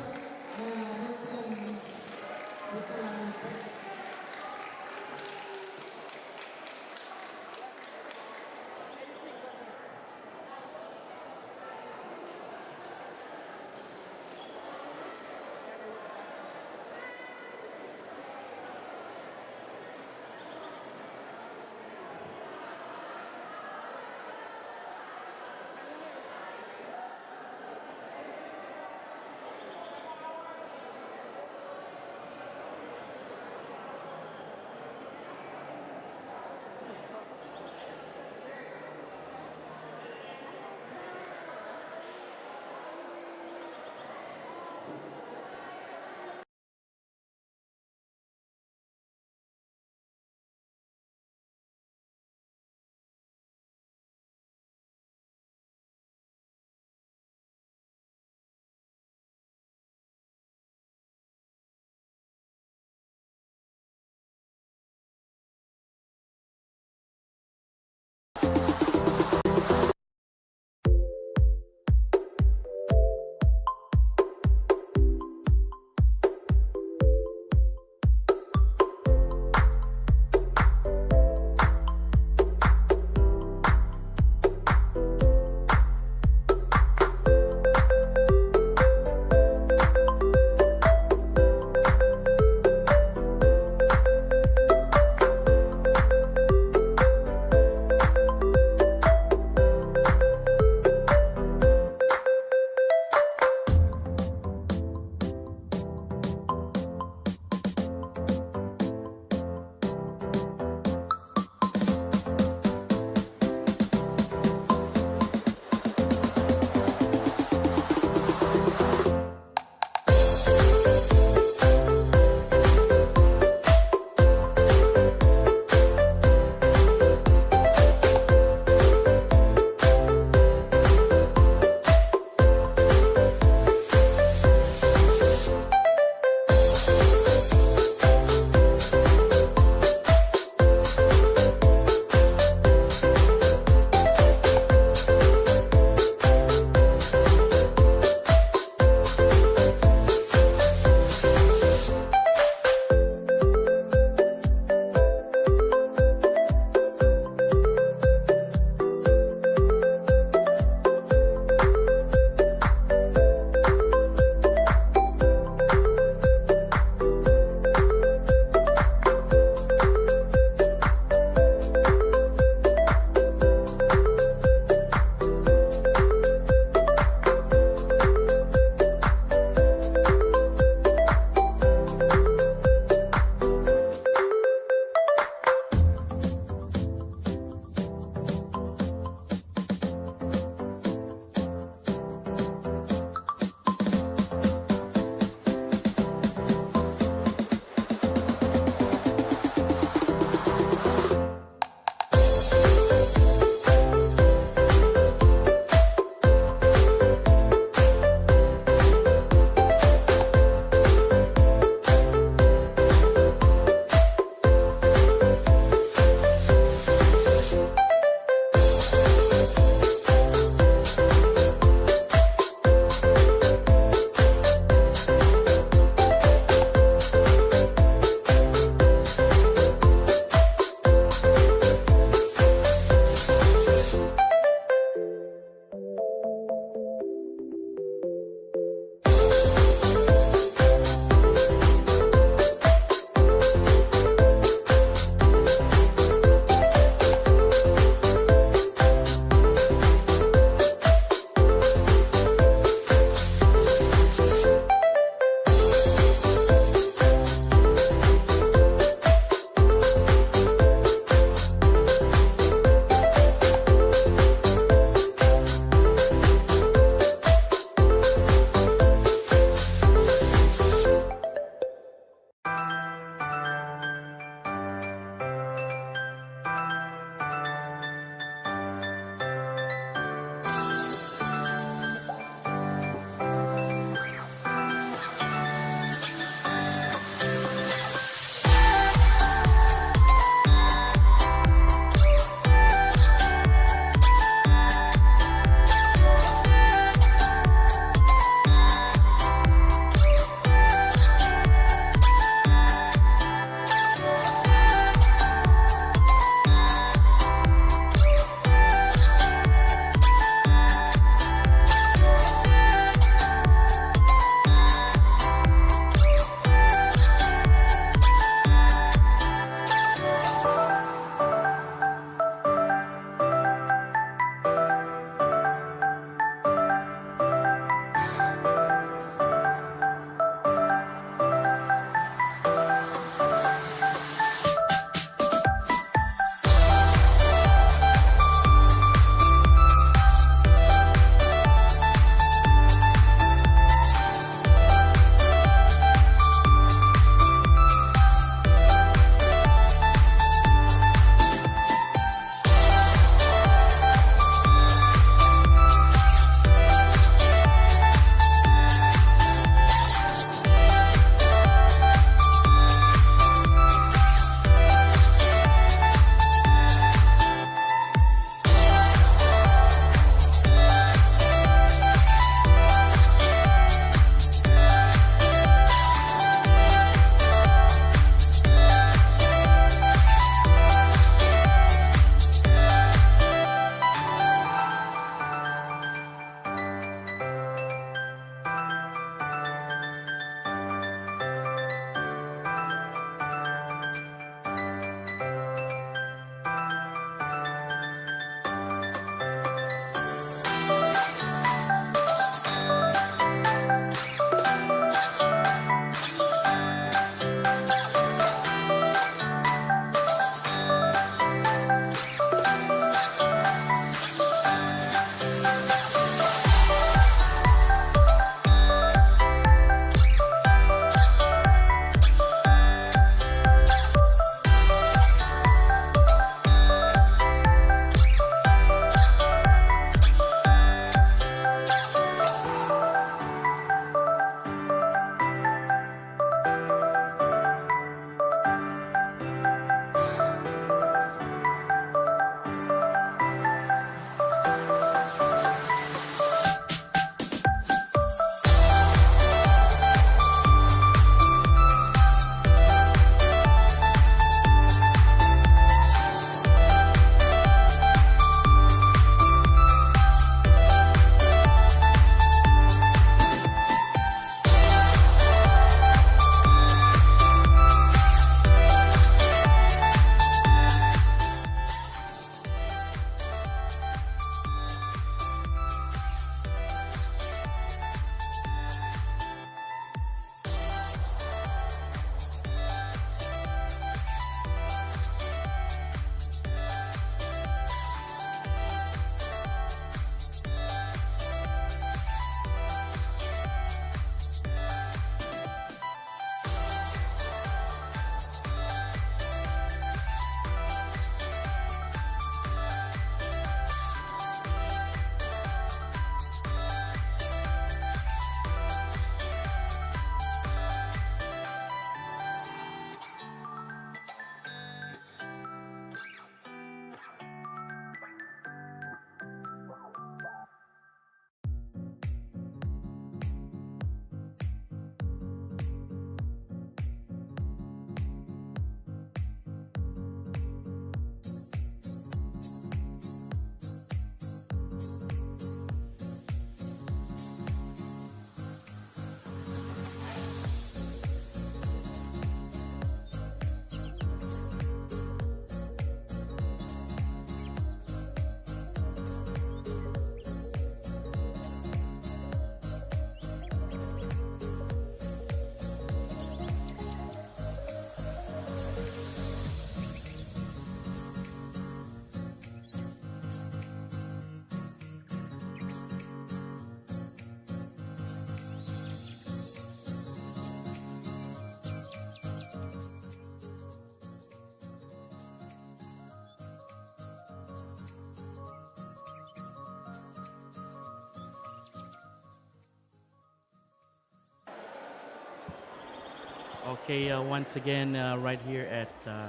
Okay, uh, once again, uh, right here at, uh,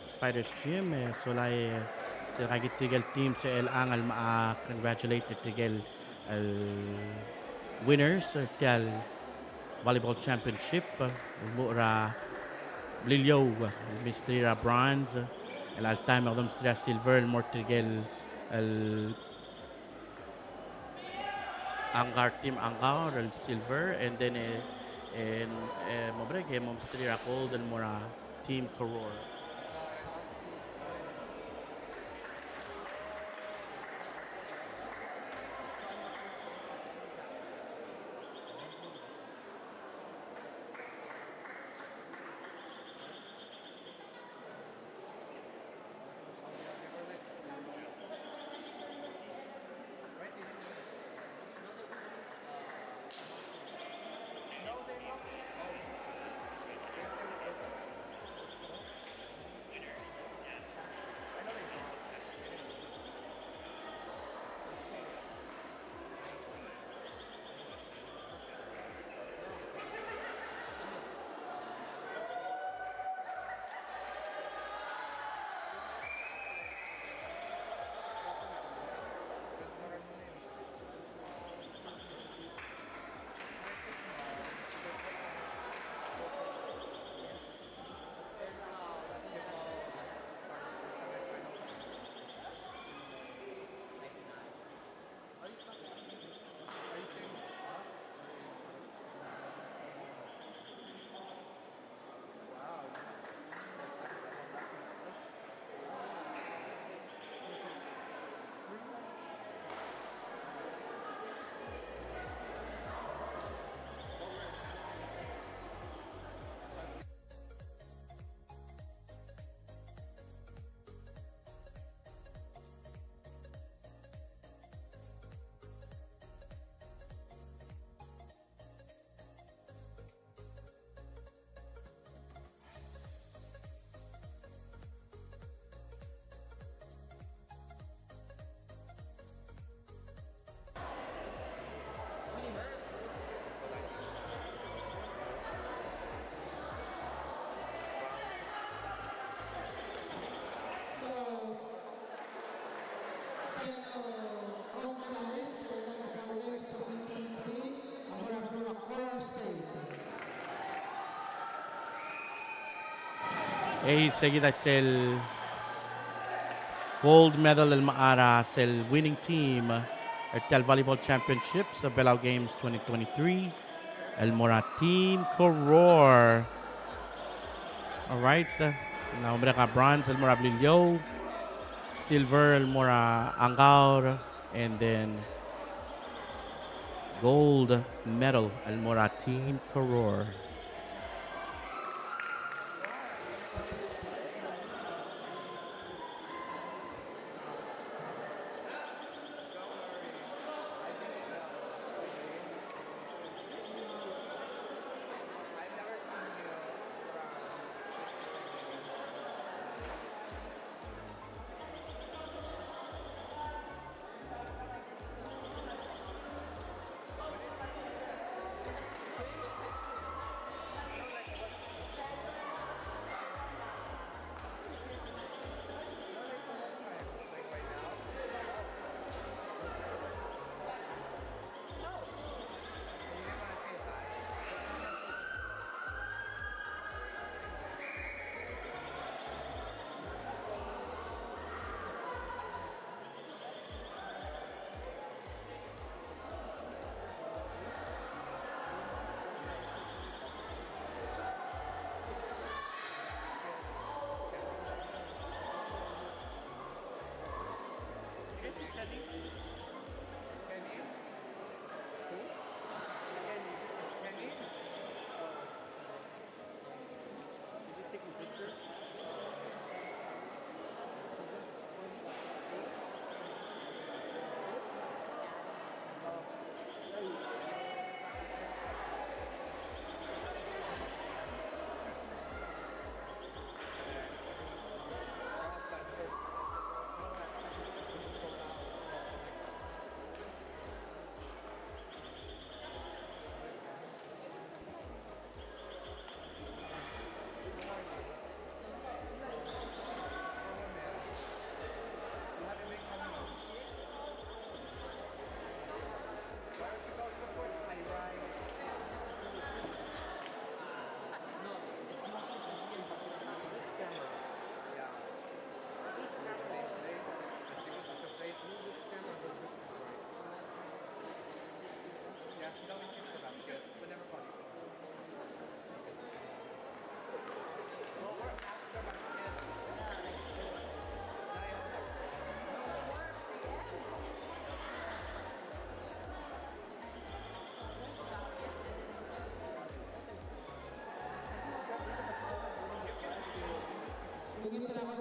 Spiders Gym, e sola e tirka kid tirke el teams er chelechang el mocha congratulate er tirke el, el winners er tia el volleyball championship, uh, el mo er a Beliliou, uh, el mesterir a bronze, uh, el all time, el mesterir a silver, el mo er tirke el, el Angaur, Team Angaur el silver, and then, e, e, e, mo merek e mo mesterir a gold el mo er a Team Koror. Ei, se kid a sel gold medal el mocha er a sel winning team er tia el volleyball championships er a Belau Games twenty twenty-three el mo er a Team Koror. All right. Ng merek a bronze el mo er a Beliliou, silver el mo er a Angaur, and then gold medal el mo er a Team Koror.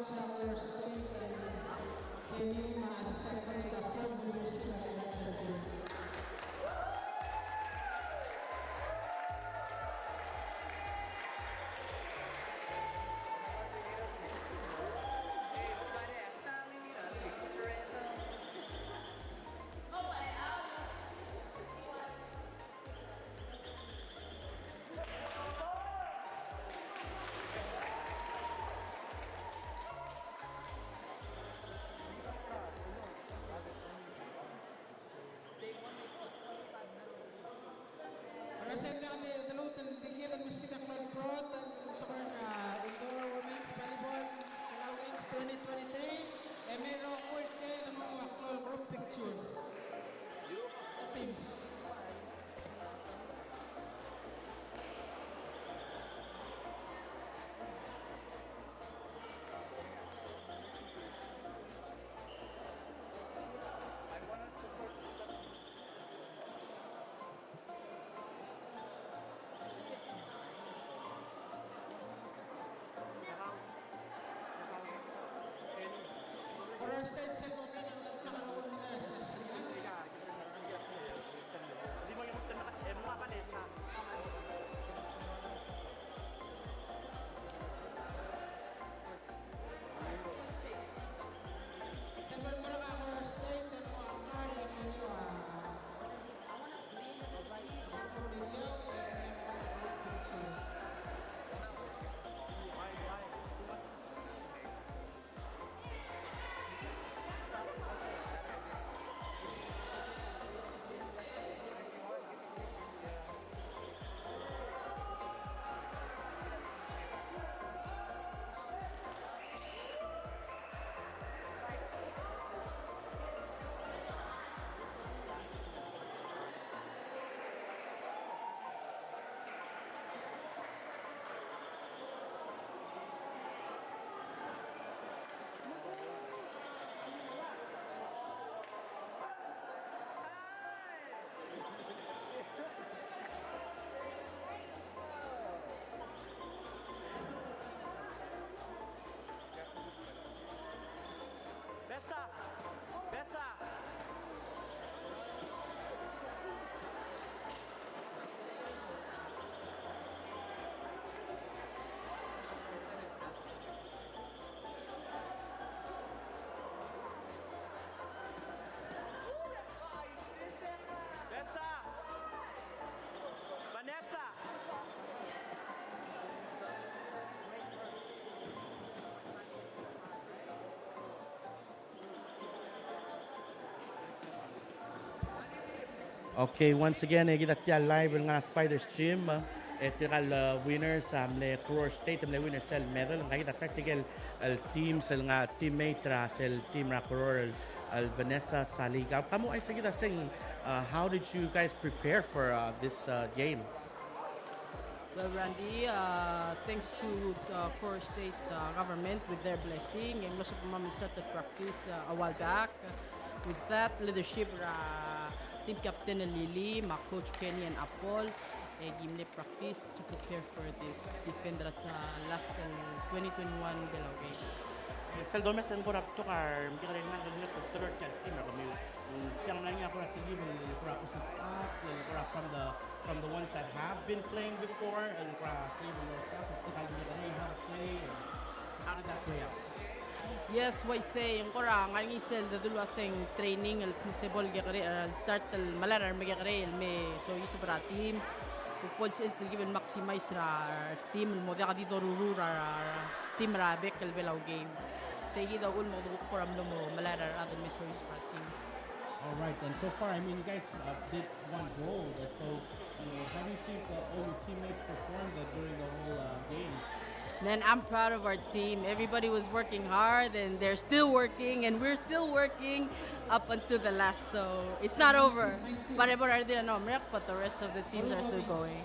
Senior State, Kenny, me a assistant coach er a Paul Municipal Election. Present el deluut el di kired el meskid a klou el prot el soker er a Indoor Women's Volleyball Belau Games twenty twenty-three, e mei el rokui el kired el mo er a klou el group picture. The teams. Besa! Besa! Besa! Vanessa! Okay, once again, e kid a tia el live el ngar er a Spiders Gym, e tirka el, uh, winners, a mle Koror State, mle winners el medal, ngka kid a ta er tirke el, el teams, el ngar er a teammate er a sel team er a Koror el, el Vanessa Saliga. Ka mo uaisei kid a seng, uh, how did you guys prepare for, uh, this, uh, game? Well, Randy, uh, thanks to the Koror State, uh, government with their blessing, e ng mlo sebechemam el start el practice, uh, a while back. With that leadership er a team captain el Lily, me a coach Kenny and Apol, e ki mle practice to prepare for this defend er a, uh, last, uh, twenty twenty-one Belau Games. Sel domes e ng kora betok a remekekerei el ngar er ngii el ngar er a team er kemiu. Mm, tiang mla er ngii a kora team el kora osisechakl, el kora from the from the ones that have been playing before, el kora team el osisechakl, el kora mekekerei, how to play, and how did that play out? Yes, uaisei, ng kora ngar er ngii sel dedu el uaseng training el kmo se bo el kekerei, el start el melai er a remekekerei el me soiseb er a team. Kuk bo el sebechel el ki bo el maximize er a team el mo diak di doruul er a team er a bek el Belau Games. Sei kid a uchul me kede kuk kora mlo mo melai er a rechad el me soiseb er a team. All right, and so far, I mean, you guys, uh, did one gold. Uh, so, you know, how do you think, uh, all your teammates performed, uh, during the whole, uh, game? Man, I'm proud of our team. Everybody was working hard, and they're still working, and we're still working up until the last. So it's not over. Pareil er a redil a mlo merek, but the rest of the teams are still going.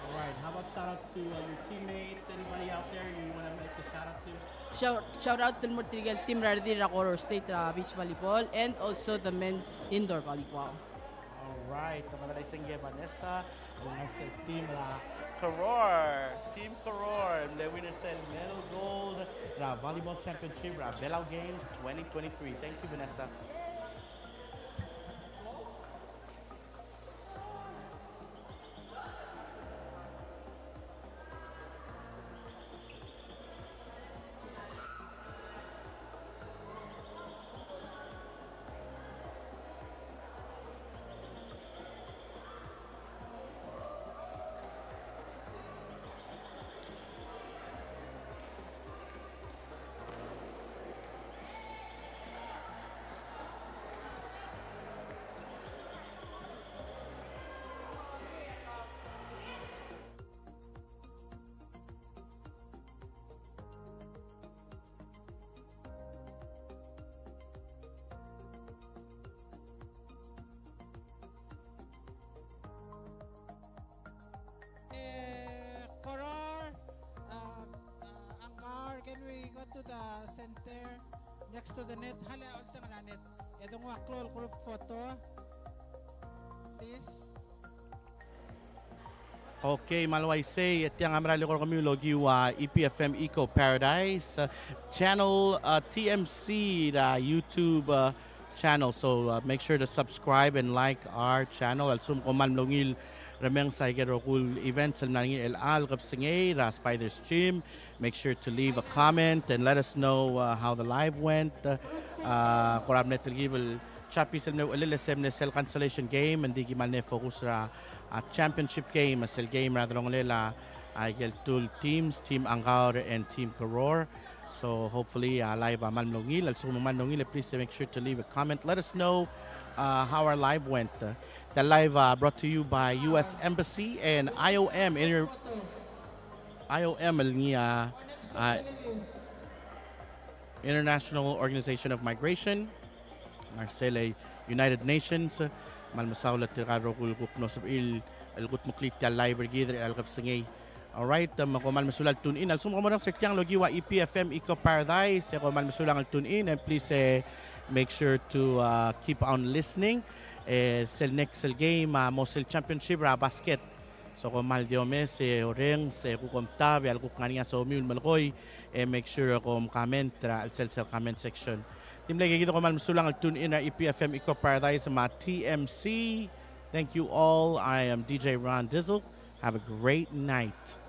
All right. How about shout outs to, uh, your teammates? Anybody out there you wanna make a shout out to? Shout, shout out el mo er tirke el team er a redil er a Koror State er a beach volleyball and also the men's indoor volleyball. All Right, te mla er a isei e Vanessa, el ngar er sel team er a Koror, Team Koror, el mle winner er sel medal gold er a volleyball championship er a Belau Games twenty twenty-three. Thank you, Vanessa. Eh, Koror, uh, uh, Angaur, can we go to the center next to the net? Hale, olteng er a net. E de nguu a klou el group photo, please. Okay, me a le uaisei, e tiang a mera el eko er kemiu el okiu a E P F M Eco Paradise, uh, channel, uh, T M C er a YouTube, uh, channel. So, uh, make sure to subscribe and like our channel. A lsekum kom kmal mlo ungil remenges a ikel rokui el events el mla er ngii er chelecha el kebesengei er a Spiders Gym, make sure to leave a comment and let us know, uh, how the live went. Uh, uh, kora mle telkib el Chappies el mle uchelel e se mle sel consolation game, ng di ki kmal mle focus er a, a championship game, sel game er a delongelel a, a ikel two teams, Team Angaur and Team Koror. So hopefully, uh, live a kmal mlo ungil. A lsekum ng kmal mlo ungil, please, uh, make sure to leave a comment. Let us know, uh, how our live went. Uh, the live, uh, brought to you by U S Embassy and I O M, Inter-, I O M el ngii a, uh, International Organization of Migration, er sel United Nations. Kmal mesaul er tirka el rokui el kuk mlo sebechir el kudmeklii tia el live er kid er chelecha el kebesengei. All right, me kom kmal mesulang el tune in. A lsekum kom orrenges er tiang el okiu a E P F M Eco Paradise, e kom kmal mesulang el tune in, and please, eh, make sure to, uh, keep on listening. Eh, sel next el game, uh, mo sel championship er a basket. So kom kmal di omes e orrenges e kuk omtab e a lekuk ngar er ngii a somiu el melekoi, e make sure kom comment er a chelsel sel comment section. Di mle kid e kom kmal mesulang el tune in er a E P F M Eco Paradise me a T M C. Thank you all. I am D J Ron Dizzle. Have a great night.